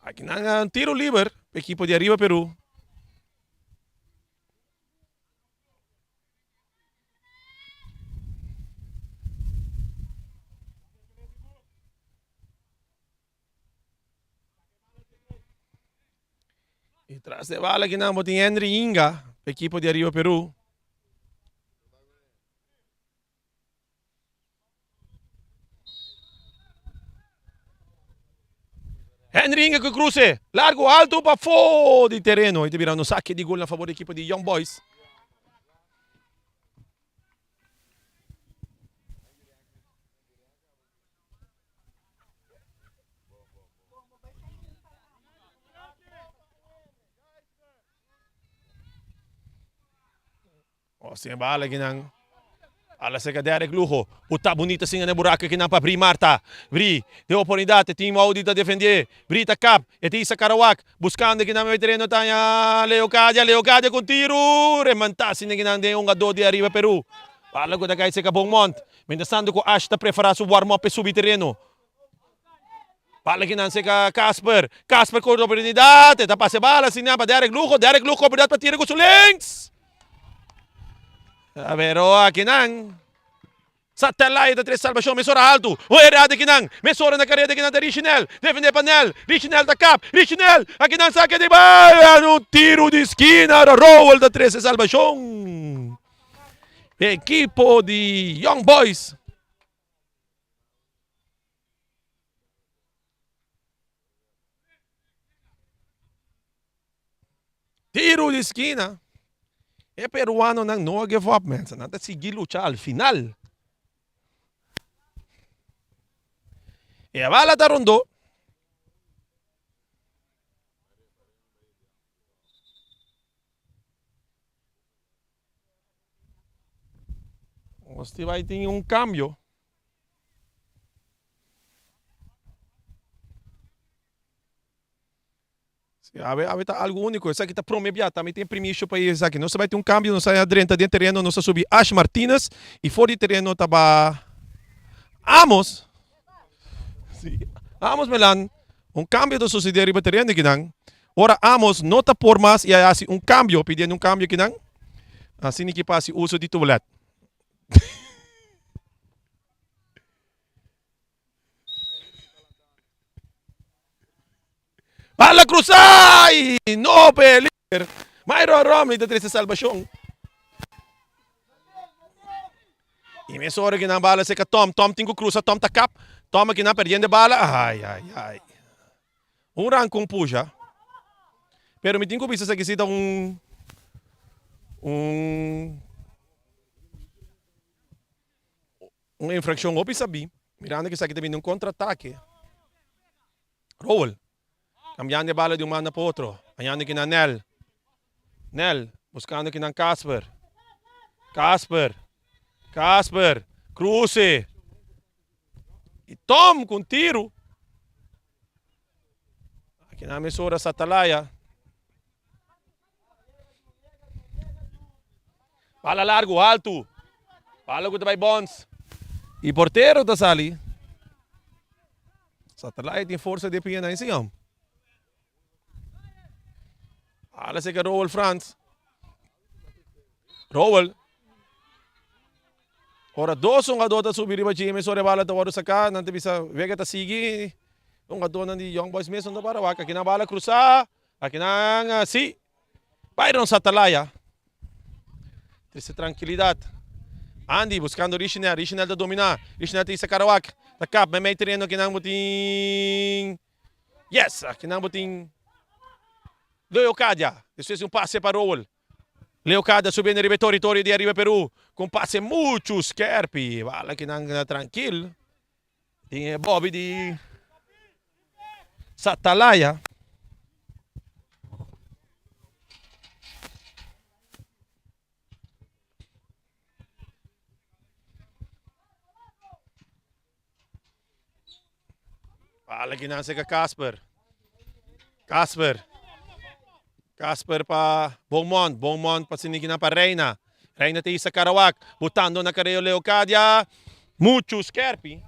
Akinan un tiro liber pa ekipo di Arriba Peru. Y tras de bala akinan bo tin Henry Inga pa ekipo di Arriba Peru. Henry Inga ku kruse largo alto pafó di tereno y ta bira un sake di gol na fabor di ekipo di Young Boys. Oh, sin bala kinan. Ala seca Derek Lujo. Puta bonita sin ane buraco kinan pa Bri Marta. Bri, de oportunidad, team Audi ta defende. Bri ta kap, e ta isa Karawak. Buscando kinan medio terreno taña Leocadia. Leocadia con tiro. Remanta sin kinan den un gado di arriba Peru. Bala ku ta kai seca Beaumont. Mientras tanto ku Ash ta prefera su warm up pe subi terreno. Bala kinan seca Casper. Casper con oportunidad. E ta pasa e bala sin pa Derek Lujo. Derek Lujo oportunidad pa tira cu su links. Pero akinan Satellite ta tres salvacion mesora alto. Un errada akinan. Mesora na careda akinan ta Richinel. Defende pa Nel. Richinel ta kap. Richinel akinan saka di bala. Un tiro di skina. Rowell ta trece salvacion. Equipo di Young Boys. Tiro di skina. E peruanonan no a give up mensen. Nan ta sigui lucha al final. E bala ta rondó. Nos bai tin un cambio. Si, awe, awe ta algo único. Esaki ta prome bia. Tambe tin primisio pa esaki. Nos ta bai tin un cambio. Nos a drenta den tereno. Nos a subi Ash Martinez. Y for di tereno ta ba Amos. Si, Amos Melan. Un cambio ta sucede riba tereno kinan. Ora Amos no ta por mas y a haci un cambio, pidiendo un cambio kinan. Asina ki pa hasi uso di toilet. Bala cruzá y no peliger. Myron Romney ta trece salvacion. Y mesora ki nan bala seca Tom. Tom tin cu cruza, Tom ta kap. Tom aki nan perdiendo bala. Ay, ay, ay. Un ranca un pusha. Pero mi tin cu bisa esaki si ta un un un infraccion hopi sabí. Mirando cu esaki ta bini un contraataque. Rowell cambiando e bala di un banda pa otro. Hañando aki nan Nel. Nel buscando aki nan Casper. Casper. Casper. Cruce. Y Tom cu un tiro. Aki nan mesora Satalaya. Bala largo, alto. Bala ku ta bai bons. Y portero ta sali. Satalaya tin forsa de pia na ese hom. Bala seka Rowell Frans. Rowell. Ora dos hungadó ta subi riba dje mesora e bala ta wòrdu saká, nan ta bisa wega ta sigui. Hungadónan di Young Boys mes no ta para wak. Aki nan bala krusá, aki nan si. Byron Satalaya trese trankilidat. Andy buskando Richinel, Richinel ta dominá, Richinel ta hisa kara wak, ta kap meimei tereno aki nan bo tin yes, aki nan bo tin Leocadia. Despues di un pase pa Rowell. Leocada subiendo riba e toritorio di Ariba Peru cu un pase mucho skerpi. Bala ki nan trankil. Tin e Bobby di Satalaya. Bala ki nan seka Casper. Casper. Casper pa Beaumont. Beaumont pa siniki nan pa Reina. Reina te isa Karawak. Botando na Careo Leocadia. Muchu skerpi.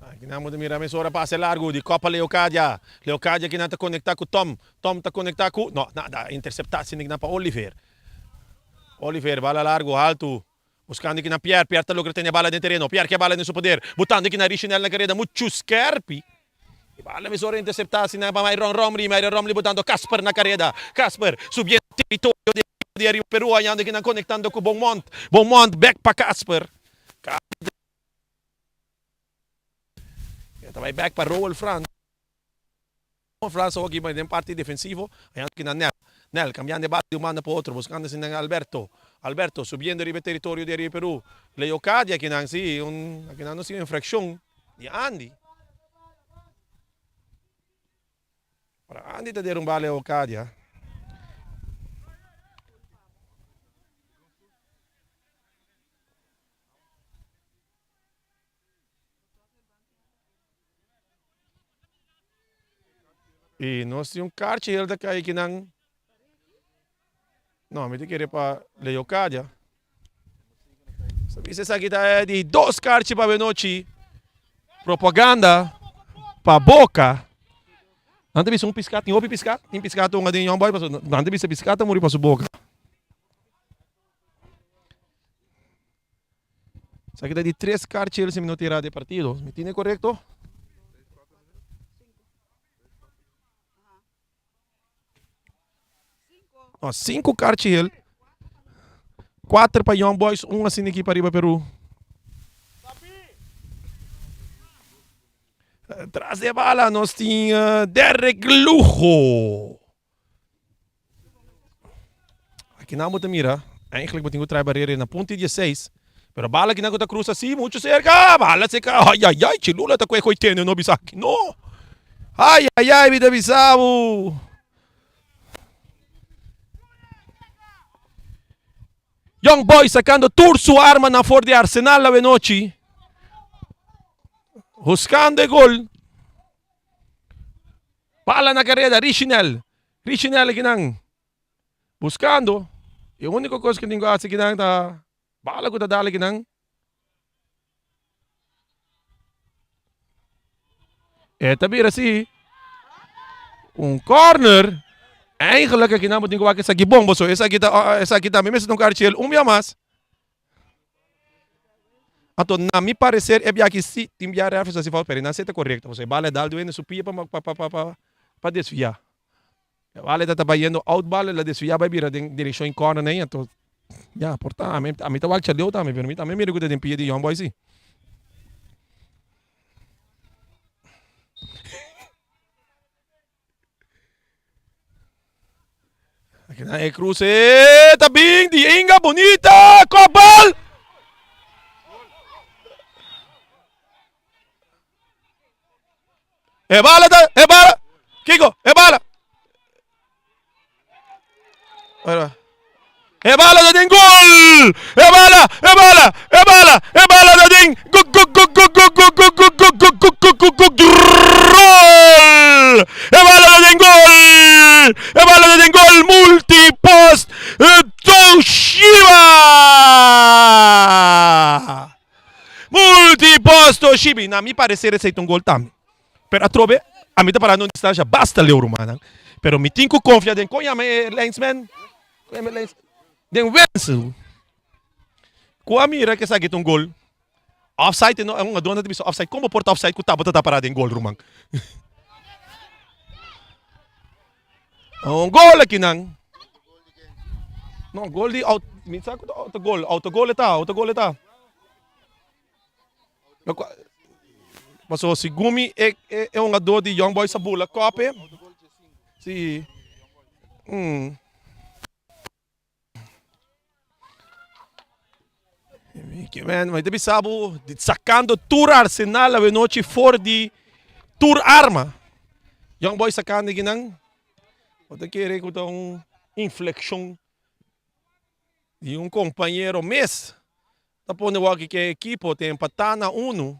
Aki nan bo ta mira mesora pase largu di Copa Leocadia. Leocadia kinan ta conecta cu Tom. Tom ta conecta cu, no, nada, intercepta sinik nan pa Oliver. Oliver bala largu haltu. Buscando aki na Pierre, Pierre ta logra tene bala den tereno, Pierre ke bala den su poder, botando aki na Richinel na careda muchu skerpi. E bala mesora intercepta asina pa Myron Romley, Myron Romley botando Casper na careda, Casper subiendo teritorio di di Ariba Peru hayando aki nan conectando cu Beaumont, Beaumont back pa Casper. Casper ta bay back pa Roel Frans. Frans awor aki den parti defensivo, hayando aki na Nel. Nel cambiando e bala di un banda pa otro, buscando asina Alberto. Alberto subiendo riba e teritorio di Ariba Peru. Leocadia akinan si, un akinan no si un infraccion di Andy. Ora Andy ta derumba Leocadia. I nos tin un karchi hel ta kai kinan. No, mi ta kere pa Leocadia. Sa bisa esaki ta di dos karchi pa benochi. Propaganda pa boka. Nan ta bisa un piská, tin hopi piská, tin piská ta hunga den Young Boy, pasobra nan ta bisa piská ta muri pa su boka. Esaki ta di tres karchel si mi no tira de partido. Mi tine korekto? No, sinku karchel. Kuater pa Young Boys, un asina aki pa riba Peru. Tras de bala nos tin Derrick Lujo. Aki nan bo ta mira, eigenlijk bo tin ku trae barera na punto di dieseis, pero bala aki nan ku ta krusa si muchu serka, bala seka, ay ay ay, Chilula ta kue koi tene no bisa aki no. Ay ay ay mi ta bisa bo. Young Boys sacando tur su armanan for di arsenal awe nochi. Buscando e gol. Bala na careda, Richinel. Richinel akinan. Buscando. E unico cos cu tin cu haci akinan ta bala cu ta dal akinan. E ta bira si un corner. Eigenlijk akinan bo tin cu wak esaki bon boso. Esaki ta esaki tambe mester ta un karchel un bia mas. Anto na mi parecer e biaha aki si tin bia referee a haci fout pero e nan si ta corecto pasobra e bala e dal duende su pia pa pa pa pa desvia. E bala ta ta bayendo out bal el a desvia bay bira den direccion e corner ney anto ya por ta ami ami ta wak chaleu tambe pero mi tambe mira cu ta den pia di Young Boys si. Akinan e cruce ta bin di Inga Bonita kopbal. E bala ta, e bala. Kiko, e bala. E bala ta den gol! E bala, e bala, e bala, e bala ta den go go go go go go go go go go go go go go gol! E bala ta den gol! E bala ta den gol! Multipost Toshiba! Multipost Toshiba! Na mi parecer esei ta un gol tambe. Pero atrobe ami ta parando un distancia basta leu rumannan. Pero mi tin cu confia den con yama e linesman? Con yama e lines? Den Wenzel. Cu a mira cu esaki ta un gol. Offside no, un adona ta bisa offside. Con bo por ta offside cu tabata ta para den gol ruman? Un gol akinan. No, gol di out, mi sa cu ta autogol, autogol e ta, autogol e ta. Paso segun mi e e hungador di Young Boys a bula kope. Si. Mm. Man, mi ta bisa bo sacando tur arsenal awenochi for di tur arma. Young Boys sacando kinan. Bo ta kere ku ta un inflexion di un compañero mes. Ta pone wak ku e ekipo ta empatá na unu.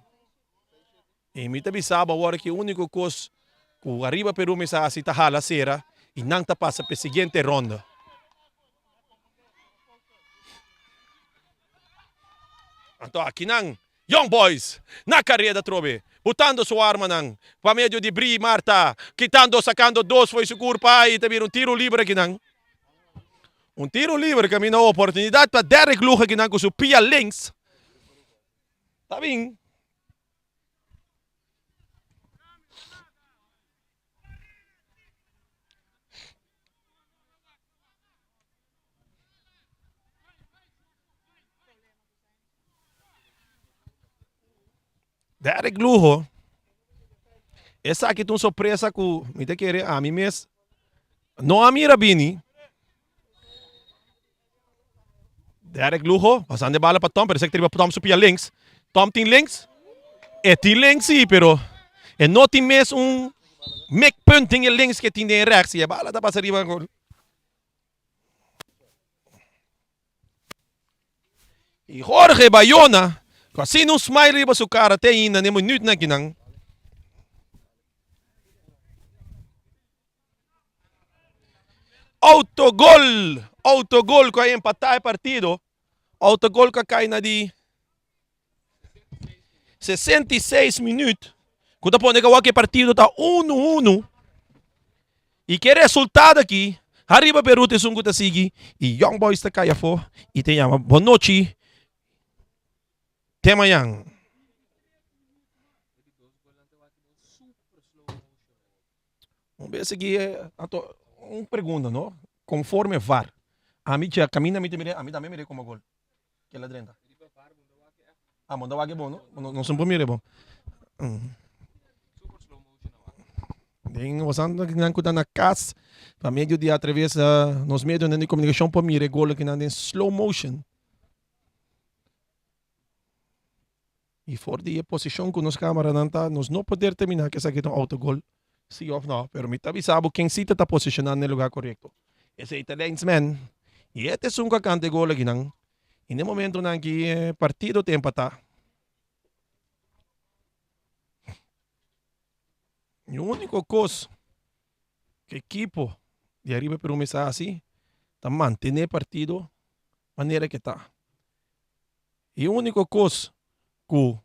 I mi ta bisa bo awor ku e úniko kos ku Ariba Peru mester hasi ta hala sera i nan ta pasa pa e siguiente ronda. Anto akinan Young Boys na kareda atrobe, botando su armanan pa medio di Bri Marta, kitando sakando dos fo'i su kurpa i ta bira un tiro liber akinan. Un tiro liber caminda oportunidad pa Derrick Luge kinan cu su pia links. Ta bin. Derrick Lugo. Esaki ta un sorpresa cu mi ta kere ami mes no a mira bini. Derrick Lugo pasando e bala pa Tom, pero esaki ta riba Tom su pia links. Tom tin links? E tin links si, pero e no tin mes un mikpunt den e links ke tin den e rechts y e bala ta pasa riba gol. Y Jorge Bayona, cu asina un smile riba su cara te ainda n'e minuutnan akinan. Autogol! Autogol cu a empata e partido. Autogol cu a cay na di 66 minuut. Cu ta pone cu awor cu e partido ta 1-1. Y cu e resultado aki, Arriba Peru ta esun cu ta sigui y Young Boys ta cay afo y ta yama bonochi te mañan. Un bes aki anto un pregunta no, conforme VAR, ami dje caminda mi ta mira, ami tambe mira como gol. Kela drenta. Ah, bo no ta wak e bon no? Nos no por mira e bon. Den bosan nan ku ta na kas, pa medio di atraves nos medionan di komunikashon por mira e gol akinan den slow motion. I for di e posishon ku nos kameranan ta, nos no por determiná ku esaki ta un autogol, si òf nò. Pero mi ta bisa bo ken si ta ta posishoná na e lugá korekto. Esei ta linesman. I e ta esun ku a kanta e gol akinan. I na e momentunan aki e partido ta empatá. E úniko kos ku ekipo di Ariba Peru mester hasi ta mantené partido manera ke ta. E úniko kos ku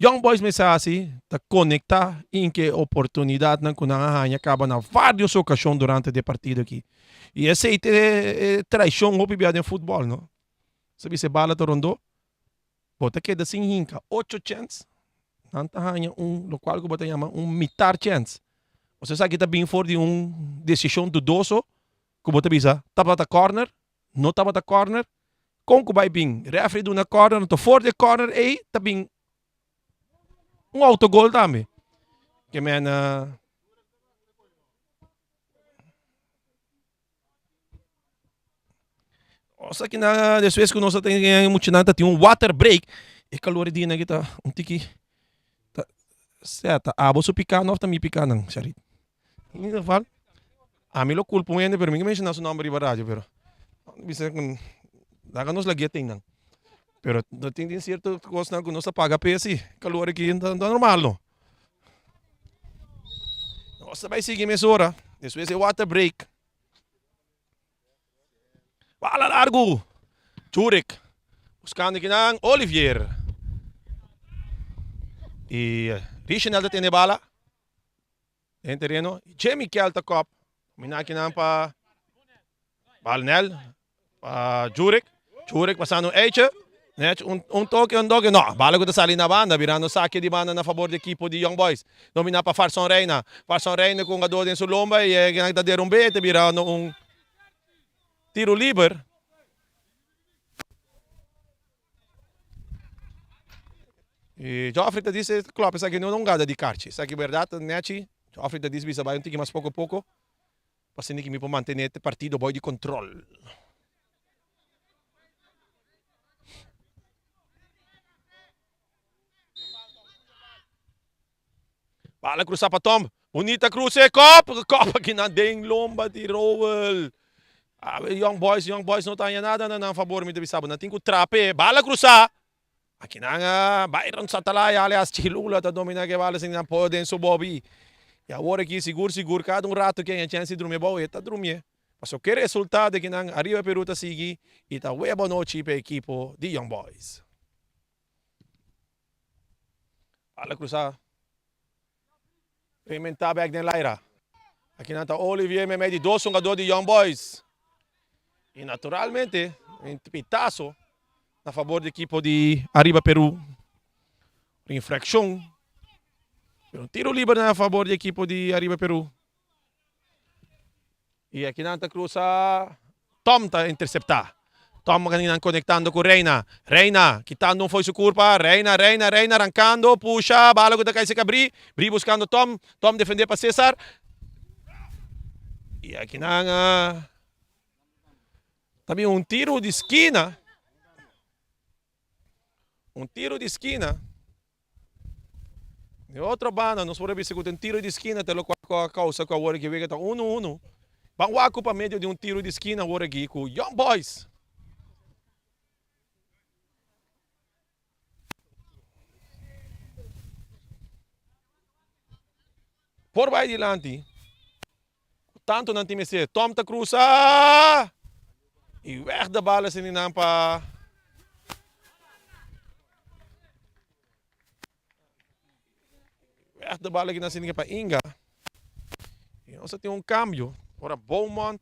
Young Boys mester hasi ta konektá inke e oportunidatnan ku nan a haña kaba na vários okashon durante di e partido aki. I esei ta e traishon hopi bia den futbòl, no? Sa bisa e bala ta rondó, bo ta keda sin hinka ocho chèns, nan ta haña un lokual ku bo ta yama un mitar chèns. Pasobra esaki ta bin for di un desishon dudoso ku bo ta bisa tabata kòrner, No tabata corner. Kon ku bai bin? Referee duna corner, anto for di e corner ei ta bin un autogol tambe. Ke men Nos aki na despues ku nos a tin muchanan ta tin un water break, e kalor di nan ta un tiki ta seta. Abo su piká no of ta mi piká nan, Sharit? In ieder geval, ami lo culpa un hende, pero mi no menciona su nomber riba radio, pero bisa cu laga nos lagu'e tin nan. Pero no tin tin cierto cosnan cu nos ta paga p'e si, calor aki no ta normal no. Nos ta bay sigui mesora, despues e water break. Bala largu, Jurek buscando kinan Olivier. Y Richenel ta tene bala. Den tereno J. Miquel ta kop. Mina akinan pa Balnel, pa Jurek. Jurek pasando un eitje. Net un, un toke, un toke. No, bala ku ta sali na banda, birando sake di banda na fabor di ekipo di Young Boys. Domina pa Farson Reina. Farson Reina ku un gador den su lomba i e ta derumbe, ta birando un tiro liber. E Joffrey ta dice, klopt, esaki no ta un gada di karchi. Esaki berdad, Nechi, Joffrey ta dice bisa bai un tiki mas poko poko, pa asina ki mi por mantene e partido bou di control. Bala cruza pa Tom. Bunita cruce. Kop! Kop aki na den lomba di Rowell. Awe Young Boys, Young Boys no ta haña nada na nan fabor mi ta bisa bo. Nan tin ku trape. Bala cruza. Aki nan Byron Satalaya alias Chilula ta domina ke bala sin nan po den su bobi. Y awor aki sigur sigur kada un rato ke haña chance di drumi abou e ta drumie. Paso ke resultado aki nan Ariba Peru ta sigui y ta webo anochi pa e ekipo di Young Boys. Bala cruza. Rementa bek den laira. Aki nan ta Olivier meimei di dos hungador di Young Boys. Y naturalmente un pitazo na favor di equipo di Arriba Peru. Infraccion. Pero un tiro liber na favor di equipo di Arriba Peru. Y aki nan ta cruza. Tom ta intercepta. Tom nan conectando cu Reina. Reina kitando un fo'i su curpa. Reina, Reina, Reina rancando. Pusha. Bala cu ta cay cerca Bri. Bri buscando Tom. Tom defende pa Cesar. Y aki nan ta bin un tiro di skina. Un tiro di skina. Di otro banda nos por a bisa ku ta un tiro di skina ta lokual ku a kousa ku awor aki wega ta unu unu. Ban wak ku pa medio di un tiro di skina awor aki ku Young Boys. Por bai dilanti. Ku tantu nan tin mester. Tom ta krusa i wèg de bal asina nan pa wèg de bal aki nan asina pa Inga. I nos a tin un kambio ora Beaumont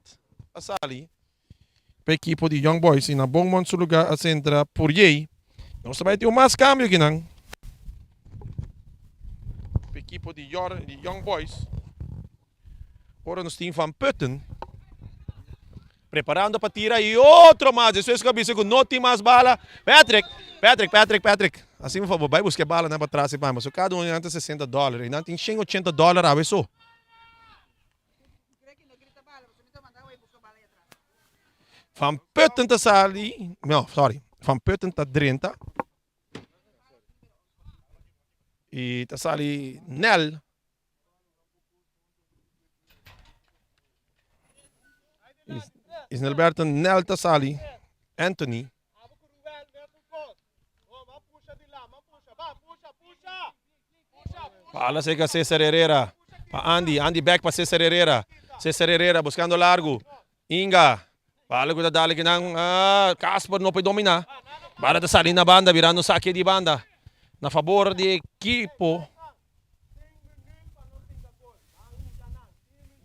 a sali pa ekipo di Young Boys i na Beaumont su lugar a sentra Pourier. Nos ta bai tin un mas kambio aki nan pa ekipo di Young Boys. Ora nos tin Van Putten preparando pa tira y otro mas. Despues cu a bisa cu no tin mas bala. Patrick, Patrick, Patrick, Patrick. Así por favor, bay busca e bala nan pa tras y pa mi. So cada uno nan ta 60 dollar y nan tin 180 dollar awe so. Van Putten ta sali, no, sorry. Van Putten ta drenta. Y ta sali Nel. Isnelberto Nel ta sali. Anthony. Bala seca Cesar Herrera. Pa Andy, Andy bek pa Cesar Herrera. Cesar Herrera buscando largo. Inga. Bala cu ta dale kinan. Ah, Casper no por domina. Bala ta sali na banda, birando sake di banda. Na fabor di equipo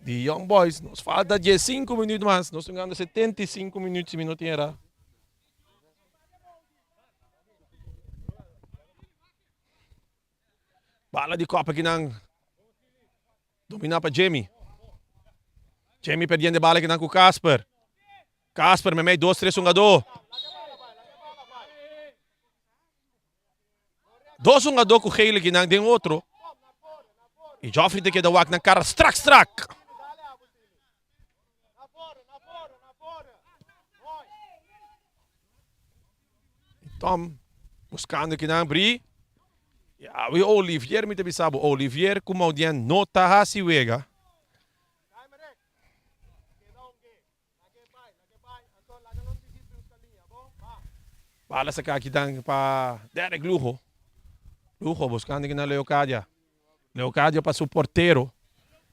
di Young Boys. Nos falta 15 minuut mas. Nos ta gana 75 minuut si mi no tin era. Bala di kopa kinan domina pa Jimmy. Jimmy perdiendo bala kinan ku Casper. Casper memei dos tres hungadó. Dos hungadó ku gele kinan den otro. I Joffrey ta keda wak nan kara strak strak. Tom buscando kinan bri. Ya we Olivier mi ta bisa bo Olivier ku Maudien no ta hasi wega. Bala saka kinan pa Derek Lugo. Lugo buscando kinan Leocadia. Leocadio pa su portero.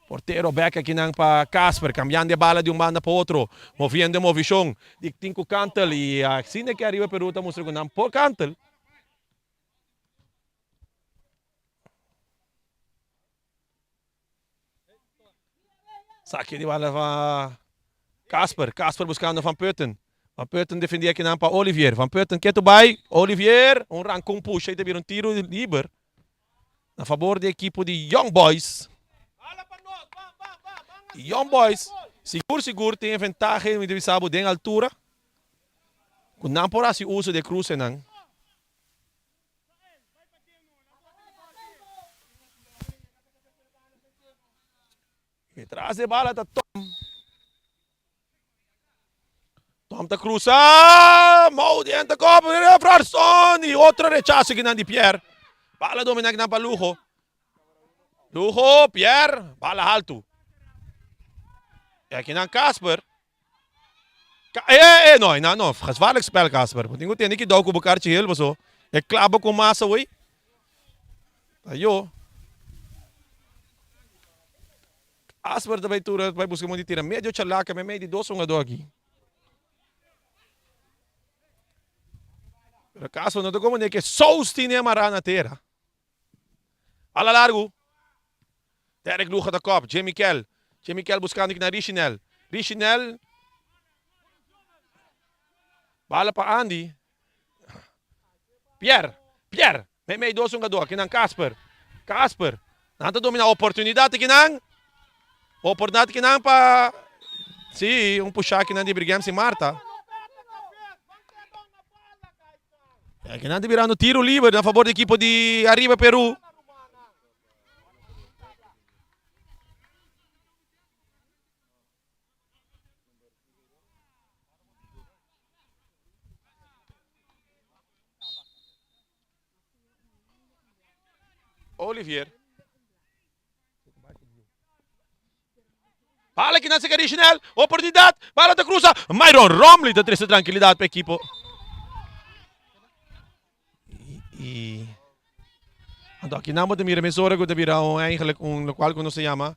Portero bek akinan pa Casper, cambiando e bala di un banda pa otro, moviendo e movishon di tin cu kantel y asina ke Ariba Peru ta mustra cu nan por kantel. Saki di bala pa Casper, Casper buscando Van Putten. Van Putten defendi akinan pa Olivier, Van Putten ketu bay, Olivier, un rancon pusha y ta bira un tiro liber. Na fabor di ekipo di Young Boys. Young Boys sigur sigur tin e ventahe mi ta bisa bo den altura ku nan por hasi uso di e krusenan. Detrás di e bala ta Tom. Tom ta cruza. Mou di enta kop. Frarson. Y otro rechazo kinan di Pierre. Bala domina kinan pa Lugo. Lugo, Pierre. Bala alto. Y akinan Casper. Eh, eh, no, no, no. Gevaarlijk spel, Casper. Bo tin ku tene kidou ku bo karchi hel, paso. E klaba ku masa, wey. Ayo. Asper ta bai tur bai buska mon di tira medio chalaka meimei di dos hungadó aki. Pero Casper no ta como ke sous tine amará na tera. Ala largu. Derek Luga ta kop. J. Mikel. J. Mikel buskando na Richinel. Richinel. Bala pa Andy. Pierre. Pierre. Meimei dos hungadó. Akinan Casper. Casper. Nan ta domina oportunidat akinan. Oportunidat akinan pa Sí, un pushá akinan di Brigham sin Marta. Akinan ta birando tiro liber na fabor di ekipo di Arriba Peru. Olivier. Bala ki nan seka Richinel. Oportunidad. Bala ta cruza. Myron Romley ta trece tranquilidad pa equipo. Y, anto aki nan bo ta mira mesora cu ta bira un eigenlijk un locual cu nos ta yama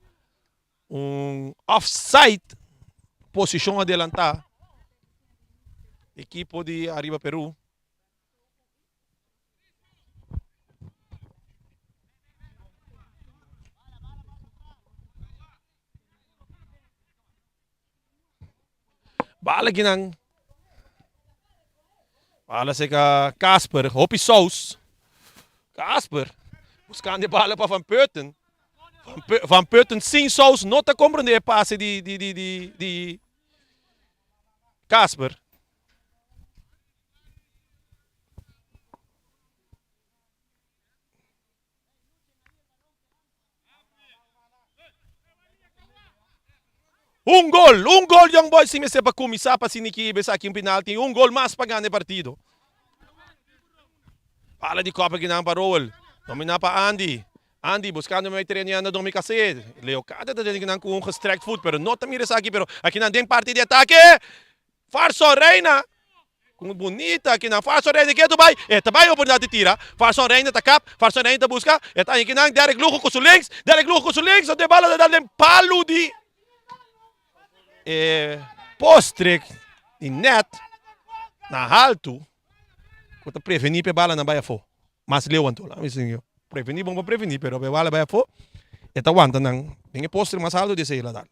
un offside posicion adelanta equipo di Arriba Peru. Bala kinan. Bala seka Casper. Hopi saus. Casper. Buscando e bala pa Van Putten. Van Putten sin saus no ta comprende e pase di, di, di, di, di Casper. Un gol, un gol Young Boys si mester pa cuminsa pa asina ki esaki un penalti, un gol mas pa gana e partido. Bala di kopa kinan pa Roel, domina pa Andy. Andy buscando mei tereno y anda Domi Case. Leocada ta den kinan cu un gestrekt voet, pero no ta mira esaki, pero akinan den parti di atake. Farso Reina! Un bunita akinan. Farson Reina ke tu bai? E ta bai oportunidat di tira. Farson Reina ta kap. Farson Reina ta buska. E ta haña kinan. Derek Lugo ku su links. Derek Lugo ku su links. Ante bala ta dal den palu di e postrek di net na haltu ku ta prevení pa e balanan bai afó. Mas leu anto. Laat mi siña. Prevení bon pa prevení pero pa e bala bai afó e ta wanta nan den e postrek mas haltu di esei el a dal.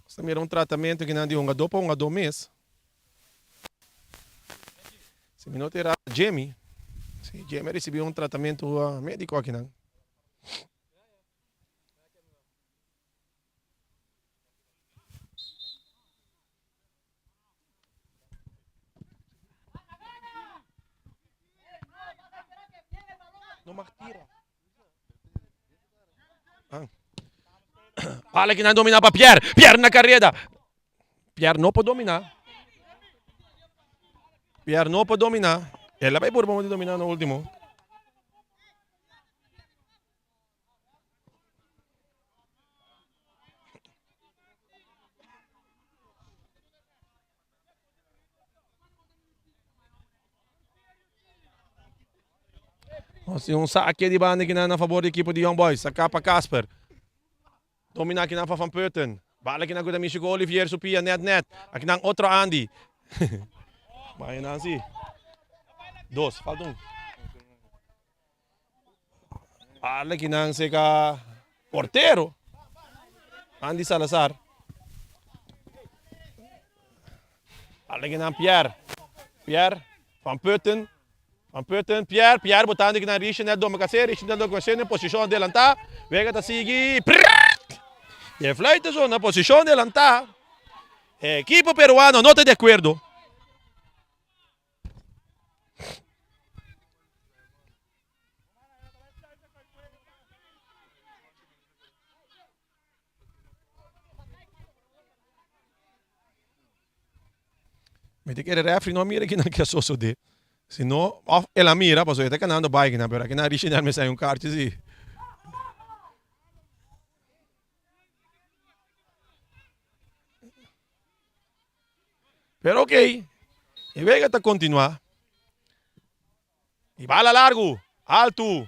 Nos ta mira un tratamentu kinan di hungadó pa hungadó mes. Si mi no ta erá Jimmy, si Jimmy a risibí un tratamentu médiko akinan. No mag tira. Ah. Bala que nan domina pa Pierre. Pierre na carrera. Pierre no por domina. Pierre no por domina. El a bay por de domina no último. Nos tin un sake di banda kinan na fabor di ekipo di Young Boys. Saka pa Casper. Domina kinan pa Van Putten. Bala kinan ku ta mishi ku Olivier su pia net net. Akinan otro Andy. Baña nan si. Dos, falta un. Bala kinan seka portero. Andy Salazar. Bala kinan Pierre. Pierre Van Putten. Van Putten, Pierre, Pierre botando kinan Richenel Domecase, Richenel Domecase den posishon adelantá. Wega ta sigui. Prrrt! E fluit ta zona, posishon adelantá. Ekipo peruano no ta di akuerdo. Mi ta kere refri no a mira kinan ke a sosode. Si no, of el a mira pasobra e ta kanando bai kinan, pero akinan Richenel mester hay un karchi si. Pero ok, e wega ta kontinuá. I bala largu, altu,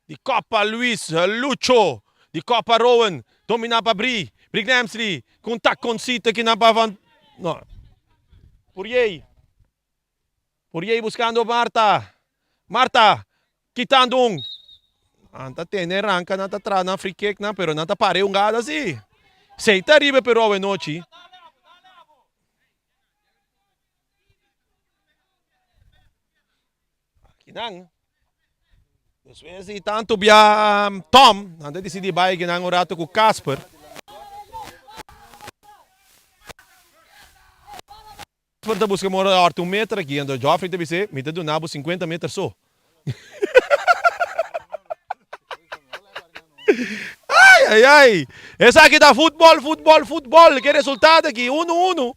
di Copa Luis Lucho, di Copa Rowan, dominá pa Bri, Bri Gnemsli, ku un takoncito kinan pa Van, no, Puriey, Puriey buskando Marta, Marta, kitando un, nan ta tene ranka, nan ta traha nan free kick nan, pero nan ta para e hungada si, esei ta riba e Peru awenochi. Akinan, despues di tantu bia Tom, nan ta disidí bai akinan un ratu ku Casper. Casper ta buska mora òrti un meter aki, anto Geoffrey ta bis'é, mi ta duna bo sinkuenta meter so. Ai, ai, ai! Esaki ta futbòl, futbòl, futbòl! Ke resultado aki? Unu, unu.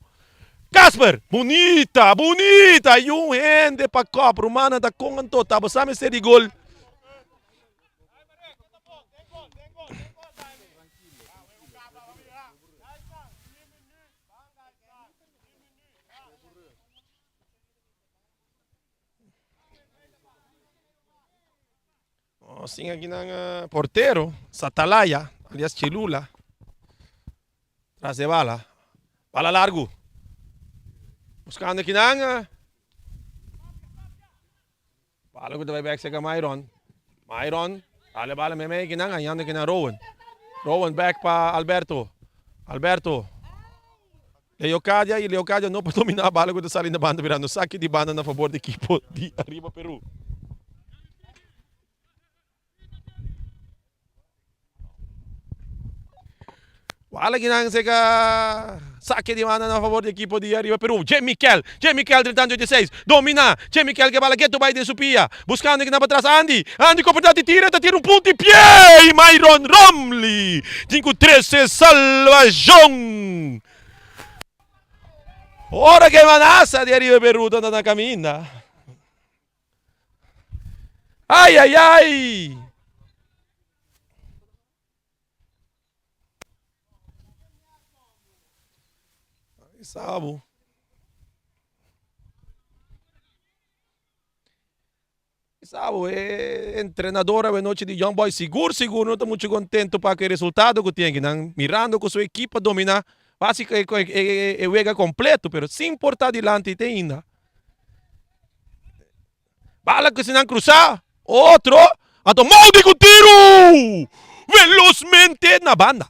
Casper, Bunita, bunita! Y un hende pa kop, rumannan ta kon anto, ta bo sa mester di gol. Nos tin aki nan portero, Satalaya, alias Chelula, tras de bala. Bala largu. Buscando aki nan. Bala ku ta bai bek serka Myron. Myron, dale bala meimei aki nan, hañando aki nan Rowan. Rowan bek pa Alberto. Alberto. Leocadia y Leocadia no por domina bala cu ta sali na banda birando saki di banda na fabor di ekipo di Arriba Peru. Bala kinan seka saki di banda na fabor di ekipo di Arriba Peru. Jay Mikel, Jay Mikel drentando 86, domina, Jay Mikel ke bala ketu bai den su pia, buscando kinan patras Andy, Andy cu oportunidad di tira, ta tira un punto di pie y Myron Romley tin cu trece salvacion. Ora ke manasa di ariba e beruta ta na kaminda. Ai ai ai! Sabo. Sabo, e entrenador awe nochi di Young Boys sigur sigur no ta mucho contento pa cu e resultado cu tin aki. Nan mirando cu su ekipo a domina basica e wega completo, pero sin por ta dilanti te ainda. Bala cu si nan cruza, otro, anto Maudy cu tiro! Velozmente na banda.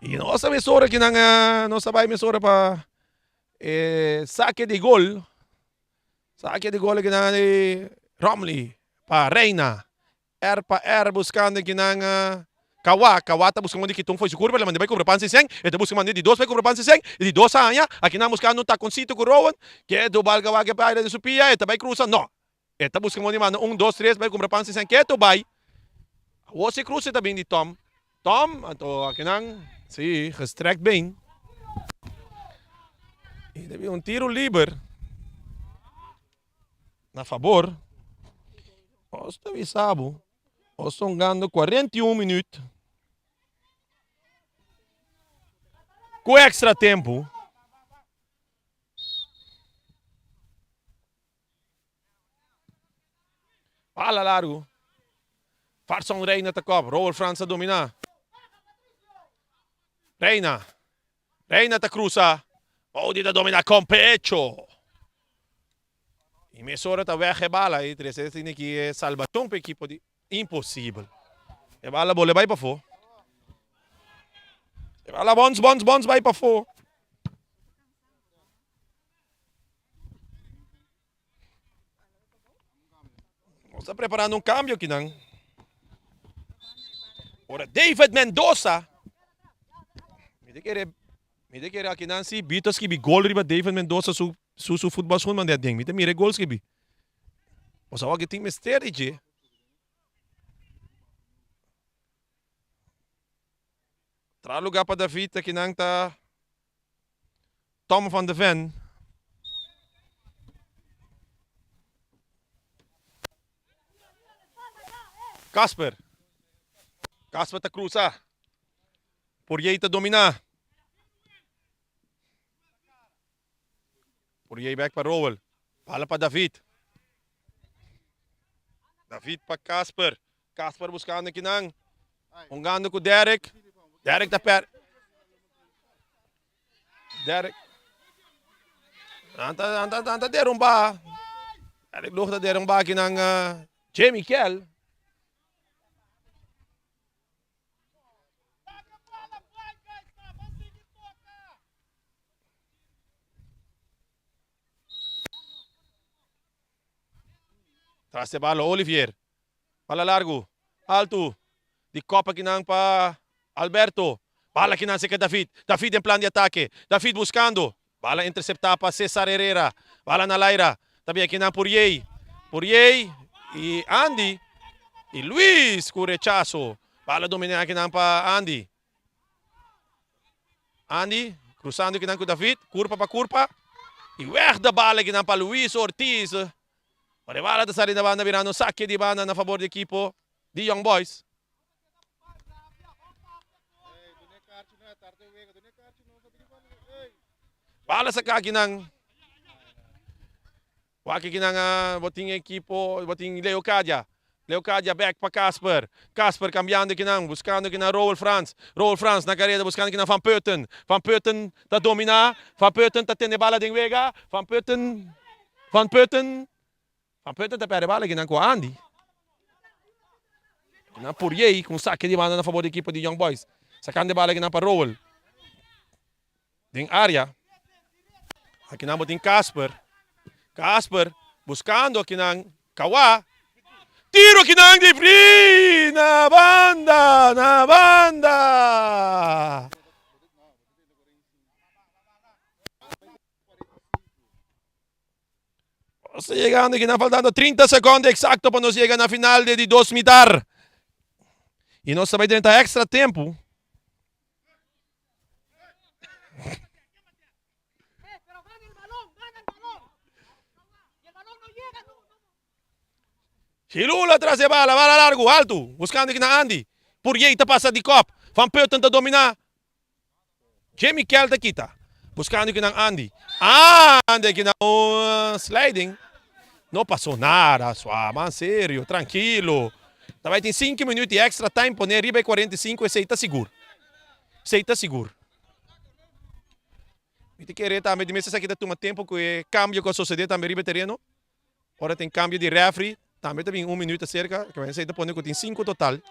Y nos a mesora ki nan nos a bay mesora pa e saque di gol. Saque di gol ki nan di Romley pa Reina. R pa R buscando ki nan Kawa. Kawa ta busca di kiton foi su curva, le manda bai cobra pan sesen. E ta busca manda di dos bai cobra pan sesen. E di dos a haña. Aki nan buscando un taconcito cu Rowan. Keto bal Kawa ke baila den su pia. E ta bai cruza. No. E ta busca di manda un, dos, tres bai cumpra pan sesen. Keto bai. Awor si cruza e ta bin di Tom. Tom, anto aki nan, si, gestrekt been. Y ta bin un tiro liber na fabor. Nos ta bisa bo, nos ta hungando 41 minuut cu extra tempo. Bala largu. Farson Reina ta kop. Roel Frans ta dominá. Reina. Reina ta krusa. Odi ta dominá kon pecho. I mesora ta wèg e bala i trese esei aki e salbashon pa ekipo di Imposibel. E bala bole bai pafó. E bala bons bons bons bai pafó. Nos ta preparando un cambio aki nan. Ora David Mendoza. Mi te kere, mi te kere aki nan si Vito skibi gol riba David Mendoza su su su futbol schoen man de aden. Mi te mira e gol skibi. Nos awor aki tin mester di dje. Tra lugar pa David aki nan ta Tom van de Ven. Casper. Casper ta cruza. Poirier ta domina. Poirier back pa Rowell. Bala pa David. David pa Casper. Casper buscando kinan. Hungando cu Derek. Derek ta per. Derek. Anta, anta, anta derumba. Derek log ta derumba kinan uh, Jamie Kell. Tras e bala Olivier. Bala largu. Altu. Di kop akinan pa Alberto. Bala akinan seka David. David den plan di atake. David buskando. Bala interseptá pa Cesar Herrera. Bala na laira. Ta bin akinan Puriey. Puriey i Andy. I Luis ku rechaso. Bala dominá akinan pa Andy. Andy cruzando kinan ku David. Kurpa pa kurpa. I wèg de bala kinan pa Luis Ortiz. Ora e bala ta sali na banda birando un sake di banda na fabor di ekipo di Young Boys. Bala saka kinan. Wak kinan bo tin ekipo, bo tin Leocadia. Leocadia bek pa Casper. Casper cambiando kinan, buscando kinan Roel Frans. Roel Frans na careda buscando kinan Van Putten. Van Putten ta domina. Van Putten ta tene bala den wega. Van Putten, Van Putten, Van Putten ta perde bala kinan cu Andy. Kinan Pourier cu un sake di banda na fabor di ekipo di Young Boys. Sacando e bala kinan pa Roel. Den area. Akinan bo tin Casper. Casper buscando akinan Kawa. Tiro akinan di free! Na banda! Na banda! Nos ta yegando akinan faltando 30 secondo exacto pa nos yega na final di dos mitar. Y nos ta bay drenta extra tempo. Gilula tras e bala, bala largu, altu, buskando aki na Andy. Purjey ta pasa di kòp, Van Putten ta dominá. Jimmy Kell ta kita, buskando aki nan Andy. Andy aki na un sliding. No pasó nada, sua, man serio, trankilo. Ta bai tin sinku minuut di extra time pone riba e 45, esei ta sigur. Esei ta sigur. Mi ta kere tambe di mes esaki ta tuma tempo ku e kambio ku a sosodé tambe riba e tereno. Ora tin kambio di refri, tambe ta bin un minuut aserka, ke esei ta pone ku tin sinku total.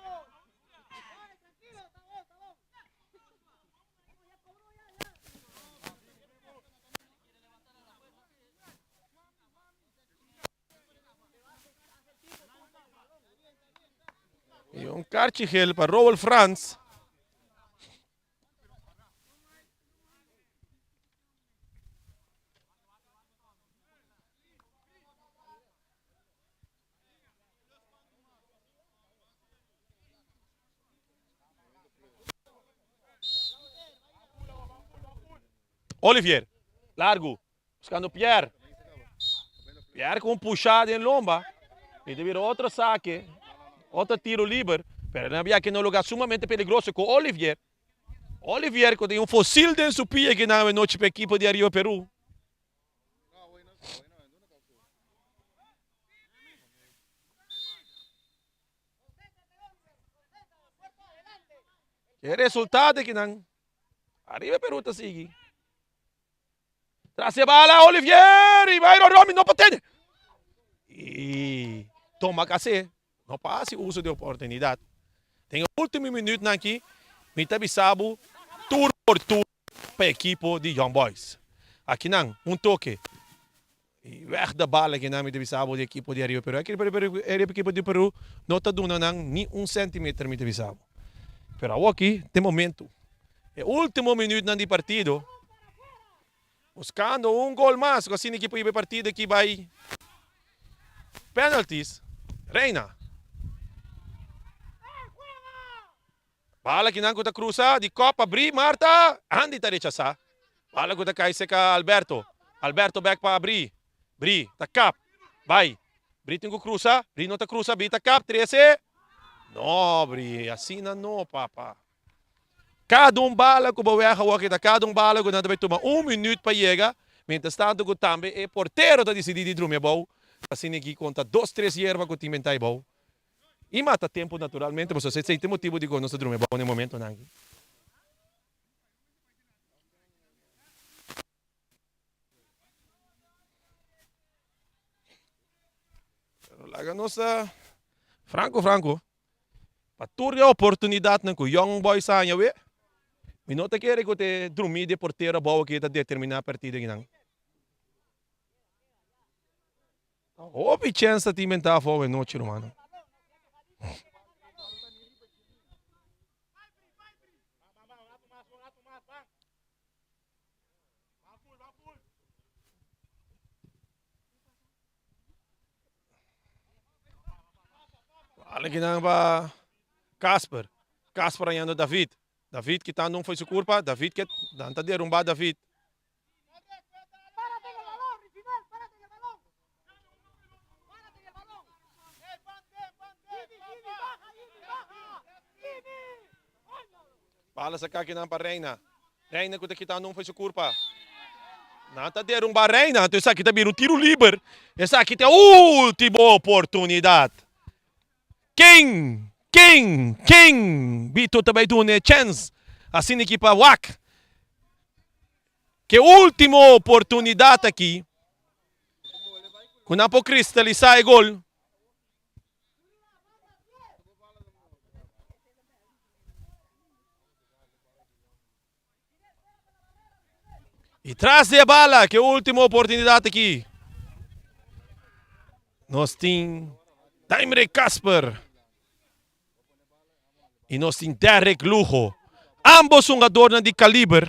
I un karchi gel pa Roel Frans. Olivier, largu, buscando Pierre. Pierre cu un pushada den lomba. Y ta bira otro saque, otro tiro liber. Pero nan habia aki na un lugar sumamente peligroso cu Olivier. Olivier cu tin un fosil den su pia aki nan anochi pa ekipo di Arriba Peru. E resultado aki nan Arriba Peru ta sigui. Tras e bala Olivier y Byron Romy no por tene. Y toma case. No pa haci uso di oportunidad. Den e ultimo minuutnan aki mi ta bisa bo tur por tur pa ekipo di Young Boys. Akinan un toke y weg de bal akinan mi ta bisa bo di ekipo di Arriba Peru. Arriba ekipo di Peru no ta duna nan ni un centimeter mi ta bisa bo. Pero awoki t'e momento. E ultimo minuutnan di partido. Buscando un gol mas cu asina ekipo hiba e partido aki bay penalties. Reina. Bala kinan cu ta cruza di kop pa Bri Marta. Andy ta rechasa. Bala cu ta cay seca Alberto. Alberto bek pa Bri. Bri ta kap. Bay. Bri tin cu cruza. Bri no ta cruza. Bri ta kap. Trece. No Bri. Asina no papa. Kada un bala ku bo wega awor ta kada un bala ku nan ta bai tuma un minüt pa yega, mientras tanto ku tambe e portero ta disidí di drumi abou, asina aki konta dos tres yerba ku tin bentá abou i mata tempu naturalmente, pasobra esei ta e motibu dikon nos ta drumi abou na e momentonan aki. Pero laga nos ta franco franco. Pa tur e oportunidadnan cu Young Boys a haña we, mi no ta kere cu te drumi di e portero abou aki ta determina partido akinan. Hopi chens ta tin benta afo awe nochi rumannan. Alekinan pa Casper. Casper hañando David. David kitando un fo'i su kurpa. David ke nan ta derumba David. Bala saka kinan pa Reina. Reina ku ta kitando un fo'i su kurpa. Nan ta derumba Reina, anto esaki ta bira un tiru liber. Esaki ta e ultimo oportunidat. Ken, ken, ken Bito ta bai duna e chèns asina ki pa wak ke ultimo oportunidat aki ku nan por kristalisá e gol. Y tras di e bala, ke ultimo oportunidad aki. Nos tin Daimre Casper. Y nos tin Derrick Lugo. Ambos hungadornan di kaliber.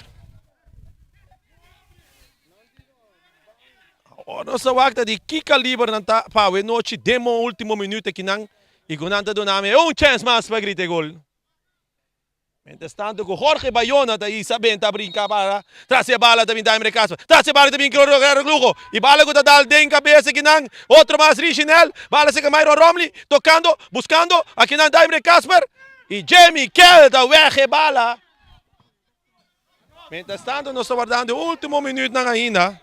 Awor nos ta wak ta di ki kaliber nan ta pa awe nochi den mo ultimo minuut akinan. Y ku nan ta duna mi un chance mas pa grita e gol. Mientras tanto ku Jorge Bayona ta hisa benta brinka para tras e bala ta bin Daimre Casper. Tras e bala ta bin Guerrero Lugo. E bala ku ta dal den kabesa kinan. Otro mas Richinel. Bala seka Myron Romley. Tokando, buskando. Akinan Daimre Casper. I Jamie Kell ta weg e bala. Mientras tanto nos ta wardando e ultimo minuutnan ainda.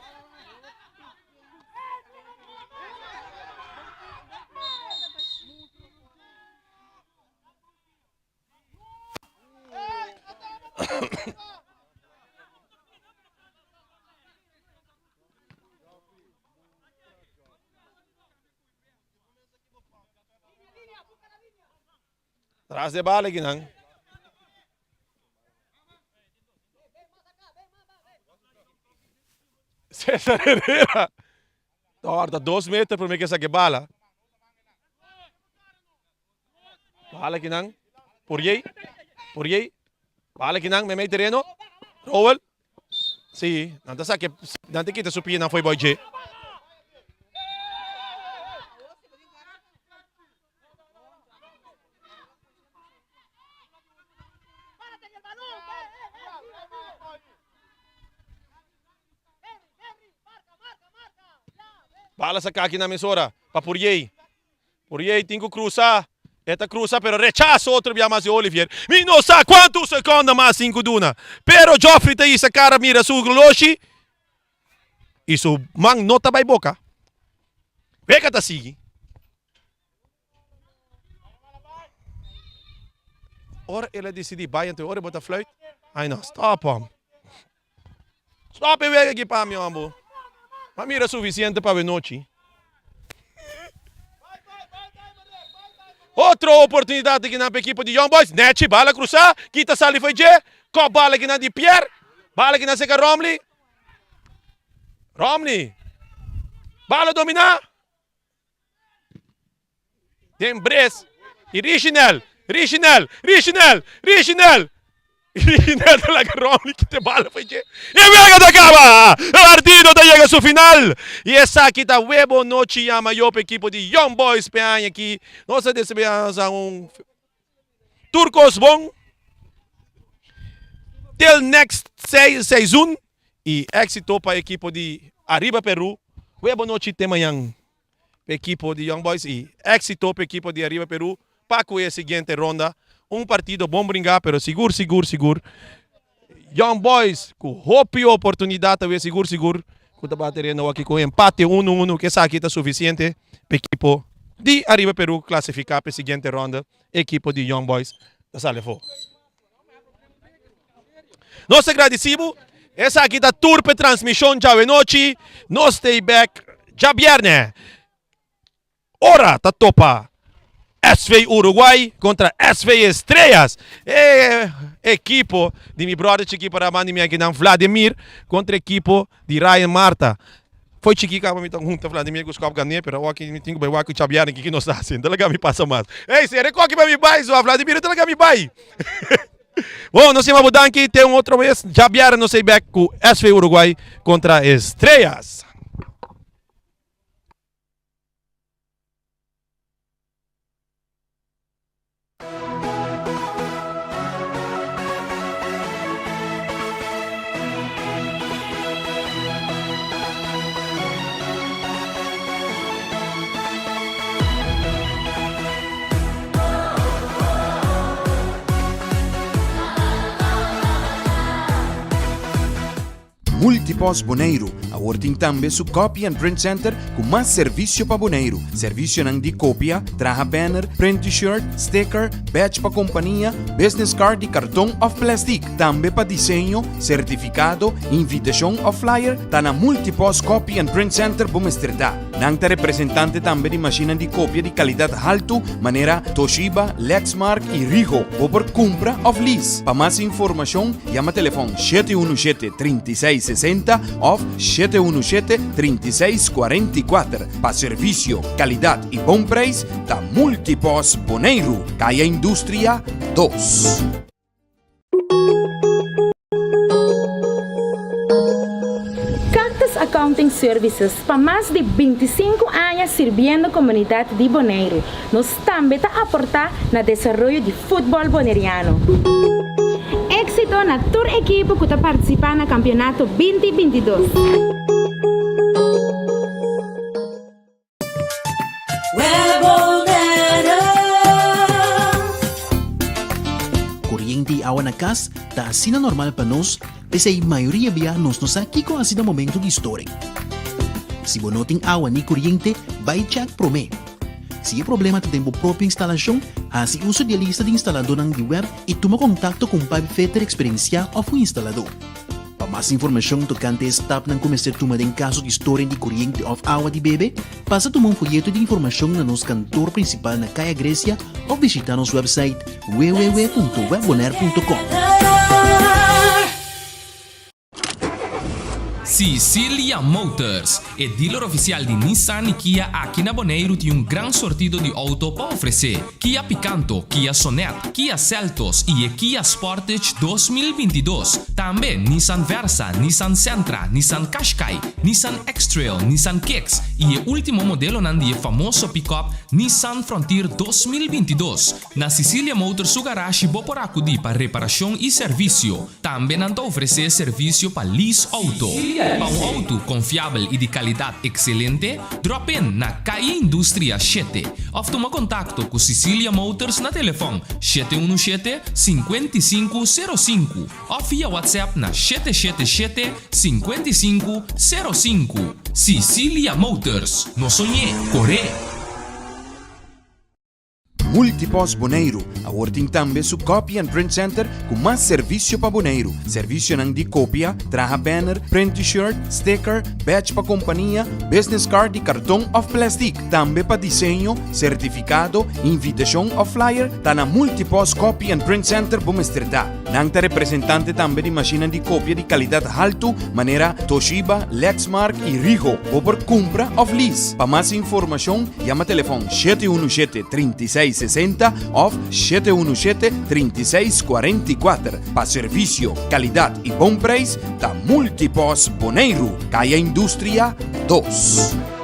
Tras de bala kinan. Cesar Herrera. Torta 2 meter prome que saque bala. Bala kinan. Puriey. Puriey. Bala kinan memey tereno. Rowell. Si, nan ta sake, nan ta kita su pia nan fo'i boy dje. Bala saka akinan mesora pa Puriey. Puriey tin ku krusa. E ta krusa pero rechaso otro bia mas di Olivier. Mi no sa kuantu sekonda mas tin ku duna. Pero Geoffrey ta hisa kara mira su loshi i su man no ta bai boka. Wega ta sigui. Ora el a disidí bai anto ora bo ta fluit. Ai no, stop hom. Stop e wega aki pa mi hombo. Ma mira suficiente pa nochi. Otro oportunidad aki nan pa ekipo di Young Boys. Nechi bala cruza, kita sali foi dje. Kop bala aki nan di Pierre. Bala aki nan seca Romley. Romley. Bala domina. Den bres y Richinel, Richinel, Richinel, Richinel. Richinel ta laga Romley kita e bala fo'i dje. E wega ta kaba! E partido ta yega su final! Y esaki ta Webo Nochi Yama Yo pa ekipo di Young Boys p'e aña aki. Nos ta desea un tur kos bon. Till next seizoen y exito pa ekipo di Arriba Peru. Webo Nochi te mañan. pa ekipo di Young Boys y exito pa ekipo di Arriba Peru pa cu e siguiente ronda. Un partido bon bringa pero sigur sigur sigur Young Boys cu hopi oportunidad ta wea sigur sigur cu ta bate reno aki cu empate uno uno cu esaki ta suficiente pa ekipo di Arriba Peru clasifica pa e siguiente ronda. Ekipo di Young Boys ta sali afo. Nos ta gradisí bo. Esaki ta tur p'e transmishon djawe nochi. Nos ta ei bèk djabièrnè. Ora ta topa SV Uruguay kontra SV Estrellas. E ekipo di mi bròder chikí para banda di mi akinan Vladimir kontra ekipo di Ryan Marta. Foi chikí kaba mi ta hunta Vladimir ku skòp gané, pero awor aki mi tin ku bai wak ku djabièrnè kiko nos ta hasi. No ta laga mi pasa mas. Ey, sere koki pa mi bai, sua Vladimir no ta laga mi bai. Bon, nos yama bo danki te un otro bes. Djabièrnè nos ei bèk ku SV Uruguay kontra Estrellas. Multipost Boneiru awor tin tambe su Copy and Print Center ku mas servisio pa Boneiru. Servisionan di kopia, traha banner, print t-shirt, sticker, badge pa kompania, business card di karton òf plèstik. Tambe pa diseño, sertifikado, invitashon òf flyer, ta na Multipost Copy and Print Center bo mester ta. Nan ta representante tambe di mashinnan di kopia di kalidat haltu manera Toshiba, Lexmark i Rigo. Bo por kumpra òf lease. Pa mas informashon yama telefòn 717 36 60 òf 717 36 44. Pa servisio, kalidat i bon preis ta Multipost Boneiru, Kaya Industria 2. Cactus Accounting Services pa mas di 25 aña sirbiendo komunidat di Boneiru. Nos tambe ta aportá na desaroyo di futbòl boneriano. Éksito na tur ekipo ku ta partisipá na kampionato binti 22. Koriente i awa na kas ta asina normal pa nos, p'esei mayoria bia nos no sa kiko hasi na momento di storing. Si bo no tin awa ni koriente, bai chèk promé. Si e problema ta den bo propio instalashon, hasi uso di e lista di instaladónan di web i tuma kontakto ku un pipefitter eksperensiá òf un instaladó. Pa mas informashon tokante e stapnan ku mester tuma den kaso di storing di koriente òf awa di bebe, pasa tuma un foyeto di informashon na nos kantor prinsipal na Kaya Grecia òf bishitá nos wèpsait www.webbonaire.com. Sicilia Motors, e dealer ofisial di Nissan i Kia aki na Boneiru tin un gran sortido di outo pa ofresé. Kia Picanto, Kia Sonet, Kia Seltos i e Kia Sportage 2022. Tambe Nissan Versa, Nissan Sentra, Nissan Qashqai, Nissan X-Trail, Nissan Kicks i e último modelonan di e famoso pick-up Nissan Frontier 2022. Na Sicilia Motors su garashi bo por akudí pa reparashon i servisio. Tambe nan ta ofresé servisio pa lease outo. Pa un outo konfiabel i di kalidat ekselente, drop in na Calle Industria shete òf tuma kontakto ku Sicilia Motors na telefòn 717 55 05 òf via WhatsApp na 777 55 05. Sicilia Motors, no soñ'é, kor'é! Multipost Boneiru awor tin tambe su Copy and Print Center ku mas servisio pa Boneiru. Servisionan di kopia, traha banner, print T-shirt, sticker, badge pa kompania, business card di karton òf plèstik. Tambe pa diseño, sertifikado, invitashon òf flyer ta na Multipost Copy and Print Center bo mester ta. Nan ta representante tambe di mashinnan di kopia di kalidat haltu manera Toshiba, Lexmark i Rigo. Bo por kumpra òf lease. Pa mas informashon yama telefòn 717 36 60 òf 717 36 44. Pa servisio, kalidat i bon preis ta Multipost Boneiru, Kaya Industria 2.